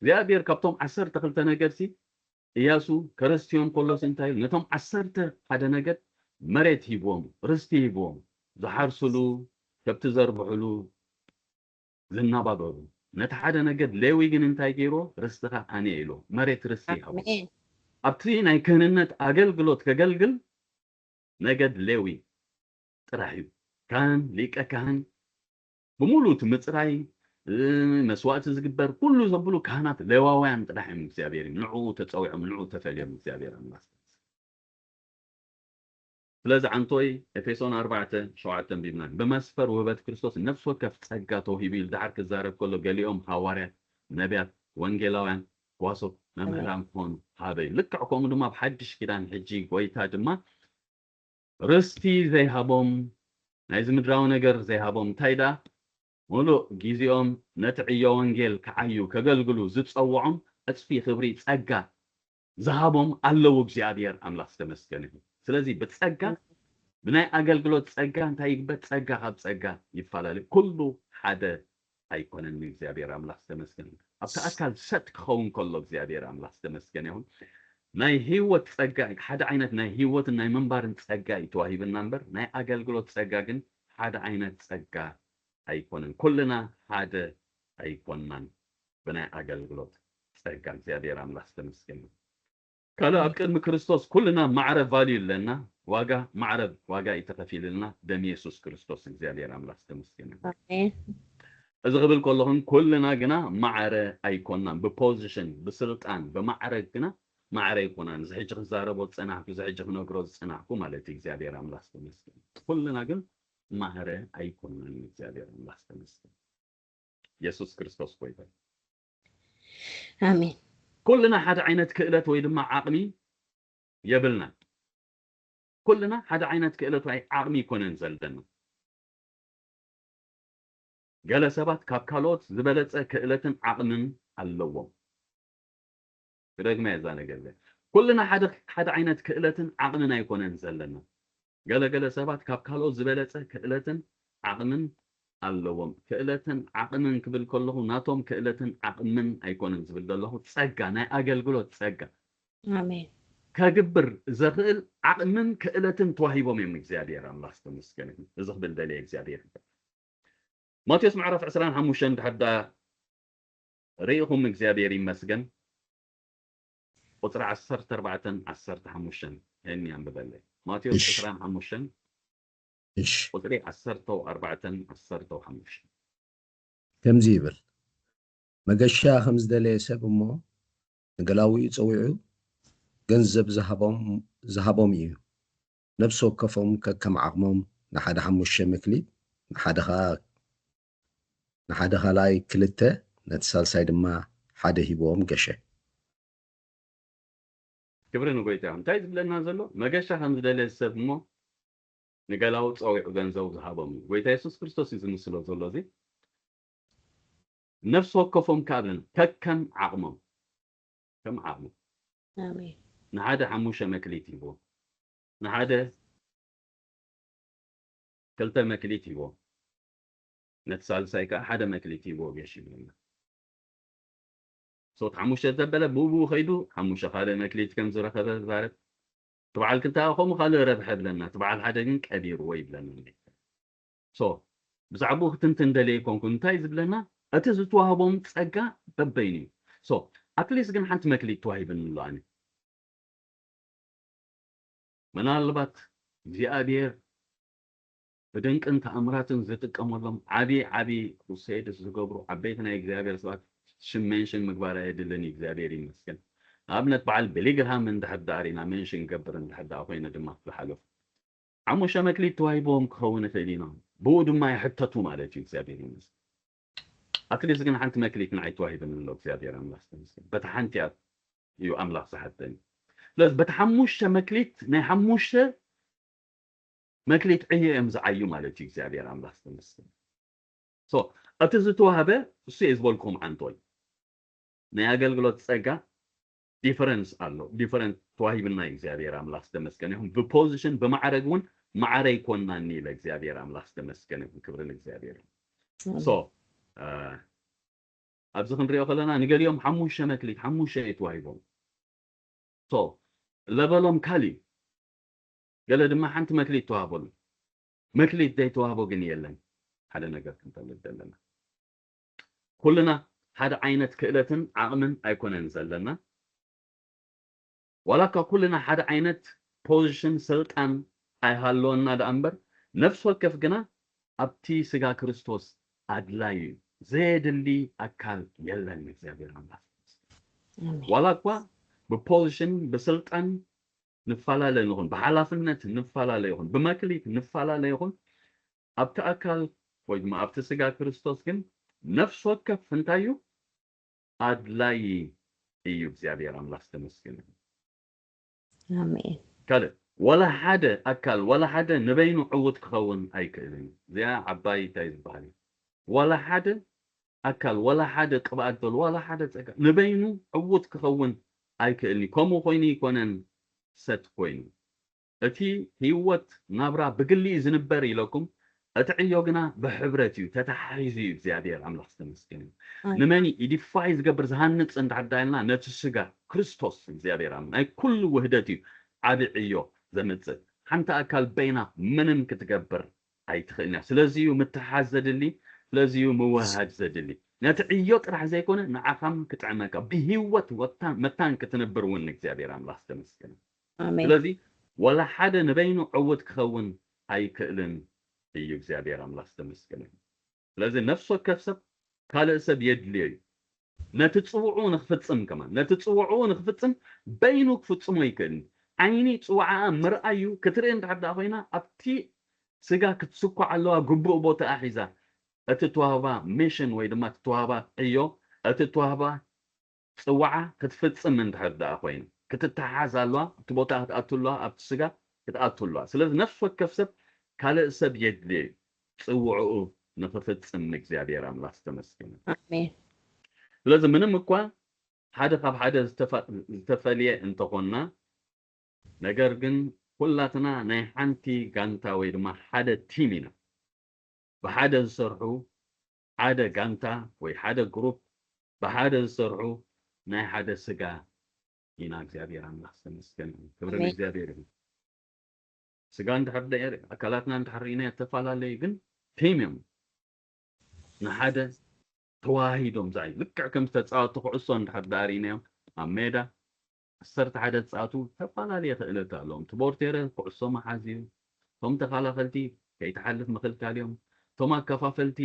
እግዚኣብሔር ካብቶም ዓሰርተ ክልተ ነገድሲ እያሱ ከረስትዮም ከሎሲ እንታይ ኢሉ? ነቶም ዓሰርተ ሓደ ነገድ መሬት ሂብዎም፣ ርስቲ ሂብዎም፣ ዝሓርስሉ፣ ከብቲ ዘርብሕሉ፣ ዝናባበሩ። ነቲ ሓደ ነገድ ሌዊ ግን እንታይ ገይርዎ? ርስትኻ ኣነ ኢሉ፣ መሬት ርስቲ ይሃቦ። ኣሜን። ኣብቲ ናይ ክህንነት ኣገልግሎት ከገልግል ነገድ ሌዊ ጥራሕ እዩ። ካህን፣ ሊቀ ካህን፣ ብምሉእ እቲ ምጽራይ፣ እ፣ መስዋእቲ ዝግበር ኩሉ ዘብሉ ካህናት ሌዋውያን ጥራሕ እዮም። እግዚኣብሔር እዩ። ንዕኡ ተጸዊዖም፣ ንዕኡ ተፈልዮም እግዚኣብሔር ኣምላኽ። ስለዚ ዓንቶይ ኤፌሶን ኣርባዕተ ሸውዓተ ኣንቢብና፣ ብመስፈር ውህበት ክርስቶስ ነፍሲ ወከፍ ጸጋ ተውሂቡ ኢሉ ድሓር ክዛረብ ከሎ፣ ገሊኦም ሃዋርያት፣ ነቢያት፣ ወንጌላውያን፣ ጓሶት፣ መምህራን ክኾኑ ሃበ እዩ። ልክዕ ከምኡ ድማ ኣብ ሓድሽ ኪዳን ሕጂ ጎይታ ድማ ርስቲ ዘይሃቦም፣ ናይዚ ምድራዊ ነገር ዘይሃቦም፣ እንታይ ደኣ ምሉእ ግዜኦም ነቲ ዕዮ ወንጌል ክዓዩ ከገልግሉ ዝጸውዖም ዕጽፊ ክብሪ ጸጋ ዝሃቦም ኣለዉ። እግዚኣብሔር ኣምላኽ ዝተመስገነ ይሁን። ስለዚ ብጸጋ፣ ብናይ ኣገልግሎት ጸጋ እንታይ ይግበር? ጸጋ ካብ ጸጋ ይፈላለ። ኩሉ ሓደ ኣይኮነን። እግዚኣብሔር ኣምላኽ ዝተመስገነ ይሁን። ኣብቲ ኣካል ሰጥ ክኸውን ከሎ እግዚኣብሔር ኣምላኽ ዝተመስገነ ይሁን። ናይ ህይወት ጸጋ፣ ሓደ ዓይነት ናይ ህይወትን ናይ ምንባርን ጸጋ እዩ ተዋሂብና እምበር፣ ናይ ኣገልግሎት ጸጋ ግን ሓደ ዓይነት ጸጋ ኣይኮነን። ኩልና ሓደ ኣይኮንናን ብናይ ኣገልግሎት ጸጋ። እግዚኣብሔር ኣምላኽ ዝተመስገነ ይሁን። ካልእ ኣብ ቅድሚ ክርስቶስ ኩልና ማዕረ ቫልዩ ኣለና። ዋጋ ማዕረ ዋጋ እዩ ተኸፊልልና ደም የሱስ ክርስቶስ። እግዚኣብሔር ኣምላኽ ዝተመስገነ። ኣሜን። እዚ ክብል ከለኹን ኩልና ግና ማዕረ ኣይኮናን፣ ብፖዚሽን ብስልጣን ብማዕረግ ግና ማዕረ ኣይኮናን። እዚ ሕጂ ክዛረቦ ዝጸናሕኩ፣ እዚ ሕጂ ክነግሮ ዝጸናሕኩ ማለት እዩ። እግዚኣብሔር ኣምላኽ ዝተመስገነ። ኩልና ግን ማዕረ ኣይኮናን። እግዚኣብሔር ኣምላኽ ዝተመስገነ። የሱስ ክርስቶስ ጎይታ። ኣሜን። ኩልና ሓደ ዓይነት ክእለት ወይ ድማ ዓቕሚ የብልናን። ኩልና ሓደ ዓይነት ክእለት ወይ ዓቕሚ ይኮነን ዘለና። ገለ ሰባት ካብ ካልኦት ዝበለጸ ክእለትን ዓቕምን ኣለዎም። ክደግማ እዛ ነገር እዚኣ። ኩልና ሓደ ሓደ ዓይነት ክእለትን ዓቕምን ኣይኮነን ዘለና። ገለገለ ሰባት ካብ ካልኦት ዝበለጸ ክእለትን ዓቕምን ኣለዎም። ክእለትን ዓቕምን ክብል ከለኹ ናቶም ክእለትን ዓቕምን ኣይኮነን ዝብል ዘለኹ፣ ጸጋ፣ ናይ ኣገልግሎት ጸጋ ኣሜን። ከግብር ዘኽእል ዓቕምን ክእለትን ተዋሂቦም እዮም። እግዚኣብሔር ኣምላኽ ዝተመስገነ ይሁን። እዚ ክብል ደልየ እግዚኣብሔር ይባል። ማቴዎስ ምዕራፍ ዕስራን ሓሙሽተን ድሕር ደኣ ርኢኹም እግዚኣብሔር ይመስገን። ቁፅሪ ዓሰርተ ኣርባዕተን ዓሰርተ ሓሙሽተን ሄኒ ኣንብበለይ። ማቴዎስ እሺ። ዕስራን ሓሙሽተን እሺ ቁፅሪ ዓሰርተ ኣርባዕተን ዓሰርተ ሓሙሽተን ከምዚ ይብል፣ መገሻ ከም ዝደለየ ሰብ እሞ ንገላዊኡ ጸዊዑ ገንዘብ ዝሃቦም ዝሃቦም እዩ። ነፍሲ ወከፎም ከከም ዓቕሞም ንሓደ ሓሙሽተ መክሊት፣ ንሓደ ኸኣ ንሓደ ካልኣይ ክልተ፣ ነቲ ሳልሳይ ድማ ሓደ ሂብዎም ገሸ። ክብሪ ንጎይታ ይኹን። እንታይ ዝብለና ዘሎ? መገሻ ከም ዝደለየ ሰብ እሞ ንገላዊ ጸዊዑ ገንዘቡ ዝሃቦም እዩ። ጎይታ የሱስ ክርስቶስ እዩ ዝምስሎ ዘሎ። እዚ ነፍሲ ወከፎም ካብ ከከም ዓቕሞም ከም ዓቕሞም ኣሜን። ንሓደ ሓሙሽተ መክሊት ሂብዎ፣ ንሓደ ክልተ መክሊት ሂብዎ፣ ነቲ ሳልሳይ ከዓ ሓደ መክሊት ሂብዎ ገሽ ይብለና። ሶት ሓሙሽተ ዘበለ ብኡ ብኡ ከይዱ ሓሙሽተ ካልእ መክሊት ከም ዝረኸበ ዝዛረብ። እቲ በዓል ክልተ ከምኡ ካልእ ረብሐ ይብለና፣ እቲ በዓል ሓደ ግን ቀቢርዎ ይብለና። ሶ ብዛዕባኡ ክትንትን ደለየ ይኮንኩ። እንታይ ዝብለና? እቲ ዝተዋህቦም ጸጋ በበይኑ እዩ። ሶ ኣትሊስት ግን ሓንቲ መክሊት ተዋሂብኒ ኣሎ ኣነ። ምናልባት እግዚኣብሔር ብድንቅን ተኣምራትን ዝጥቀመሎም ዓብዪ ዓብዪ ክሩሴድስ ዝገብሩ ዓበይቲ ናይ እግዚኣብሔር ሰባት ሽም ሜንሽን ምግባር ኣየድልን እዩ። እግዚኣብሔር ይመስገን። ንኣብነት በዓል ቢሊግርሃም እንድሕር ደኣ ርኢና ሜንሽን ገብር እንድሕር ደኣ ኮይነ ድማ ዝሓለፉ ሓሙሽተ መክሊት ተዋሂቦም ክኸውን ይኽእል ኢና። ብኡ ድማ ይሕተቱ ማለት እዩ። እግዚኣብሔር ይመስገን። ኣትሊስት ግን ሓንቲ መክሊት ንዓይ ተዋሂብኒ ኣሎ። እግዚኣብሔር ኣምላኽ ዝተመስገን። በታ ሓንቲ እያ እዩ ኣምላኽ ዝሓተኒ። ስለዚ በቲ ሓሙሽተ መክሊት ናይ ሓሙሽተ መክሊት ዕዮ እዮም ዝዓዩ ማለት እዩ። እግዚኣብሔር ኣምላኽ ዝተመስገን። ሶ እቲ ዝተዋህበ እሱ እየ ዝበልኩም ዓንቶይ ናይ ኣገልግሎት ጸጋ ዲፈረንስ ኣሎ። ዲፈረንት ተዋሂብና እዩ። እግዚኣብሔር ኣምላኽ ዝተመስገነ ይሁን። ብፖዚሽን ብማዕረግ እውን ማዕረ ይኮናኒ ኢለ እግዚኣብሔር ኣምላኽ ዝተመስገነ ይሁን። ክብሪ ንእግዚኣብሔር ይሁን። ሶ እ፣ ኣብዚ ክንሪኦ ከለና ንገሊኦም ሓሙሽተ መክሊት ሓሙሽተ እዩ ተዋሂቦም። ሶ ለበሎም ካል እዩ። ገለ ድማ ሓንቲ መክሊት ተዋህበሉ። መክሊት ዘይተዋህቦ ግን የለን። ሓደ ነገር ክንፈልጥ ዘለና ኩልና ሓደ ዓይነት ክእለትን ዓቕምን ኣይኮነን ዘለና። ዋላ እኳ ኩልና ሓደ ዓይነት ፖዚሽን ስልጣን ኣይሃለወና ደኣ እምበር ነፍሲ ወከፍ ግና ኣብቲ ስጋ ክርስቶስ ኣድላይ እዩ። ዘየድሊ ኣካል የለን። እግዚኣብሔር ኣምላኽ ኣሜን። ዋላ እኳ ብፖዚሽን ብስልጣን ንፈላለ ንኹን፣ ብሓላፍነት ንፈላለ ይኹን፣ ብመክሊት ንፈላለ ይኹን፣ ኣብቲ ኣካል ወይ ድማ ኣብቲ ስጋ ክርስቶስ ግን ነፍሲ ወከፍ እንታይ እዩ? ኣድላይ እዩ። እግዚኣብሔር ኣምላኽ ዝተመስገነ ይሁን። ኣሜን። ካልእ ዋላ ሓደ ኣካል ዋላ ሓደ ንበይኑ ዕዉት ክኸውን ኣይክእልን እዩ። እዚኣ ዓባይ እንታይ ዝበሃል እዩ? ዋላ ሓደ ኣካል ዋላ ሓደ ቅብኣት ዘሎ ዋላ ሓደ ጸጋ ንበይኑ ዕዉት ክኸውን ኣይክእልን እዩ። ከምኡ ኮይኑ ይኮነን ሰት ኮይኑ እቲ ህይወት ናብራ ብግሊ እዩ ዝንበር ኢለኩም፣ እቲ ዕዮ ግና ብሕብረት እዩ ተተሓሒዙ እዩ። እግዚኣብሔር ኣምላኽ ዝተመስገነ እዩ። ኣሜን። ንመን እዩ ኢዲፋይ ዝገብር ዝሃንጽ እንድሕር ዳይልና ነቲ ስጋ ክርስቶስ እግዚኣብሔር ኣምላኽ ናይ ኩሉ ውህደት እዩ ዓቢ ዕዮ ዘምጽእ። ሓንቲ ኣካል በይና ምንም ክትገብር ኣይትኽእልን እያ። ስለዚ እዩ ምትሓዝ ዘድሊ፣ ስለዚ እዩ ምውሃድ ዘድሊ። ነቲ ዕዮ ጥራሕ ዘይኮነ ንዓኻም ክጥዕመካ ብህይወት ወታ መታን ክትነብር እውን እግዚኣብሔር ኣምላኽ ዝተመስገነ። ኣሜን። ስለዚ ወላ ሓደ ንበይኑ ዕውት ክኸውን ኣይክእልን እዩ። እግዚኣብሔር ኣምላኽ ዝተመስገነ ይሁን። ስለዚ ነፍሲ ወከፍ ሰብ ካልእ ሰብ የድልዮ እዩ። ነቲ ጽውዕኡ ንኽፍጽም ከማን፣ ነቲ ጽውዕኡ ንኽፍጽም በይኑ ክፍጽሞ ኣይክእልን። ዓይኒ ጽውዓኣ ምርኣዩ ክትርኢ እንድሕር ደኣ ኮይና ኣብቲ ስጋ ክትስኳዕ ኣለዋ፣ ግቡእ ቦታኣ ሒዛ። እቲ ተዋህባ ሚሽን ወይ ድማ እቲ ተዋህባ ዕዮ፣ እቲ ተዋህባ ጽዋዓ ክትፍጽም እንድሕር ደኣ ኮይና ክትተሓዝ ኣለዋ፣ እቲ ቦታ ክትኣቱ ኣለዋ፣ ኣብቲ ስጋ ክትኣቱ ኣለዋ። ስለዚ ነፍሲ ወከፍ ሰብ ካልእ ሰብ የድልዮ እዩ፣ ጽውዕኡ ንኽፍጽም ንእግዚኣብሔር ኣምላኽ ዝተመስገነ። ኣሜን። ስለዚ ምንም እኳ ሓደ ካብ ሓደ ዝተፈ- ዝተፈልየ እንተኾንና፣ ነገር ግን ኩላትና ናይ ሓንቲ ጋንታ ወይ ድማ ሓደ ቲም ኢና። ብሓደ ዝሰርሑ ሓደ ጋንታ ወይ ሓደ ግሩፕ ብሓደ ዝሰርሑ ናይ ሓደ ስጋ ኢና። እግዚኣብሔር ኣምላኽ ዝተመስገነ ይሁን። ክብሪ ኣሜን። ንእግዚኣብሔር ይሁን። ስጋ እንድሕር ደ- ኣካላትና እንድሕር ርኢና እተፈላለዩ ግን ቲም እዮም። ንሓደ ተዋሂዶም ዝዓይ ልክዕ ከም ዝተፃወቱ ኩዕሶ እንድሕር ደኣ ርኢናዮም ኣብ ሜዳ ዓሰርተ ሓደ ዝፃወቱ ዝተፈላለየ ክእለት ኣለዎም። እቲ ቦርቴረ ኩዕሶ መሓዝ እዩ። እቶም ተኸላኸልቲ ከይትሓልፍ ምኽልካል እዮም። እቶም ኣከፋፈልቲ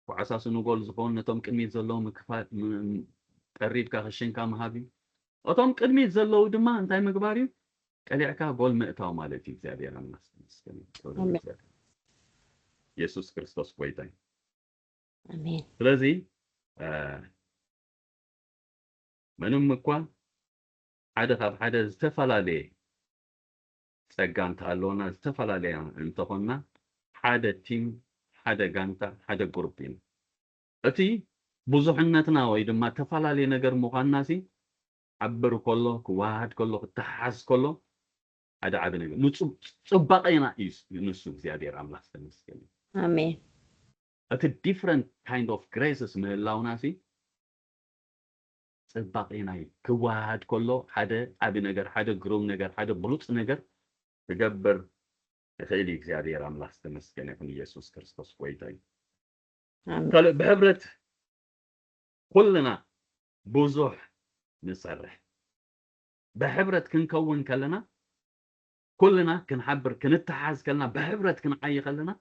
ኩዓሳስኑ ጎል ዝኾኑ ነቶም ቅድሚት ዘለዉ ምክፋል ም- ም- ቀሪብካ ክሽንካ ምሃብ እዩ። እቶም ቅድሚት ዘለዉ ድማ እንታይ ምግባር እዩ? ቀሊዕካ ጎል ምእታው ማለት እዩ። እግዚኣብሔር ኣምላኽ ይመስገን። ክብሪ ኣሜን። ንእግዚኣብሔር። የሱስ ክርስቶስ ጎይታ እዩ። ኣሜን። ስለዚ እ፣ ምንም እኳ ሓደ ካብ ሓደ ዝተፈላለየ ጸጋ እንተሃለወና ዝተፈላለያ እንተኾንና ሓደ ቲም ሓደ ጋንታ ሓደ ግሩፕ ኢና። እቲ ብዙሕነትና ወይ ድማ ተፈላለየ ነገር ምዃንና ሲ ዓብር ከሎ ክወሃድ ከሎ ክተሓዝ ከሎ ሓደ ዓቢ ነገር ንጹ- ጽባቐና እዩ ንሱ እግዚኣብሔር ኣምላኽ ዝተመስገነ። ኣሜን። እቲ different kind of graces ምህላውና ሲ ጽባቐና እዩ። ክወሃድ ከሎ ሓደ ዓቢ ነገር ሓደ ግሩም ነገር ሓደ ብሉጽ ነገር ክገብር ይኽእል እዩ። እግዚኣብሔር ኣምላኽ ዝተመስገነ ይኹን። ኢየሱስ ክርስቶስ ጎይታ እዩ። ኣሜን። ካልእ ብሕብረት ኩልና ብዙሕ ንሰርሕ። ብሕብረት ክንከውን ከለና ኩልና ክንሓብር ክንተሓዝ ከለና ብሕብረት ክንዓይ ከለና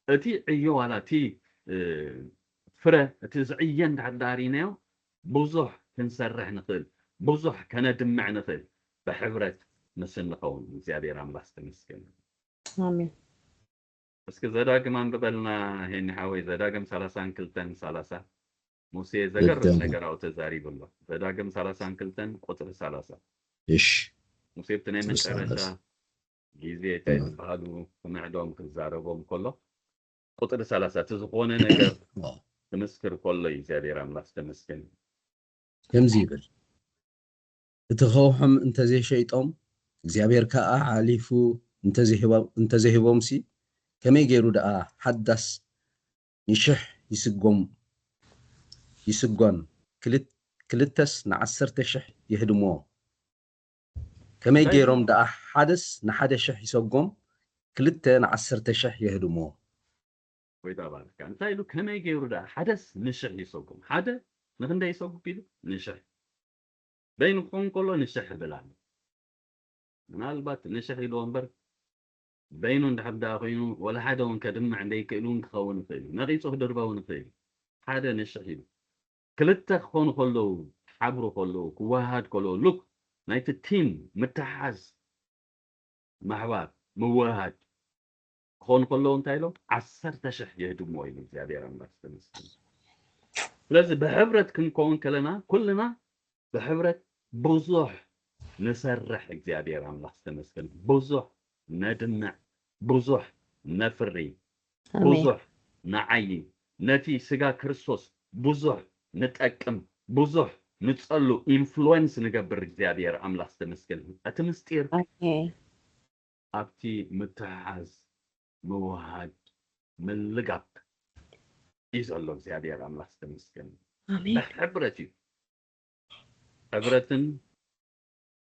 እቲ ዕዮ ዋላ እቲ እ፣ ፍረ እቲ ዝዕየ እንድሕር ዳሪናዮ ብዙሕ ክንሰርሕ ንኽእል ብዙሕ ከነድምዕ ንኽእል ብሕብረት ምስ እንኸውን እግዚኣብሔር ኣምላኽ ዝተመስገነ። ኣሜን። እስኪ ዘዳግም ኣንብበልና ሄኒ ሓወይ፣ ዘዳግም ሰላሳን ክልተን ሰላሳ። ሙሴ ዘገርም ዘዳግም። ነገር ኣብኡ ተዛሪቡ ኣሎ። ዘዳግም ሰላሳን ክልተን ቁፅሪ ሰላሳ። እሺ ሙሴ ኣብቲ ናይ መጨረሻ ሰላሳ። ግዜ እንታይ ዝበሃሉ ክምዕዶም ክዛረቦም ከሎ ቁፅሪ ሰላሳ እቲ ዝኾነ ነገር ዋ። ክምስክር ከሎ እዩ እግዚኣብሔር ኣምላኽ ዝተመስገን። ከምዚ ይብል፣ እቲ ኸውሖም እንተዘይሸይጦም እግዚኣብሔር ከኣ ሓሊፉ እንተዘይሂቦ- እንተዘይሂቦምሲ ከመይ ገይሩ ደኣ ሓዳስ ንሽሕ ይስጎም ይስጎን ክልት- ክልተስ ንዓሰርተ ሽሕ የህድምዎ? ከመይ እንታይ ገይሮም ደኣ ሓደስ ንሓደ ሽሕ ይሰጎም ክልተ ንዓሰርተ ሽሕ የህድምዎ? ጎይታ ባርካ እንታይ ኢሉ ከመይ ገይሩ ደኣ ሓደስ ንሽሕ ይሰጉም ሓደ ንክንደይ ይሰጉም ኢሉ ንሽሕ በይኑ ክኸውን ከሎ ንሽሕ ይብል ኣሎ ምናልባት ንሽሕ ኢልዎ እምበር በይኑ እንድሕር ደኣ ኮይኑ ወላ ሓደ እውን ከድምዕ እንደይክእል እውን ክኸውን ይኽእል እዩ ነቂፁ ክድርበ እውን ይኽእል እዩ ሓደ ንሽሕ ኢሉ ክልተ ክኾኑ ከለዉ ሓብሩ ከለዉ ክወሃሃድ ከለዉ ሉክ ናይቲ ቲም ምትሓዝ ምሕባር ምውህሃድ ክኾኑ ከለዉ እንታይ ኢሎም ዓሰርተ ሽሕ የህድምዎ ኢሉ እግዚኣብሔር ኣምላኽ ዝተመስገነ ስለዚ ብሕብረት ክንከውን ከለና ኩልና ብሕብረት ብዙሕ ንሰርሕ እግዚኣብሔር ኣምላኽ ዝተመስገነ ብዙሕ ነድምዕ ብዙሕ ነፍሪ ኣሜን። ብዙሕ ንዓይ ነቲ ስጋ ክርስቶስ ብዙሕ ንጠቅም ብዙሕ ንጸሉ ኢንፍሉወንስ ንገብር እግዚኣብሔር ኣምላኽ ዝተመስገነ እቲ ምስጢር ኣሜን። ኣብቲ ምትሕሓዝ ምውሃድ ምልጋብ እዩ ዘሎ እግዚኣብሔር ኣምላኽ ዝተመስገነ ኣሜን። ብሕብረት እዩ ሕብረትን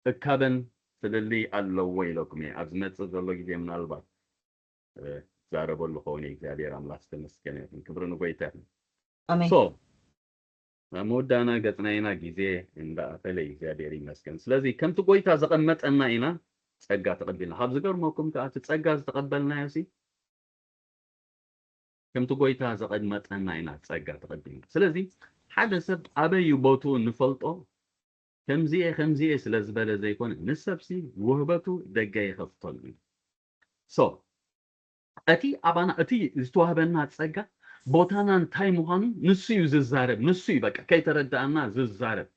እካበን ፍልልይ ኣለዎ ኢለኩም እየ ኣብ ዝመፅእ ዘሎ ግዜ ምናልባት እ፣ ዛረበሉ ከውን እግዚኣብሔር ኣምላኽ ዝተመስገነ ይኹን ክብሪ ንጎይታ ይኹን ኣሜን። so መወዳእና ገፅና ኢና ግዜ እንዳኣኸለ እዩ እግዚኣብሔር ይመስገን ስለዚ ከምቲ ጎይታ ዘቐመጠና ኢና ጸጋ ተቐቢልና። ካብ ዝገርመኩም ከኣ እቲ ጸጋ ዝተቐበልናዮ ሲ ከምቲ ጎይታ ዘቐመጠና ኢና ጸጋ ተቐቢልና። ስለዚ ሓደ ሰብ ኣበይ እዩ ቦትኡ እንፈልጦ፣ ከምዚ እየ ከምዚ እየ ስለ ዝበለ ዘይኮነ፣ ንሰብሲ ውህበቱ ደገ ይኸፍተሉ እዩ። So እቲ ኣባና እቲ ዝተዋህበና ጸጋ ቦታና እንታይ ምዃኑ ንሱ እዩ ዝዛረብ። ንሱ እዩ በቃ ከይተረዳእና ዝዛረብ።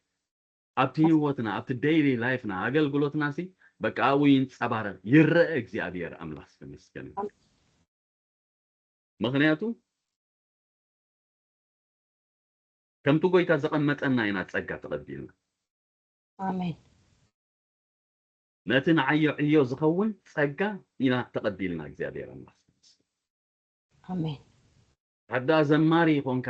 ኣብቲ ህይወትና ኣብቲ daily life ና ኣገልግሎትና ሲ በቃ ኣብኡ ይንጸባረቕ ይረአ። እግዚኣብሔር ኣምላኽ ዝተመስገነ። ምኽንያቱ ከምቲ ጎይታ ዘቐመጠና ኢና ጸጋ ተቐቢልና። ኣሜን። ነቲ ንዓዮ ዕዮ ዝኸውን ጸጋ ኢና ተቐቢልና። እግዚኣብሔር ኣምላኽ ኣሜን። ሓዳ ዘማሪ ይኾንካ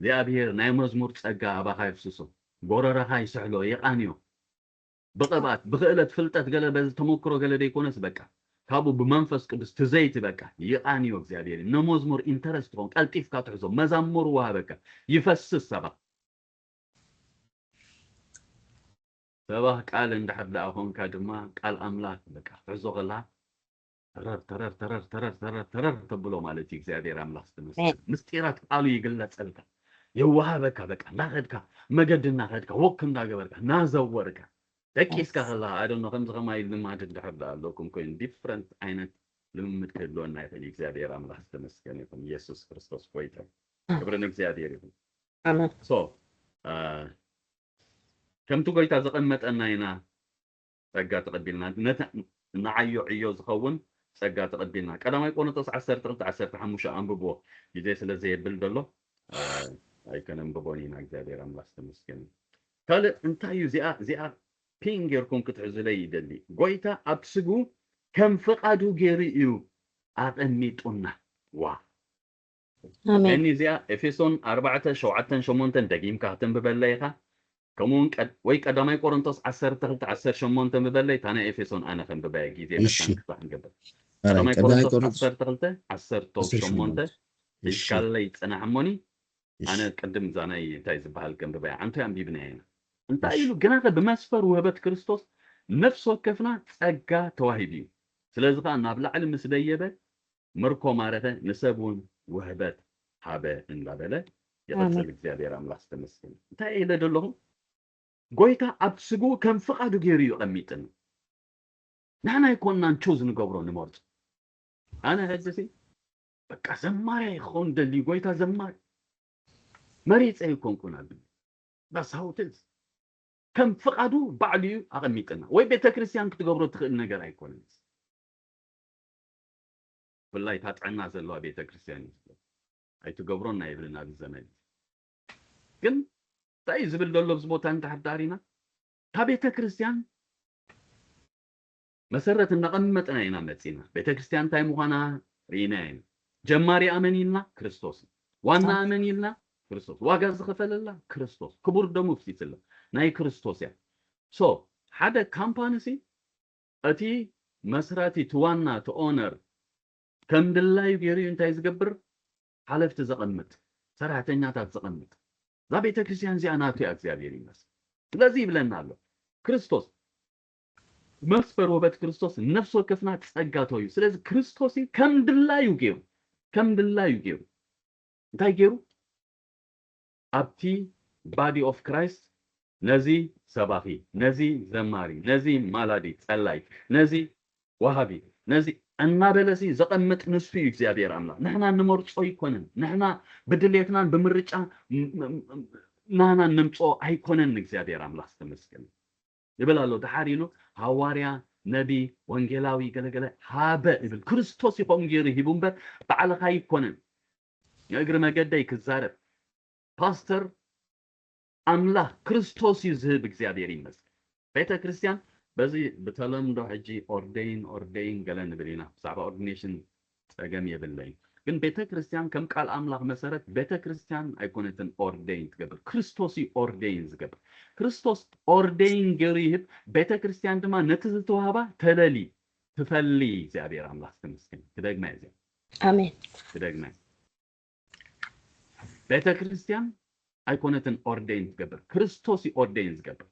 እግዚኣብሔር ናይ መዝሙር ጸጋ ኣባኻ ይፍስሶ፣ ጎረረኻ ይስሕሎ፣ ይቓንዮ። ብቕብኣት ብኽእለት ፍልጠት ገለ በዚ ተመክሮ ገለ ደይኮነስ በቃ ካብኡ ብመንፈስ ቅዱስ ትዘይቲ በቃ ይቓንዮ እግዚኣብሔር። ነመዝሙር ኢንተረስት ትኾን ቀልጢፍካ ትሕዞ፣ መዛሙር ወሃበካ ይፈስስ ሰባ ሰባህ ቃል እንድሕር ደኣ ኾንካ ድማ ቃል ኣምላኽ በቃ ትሕዞ ከላ ተረር ተረር ተረር ተረር ተረር ተረር ተብሎ ማለት እዩ። እግዚኣብሔር ኣምላኽ ዝተመስገነ ምስጢራት ቃሉ ይግለጸልካ የዋሃበካ በቃ እናኸድካ መገዲ እናኸድካ ወክ እንዳገበርካ እናዘወርካ ደቂስካ ከላ ኣደኖ ከምዚ ከማይ ልማድ እንድሕር ደኣ ኣለኩም ኮይኑ ዲፍረንት ዓይነት ልምምድ ክህልወና ይኽእል እዩ። እግዚኣብሔር ኣምላኽ ዝተመስገነ ይኹን። ኢየሱስ ክርስቶስ ጎይታ ክብሪ ንእግዚኣብሔር ይኹን። ኣሜን። So ከምቲ ጎይታ ዘቐመጠና ኢና ጸጋ ተቐቢልና ነቲ ንዓዮ ዕዮ ዝኸውን ጸጋ ተቐቢልና። ቀዳማይ ቆሮንቶስ ዓሰርተ ክልተ ዓሰርተ ሓሙሽተ ኣንብብዎ ግዜ ስለ ዘየብል ዘሎ ኣይከነንብቦን ኢና። እግዚኣብሔር ኣምላኽ ዝተመስገነ። ካልእ እንታይ እዩ እዚኣ እዚኣ ፒን ጌርኩም ክትሕዙለይ ይደሊ። ጎይታ ኣብ ስጉ ከም ፍቓዱ ገይሩ እዩ ኣቐሚጡና። ዋ ኣሜን። እኒ እዚኣ ኤፌሶን ኣርባዕተ ሸውዓተን ሸሞንተን ደጊምካ ከተንብበለይ ኢኻ። ከምኡውን ቀድ- ወይ ቀዳማይ ቆሮንቶስ ዓሰርተ ክልተ ዓሰርተ ሸሞንተ ንበለይ እታ ናይ ኤፌሶን ኣነ ከንብበያ ግዜ እሺ። መታን ክፋሕ ንገብር። ኣራይ ቀዳማይ ቀዳማይ ቆሮንቶስ ቆሮንቶስ ዓሰርተ ክልተ ዓሰርተ ሸሞንተ እሺ። ሒዝካለይ ጽናሕ እሞኒ እሺ። ኣነ ቅድም እዛ ናይ እንታይ ዝበሃል ከንብበያ ዓንቶ ኣንቢብናያ ኢና። እንታይ ኢሉ ግናኸ ብመስፈር ውህበት ክርስቶስ ነፍሲ ወከፍና ጸጋ ተዋሂቡ እዩ። ስለዚ ከዓ ናብ ላዕሊ ምስ ደየበ ምርኮ ማረኸ ንሰብ እውን ውህበት ሃበ እንዳበለ ይቐጽል። ኣሜን። እግዚኣብሔር ኣምላኽ ዝተመስገነ። እንታይ ኢለ ዘለኹ? ጎይታ ኣብ ስግኡ ከም ፍቓዱ ገይሩ እዩ ቀሚጥና። ንሕና ኣይኮንናን ቹዝ ንገብሮ ንመርጾ። ኣነ ሕጂሲ በቃ ዘማሪ ክኸውን ደልዩ ጎይታ ዘማሪ መሪጸ ኣይኮንኩን ኣብ በሳውትዝ ከም ፍቓዱ ባዕሉ እዩ ኣቐሚጥና። ወይ ቤተ ክርስቲያን ክትገብሮ ትኽእል ነገር ኣይኮነን። ብፍላይ እታ ጥዕና ዘለዋ ቤተ ክርስቲያን እዩ ዝገብሮ። ኣይትገብሮን ኣይብልን ኣብዚ ዘመን። ግን እንታይ እዩ ዝብል ዘሎ ኣብዚ ቦታ እንድሕር ዳሪና እታ ቤተ ክርስቲያን መሰረት እናቐመጥና ኢና መፂና። ቤተ ክርስቲያን እንታይ ምዃና ርኢና ኢና። ጀማሪ ኣመን ኢልና ክርስቶስ፣ ዋና ኣመን ኢልና ክርስቶስ፣ ዋጋ ዝኸፈለላ ክርስቶስ፣ ክቡር ደሙ ፍሲስላ ናይ ክርስቶስ እያ። So ሓደ ካምፓኒ ሲ እቲ መስራቲ እቲ ዋና እቲ ኦነር ከም ድላዩ ገይሩ እዩ እንታይ ዝገብር ሓለፍቲ ዘቐምጥ ሰራሕተኛታት ዘቐምጥ እዛ ቤተ ክርስቲያን እዚኣ ናቱ እያ እግዚኣብሔር ይመስል ስለዚ ይብለና ኣሎ ክርስቶስ መስፈር ውበት ክርስቶስ ነፍሲ ወከፍና ጸጋቶ እዩ ስለዚ ክርስቶስ እዩ ከም ድላዩ ገይሩ ከም ድላዩ ገይሩ እንታይ ገይሩ ኣብቲ body of Christ ነዚ ሰባኺ ነዚ ዘማሪ ነዚ ማላዲ ጸላይ ነዚ ወሃቢ ነዚ እናበለሲ ዘቐምጥ ንሱ እዩ እግዚኣብሔር ኣምላኽ ንሕና ንመርጾ ኣይኮነን ንሕና ብድሌትናን ብምርጫ ናና ነምጽኦ ኣይኮነን እግዚኣብሔር ኣምላኽ ዝተመስገነ ይብል ኣሎ ድሓር ኢሉ ሃዋርያ ነቢ ወንጌላዊ ገለገለ ሃበ ይብል ክርስቶስ ይኸም ገይሩ ሂቡ እምበር ባዕልኻ ኣይኮነን ንእግሪ መገደይ ክዛረብ ፓስተር ኣምላኽ ክርስቶስ እዩ ዝህብ እግዚኣብሔር ይመስል ቤተ ክርስቲያን በዚ ብተለምዶ ሕጂ ኦርደይን ኦርደይን ገለ ንብል ኢና ብዛዕባ ኦርዲኔሽን ጸገም የብለይን ግን ቤተ ክርስቲያን ከም ቃል ኣምላኽ መሰረት ቤተ ክርስቲያን ኣይኮነትን ኦርደይን ትገብር ክርስቶስ እዩ ኦርደይን ዝገብር ክርስቶስ ኦርደይን ገይሩ ይህብ ቤተ ክርስቲያን ድማ ነቲ ዝተዋህባ ተለሊ ትፈሊ እግዚኣብሔር ኣምላኽ ትምስገን ትደግማ እዚ ኣሜን ትደግማ ቤተ ክርስቲያን ኣይኮነትን ኦርደይን ትገብር ክርስቶስ እዩ ኦርደይን ዝገብር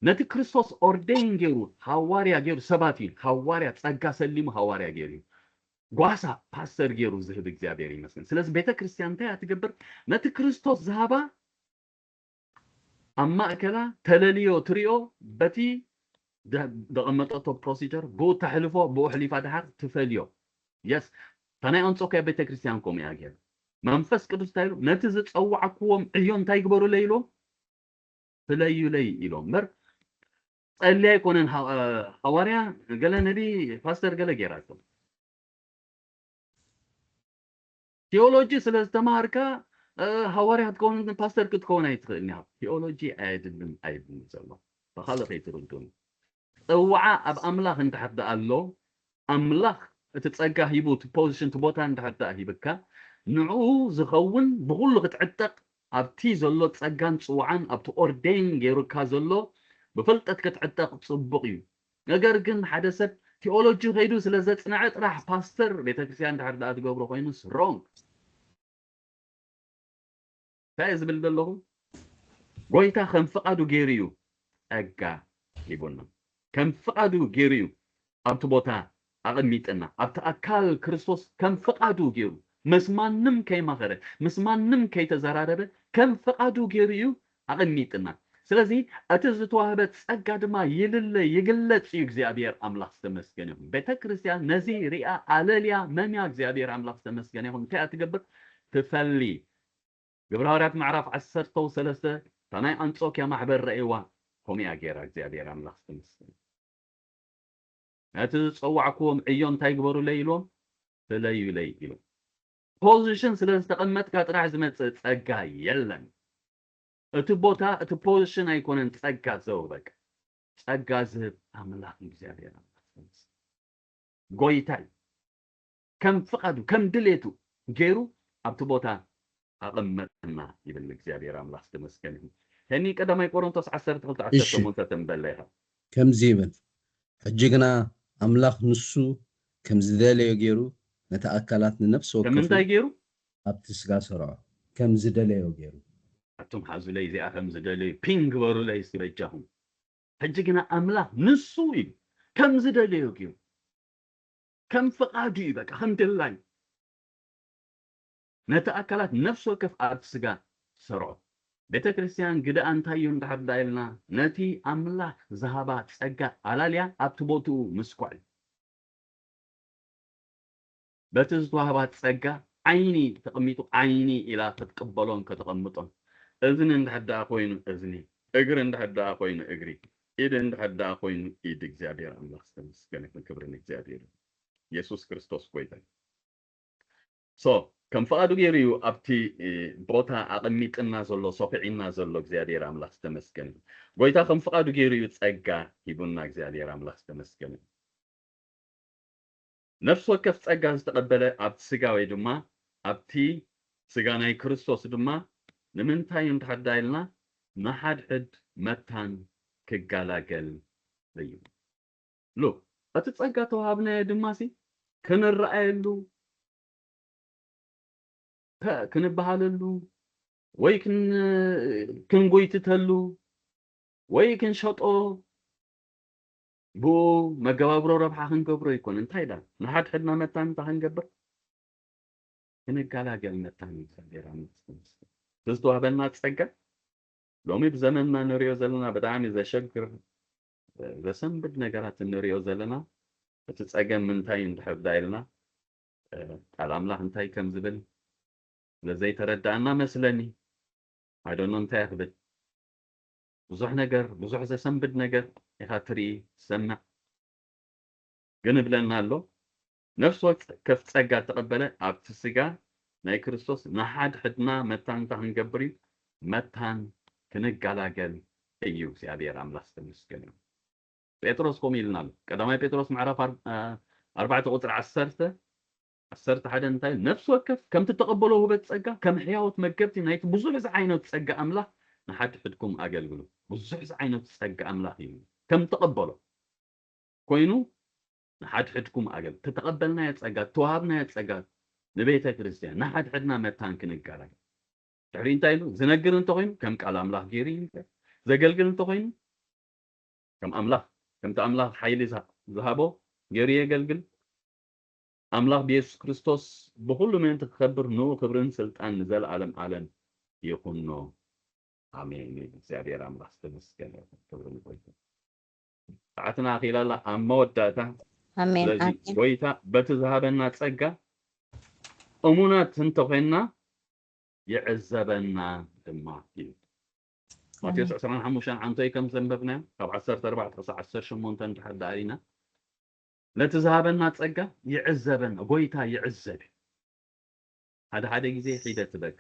ነቲ ክርስቶስ ኦርዴን ገይሩ ሃዋርያ ገይሩ፣ ሰባት እዩ ሃዋርያ፣ ጸጋ ሰሊሙ ሃዋርያ ገይሩ እዩ። ጓሳ ፓስተር ገይሩ ዝህብ እግዚኣብሔር ይመስገን። ስለዚ ቤተ ክርስቲያን እንታይ እያ ትገብር? ነቲ ክርስቶስ ዝሃባ ኣብ ማእከላ ተለልዮ ትሪኦ፣ በቲ ደ- ደቐመጠቶ ፕሮሲጀር ብኡ ተሕልፎ፣ ብኡ ሕሊፋ ድሓር ትፈልዮ። የስ፣ እታ ናይ ኣንጾክያ ቤተ ክርስቲያን ከምኡ እያ ገይሩ። መንፈስ ቅዱስ እንታይ ኢሉ? ነቲ ዝጸዋዕክዎም ዕዮ እንታይ ግበሩለይ ኢሎም? ፍለዩለይ ኢሎም። እምበር ጸልያ ኣይኮነን። ሃ- ሃዋርያ ገለ ነቢ ፓስተር ገለ ገይራቶ። ቴዎሎጂ ስለ ዝተማሃርካ ሃዋርያ ክትከውን ፓስተር ክትከውን ኣይትኽእልን ኢኻ። ቴዎሎጂ ኣየድልን ኣይብልን ዘሎ ብኻልእ ከይትርዱን። ጽዋዓ ኣብ ኣምላኽ እንድሕር ደኣ ኣሎ፣ ኣምላኽ እቲ ጸጋ ሂቡ እቲ ፖዚሽን እቲ ቦታ እንድሕር ደኣ ሂብካ፣ ንዕኡ ዝኸውን ብኹሉ ክትዕጠቕ ኣብቲ ዘሎ ጸጋን ጽዋዓን ኣብቲ ኦርዴን ገይሩካ ዘሎ ብፍልጠት ክትዕጠቕ ጽቡቕ እዩ። ነገር ግን ሓደ ሰብ ቴዎሎጂ ከይዱ ስለ ዘጽንዐ ጥራሕ ፓስተር ቤተክርስትያን ድሕር ደኣ ትገብሮ ኮይኑስ ሮንግ። እንታይ እየ ዝብል ዘለኹ? ጎይታ ከም ፍቓዱ ገይሩ እዩ ጸጋ ሂቡና። ከም ፍቓዱ ገይሩ እዩ ኣብቲ ቦታ ኣቐሚጥና። ኣብቲ ኣካል ክርስቶስ ከም ፍቓዱ ገይሩ ምስ ማንም ከይማኸረ ምስ ማንም ከይተዘራረበ ከም ፍቓዱ ገይሩ እዩ ኣቐሚጥና። ስለዚ እቲ ዝተዋህበ ጸጋ ድማ ይልለ ይግለጽ እዩ። እግዚኣብሔር ኣምላኽ ዝተመስገነ ይኹን። ቤተ ክርስቲያን ነዚ ሪኣ ኣለልያ መምያ እግዚኣብሔር ኣምላኽ ዝተመስገነ ይኹን። እንታይ እያ ትገብር? ትፈሊ። ግብረ ሃዋርያት ምዕራፍ ዓሰርተ ሰለስተ እታ ናይ ኣንጾክያ ማሕበር ረእይዋ ከምኡ እያ ገይራ። እግዚኣብሔር ኣምላኽ ዝተመስገነ። ነቲ ዝጸዋዕክዎም ዕዮ እንታይ ግበሩለይ ኢልዎም? ፍለዩለይ ኢሉ። ፖዚሽን ስለ ዝተቐመጥካ ጥራሕ ዝመጽእ ጸጋ የለን። እቲ ቦታ እቲ ፖዚሽን ኣይኮነን ጸጋ ዘውበቅ። ጸጋ ዝህብ ኣምላኽ እግዚኣብሔር ኣምላኽ ጎይታይ ከም ፍቓዱ ከም ድሌቱ ገይሩ ኣብቲ ቦታ ኣቐመጠና ይብል እግዚኣብሔር ኣምላኽ ዝተመስገነ ይሁን። ከኒ ቀዳማይ ቆሮንቶስ ዓሰርተ ክልተ ዓሰርተ ሸሞንተ ተንበለ ኢኻ። ከምዚ ይብል፣ ሕጂ ግና ኣምላኽ ንሱ ከም ዝደለዮ ገይሩ ነቲ ኣካላት ንነፍሲ ወከፉ ከምንታይ ገይሩ ኣብቲ ስጋ ሰርዖ። ከም ዝደለዮ ገይሩ። ኣቱም ሓዙለይ እዚኣ ከም ዝደለዩ ፒን ግበሩለይ እስቲ በጃኹም። ሕጂ ግና ኣምላኽ ንሱ እዩ ከም ዝደለዮ ገይሩ ከም ፍቓዱ እዩ በቃ ከም ድላዩ ነቲ ኣካላት ነፍሲ ወከፍ ኣብቲ ስጋ ሰርዖ። ቤተ ክርስቲያን ግደኣ እንታይ እዩ እንድሕር ዳ ኢልና ነቲ ኣምላኽ ዝሃባ ጸጋ ኣላልያ ኣብቲ ቦትኡ ምስኳዕ እዩ። በቲ ዝተዋህባ ጸጋ ዓይኒ ተቐሚጡ ዓይኒ ኢላ ክትቅበሎን ከተቐምጦን፣ እዝኒ እንድሕር ደኣ ኮይኑ እዝኒ፣ እግሪ እንድሕር ደኣ ኮይኑ እግሪ፣ ኢድ እንድሕር ደኣ ኮይኑ ኢድ። እግዚኣብሔር ኣምላኽ ዝተመስገነ ይኹን። ክብሪ ንእግዚኣብሔር። የሱስ ክርስቶስ ጎይታ እዩ። ሶ ከም ፍቓዱ ገይሩ እዩ ኣብቲ ቦታ ኣቐሚጥና ዘሎ፣ ሶፊዒና ዘሎ። እግዚኣብሔር ኣምላኽ ዝተመስገነ ይኹን። ጎይታ ከም ፍቓዱ ገይሩ እዩ ጸጋ ሂቡና። እግዚኣብሔር ኣምላኽ ዝተመስገነ ይኹን። ነፍሲ ወከፍ ጸጋ ዝተቐበለ ኣብቲ ስጋ ወይ ድማ ኣብቲ ስጋ ናይ ክርስቶስ ድማ ንምንታይ እንድሕር ዳ ኢልና ንሓድሕድ መታን ክጋላገል እዩ። ሉክ እቲ ጸጋ ተዋሃብናዮ ድማ ሲ ክንረኣየሉ ክንበሃለሉ ወይ ክንጎይትተሉ ወይ ክንሸጦ ብኡ መገባብሮ ረብሓ ክንገብሮ ይኮን። እንታይ ዳ ንሓድሕድና መታንታ ክንገብር ክንጋላገል መታን እግዚኣብሔር ኣምላኽ ዝተመስገነ። ዝተዋህበና ጸጋ ሎሚ ብዘመንና ንሪኦ ዘለና ብጣዕሚ ዘሸግር ዘሰንብድ ነገራት እንሪኦ ዘለና እቲ ጸገም ምንታይ እንድሕር ዳ ኢልና ቃል ኣምላኽ እንታይ ከም ዝብል ስለዘይተረዳእና መስለኒ። ኣይደኖ እንታይ ክብል ብዙሕ ነገር ብዙሕ ዘሰንብድ ነገር ኢኻ ትርኢ ትሰምዕ። ግን እብለና ኣሎ ነፍሲ ወከፍ ጸጋ ተቐበለ ኣብቲ ስጋ ናይ ክርስቶስ ንሓድሕድና መታንታ ክንገብር እዩ። መታን ክንጋላገል እዩ። እግዚኣብሔር ኣምላኽ ዝተመስገነ እዩ። ጴጥሮስ ከምኡ ኢልና ኣሎ። ቀዳማይ ጴጥሮስ ምዕራፍ ኣርባዕተ ቁፅሪ ዓሰርተ ዓሰርተ ሓደ እንታይ ነፍሲ ወከፍ ከምቲ ተቐበሎ ውህበት ጸጋ ከም ሕያወት መገብቲ ናይቲ ብዙሕ ዝዓይነቱ ጸጋ ኣምላኽ ንሓድሕድኩም ኣገልግሉ። ብዙሕ ዝዓይነቱ ጸጋ ኣምላኽ እዩ ከም ተቐበሎ ኮይኑ ንሓድሕድኩም ኣገል ተተቐበልናዮ ጸጋ ተዋሃብናዮ ጸጋ ንቤተ ክርስቲያን ንሓድሕድና መታን ክንጋላገል ድሕሪ እንታይ ኢሉ ዝነግር እንተኮይኑ ከም ቃል ኣምላኽ ገይሩ ይንገር። ዘገልግል እንተኮይኑ ከም ኣምላኽ ከምቲ ኣምላኽ ሓይሊ ዝሃ- ዝሃቦ ገይሩ የገልግል። ኣምላኽ ብየሱስ ክርስቶስ ብኹሉ ምእንቲ ክኸብር ንኡ ክብርን ስልጣን ንዘለኣለም ዓለም ይኹኖ። ኣሜን። እግዚኣብሔር ኣምላኽ ዝተመስገነ ይኹን። ክብሪ ንጎይታ። ሰዓትና ኣኺላ ኣላ ኣብ መወዳእታ። ኣሜን፣ ስለዚ ኣሜን። ጎይታ በቲ ዝሃበና ጸጋ እሙናት እንተኾይንና ይዕዘበና ድማ እዩ። ማቴዎስ ኣሜን። ዕስራን ሓሙሽተን ዓንቶይ ከም ዘንበብናዮ ካብ ዓሰርተ ኣርባዕተ ክሳብ ዓሰርተ ሸሞንተ እንድሕር ደኣ ርኢና ነቲ ዝሃበና ጸጋ ይዕዘበና፣ ጎይታ ይዕዘብ እዩ። ሓደ ሓደ ግዜ ሒደት በቃ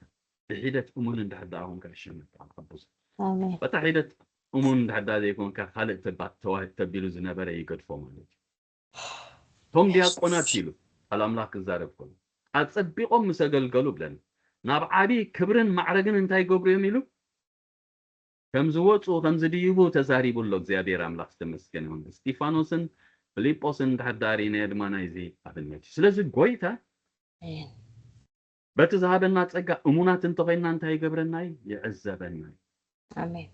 ብሒደት እሙን እንድሕር ደኣ ኮንካ ይሸመካ ብዙ ኣሜን። በታ ሒደት እሙን እንድሕር ደኣ ዘይኮንካ ካልእ ተባ- ተዋ- ተቢሉ ዝነበረ ይገድፎ ማለት እዩ። እቶም ዲያቆናት ኢሉ ቃል ኣምላኽ ክዛረብ ከሎ ኣጸቢቖም ምስ ኣገልገሉ ብለኒ ናብ ዓቢ ክብርን ማዕረግን እንታይ ይገብሩ እዮም ኢሉ ከም ዝወፁ ከም ዝድይቡ ተዛሪቡ ኣሎ። እግዚኣብሔር ኣምላኽ ዝተመስገነ ይሁን። እስጢፋኖስን ፊልጶስን እንድሕር ደኣ ርኢናዮ ድማ ናይዚ ኣብነት እዩ። ስለዚ ጎይታ በቲ ዝሃበና ጸጋ እሙናት እንተኾይንና እንታይ ይገብረና እዩ? ይዕዘበና እዩ። ኣሜን።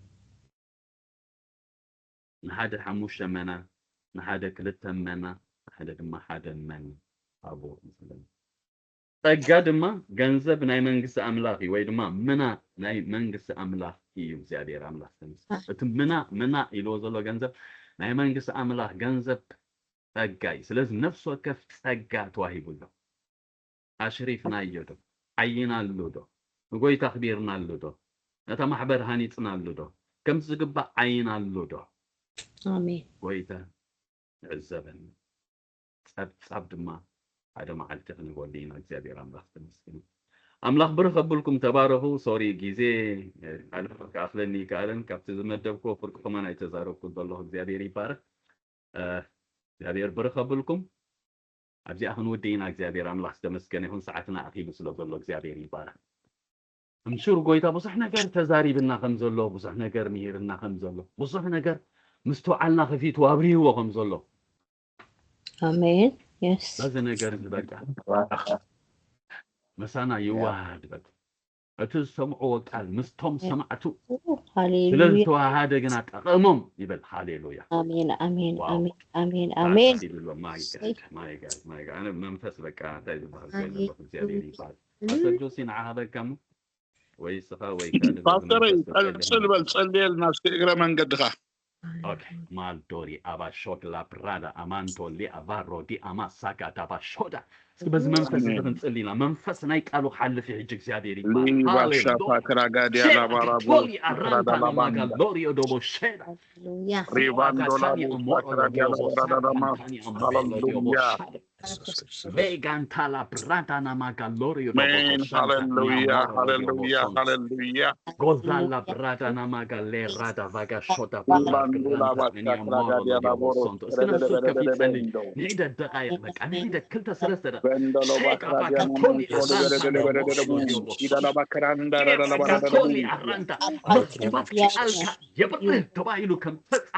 ንሓደ ሓሙሽተ መና፣ ንሓደ ክልተ መና፣ ንሓደ ድማ ሓደ መና ኣብኡ ይኽእል። ጸጋ ድማ ገንዘብ ናይ መንግስቲ ኣምላኽ እዩ፣ ወይ ድማ ምና ናይ መንግስቲ ኣምላኽ እዩ። እግዚኣብሔር ኣምላኽ ተመስገን። እቲ ምና ምና ኢልዎ ዘሎ ገንዘብ ናይ መንግስቲ ኣምላኽ ገንዘብ ጸጋ እዩ። ስለዚ ነፍሲ ወከፍ ጸጋ ተዋሂቡ ኣሎ። ኣሽሪፍናዮ ዶ? ዓይናሉ ዶ? ንጎይታ ኣኽቢርናሉ ዶ? ነታ ማሕበር ሃኒጽናሉ ዶ? ከምቲ ዝግባእ ዓይናሉ ዶ? ኣሜን። ጎይታ ይዕዘበና። ጸብጻብ ድማ ሓደ መዓልቲ ክንህበሉ ኢና። እግዚኣብሔር ኣምላኽ ተመስገን። ኣምላኽ ብርኽ ኣብልኩም፣ ተባረኹ። ሶሪ ግዜ ክኣኽለኒ ይከኣለን፣ ካብቲ ዝመደብክዎ ፍርቂ ከማን ኣይተዛረብኩን ዘለኹ። እግዚኣብሔር ይባረኽ። እግዚኣብሔር ብርኽ ኣብልኩም። ኣብዚኣ ክንውዲ ኢና። እግዚኣብሔር ኣምላኽ ዝተመስገነ ይኹን። ሰዓትና ኣኺሉ ስለ ዘሎ እግዚኣብሔር ይባረኽ። እምሹር ጎይታ ብዙሕ ነገር ተዛሪብና ከም ዘሎ፣ ብዙሕ ነገር ምሂርና ከም ዘሎ፣ ብዙሕ ነገር ምስትውዓልና ከፊቱ ኣብሪህዎ ከም ዘሎ ኣሜን። የስ በዚ ነገር እዚ በቃ ምሳና ይወሃሃድ በቃ እቲ ዝሰምዕዎ ቃል ምስቶም ሰማዕቱ ስለ ሃሌሉያ። ዝተዋሃደ ግና ጠቐሞም ይብል። ሃሌሉያ። ኣሜን፣ ኣሜን፣ ዋው። ኣሜን፣ ኣሜን፣ ኣሜን። ይብሎ። My God, my God, my God። ኣነ መንፈስ በቃ እንታይ ዝበሃል ኣሜን። ዘይብሎ እግዚኣብሔር ይበሃል። ፓስተር ጆሲ ንዓኻ በቃ እሞ ወይ ስኻ ወይ ካልእ ፓስተረይ መንፈስ በቃ ጸል- ጸል በል ጸልየልና እስኪ እግረ መንገድኻ። ኦኬ። ማልዶሪ ኣባሾድ ላብራዳ ኣማንቶ ሊኣቫሮ ዲ ኣማሳካ ዳባሾዳ እስኪ በዚ መንፈስ እዚ ክንጽሊ ኢና። መንፈስ ናይ ቃሉ ሓልፊ ሕጂ እግዚኣብሔር ይባል። ሃሌሉያ። ሊባሻታ ክራጋዲያ ላባራቦ ቶሊ ኣራንታ ናማጋ ሎሪዮ ዶቦ ሼዳ ሃሌሉያ። ሪባንዶ ላቦ ሳክራዲያ ላባራዳማ። ሃሌሉያ። ቬጋንታላ ብራዳና ማጋሎሪዮ ሜን ሃሌሉያ ሃሌሉያ ሃሌሉያ። ጎዛላ ብራዳና ማጋሌ ራዳ ቫጋ ሾዳ ሪባንዶ ላባሻ ክራጋዲያ ላቦሮ። እስኪ ነፍሱ ከፊት ጸልይ። ንሒደት ደቃይቕ በቃ ንሒደት ክልተ ሰለስተ ደቂቕ። በንደሎ ሼክ ባክራዲያ ኣባካ ቶሊ ናማንቶሊ ኣራንታ በደበደበደበደቡ። ለቦ ሾንዶ። ኢዳላ ባክራንዳ ዳዳላ ባራዳቡ። ቶሊ ኣራንታ መዝገባት ቃልካ የብርህ ተባሂሉ ከም ተጻሕፈ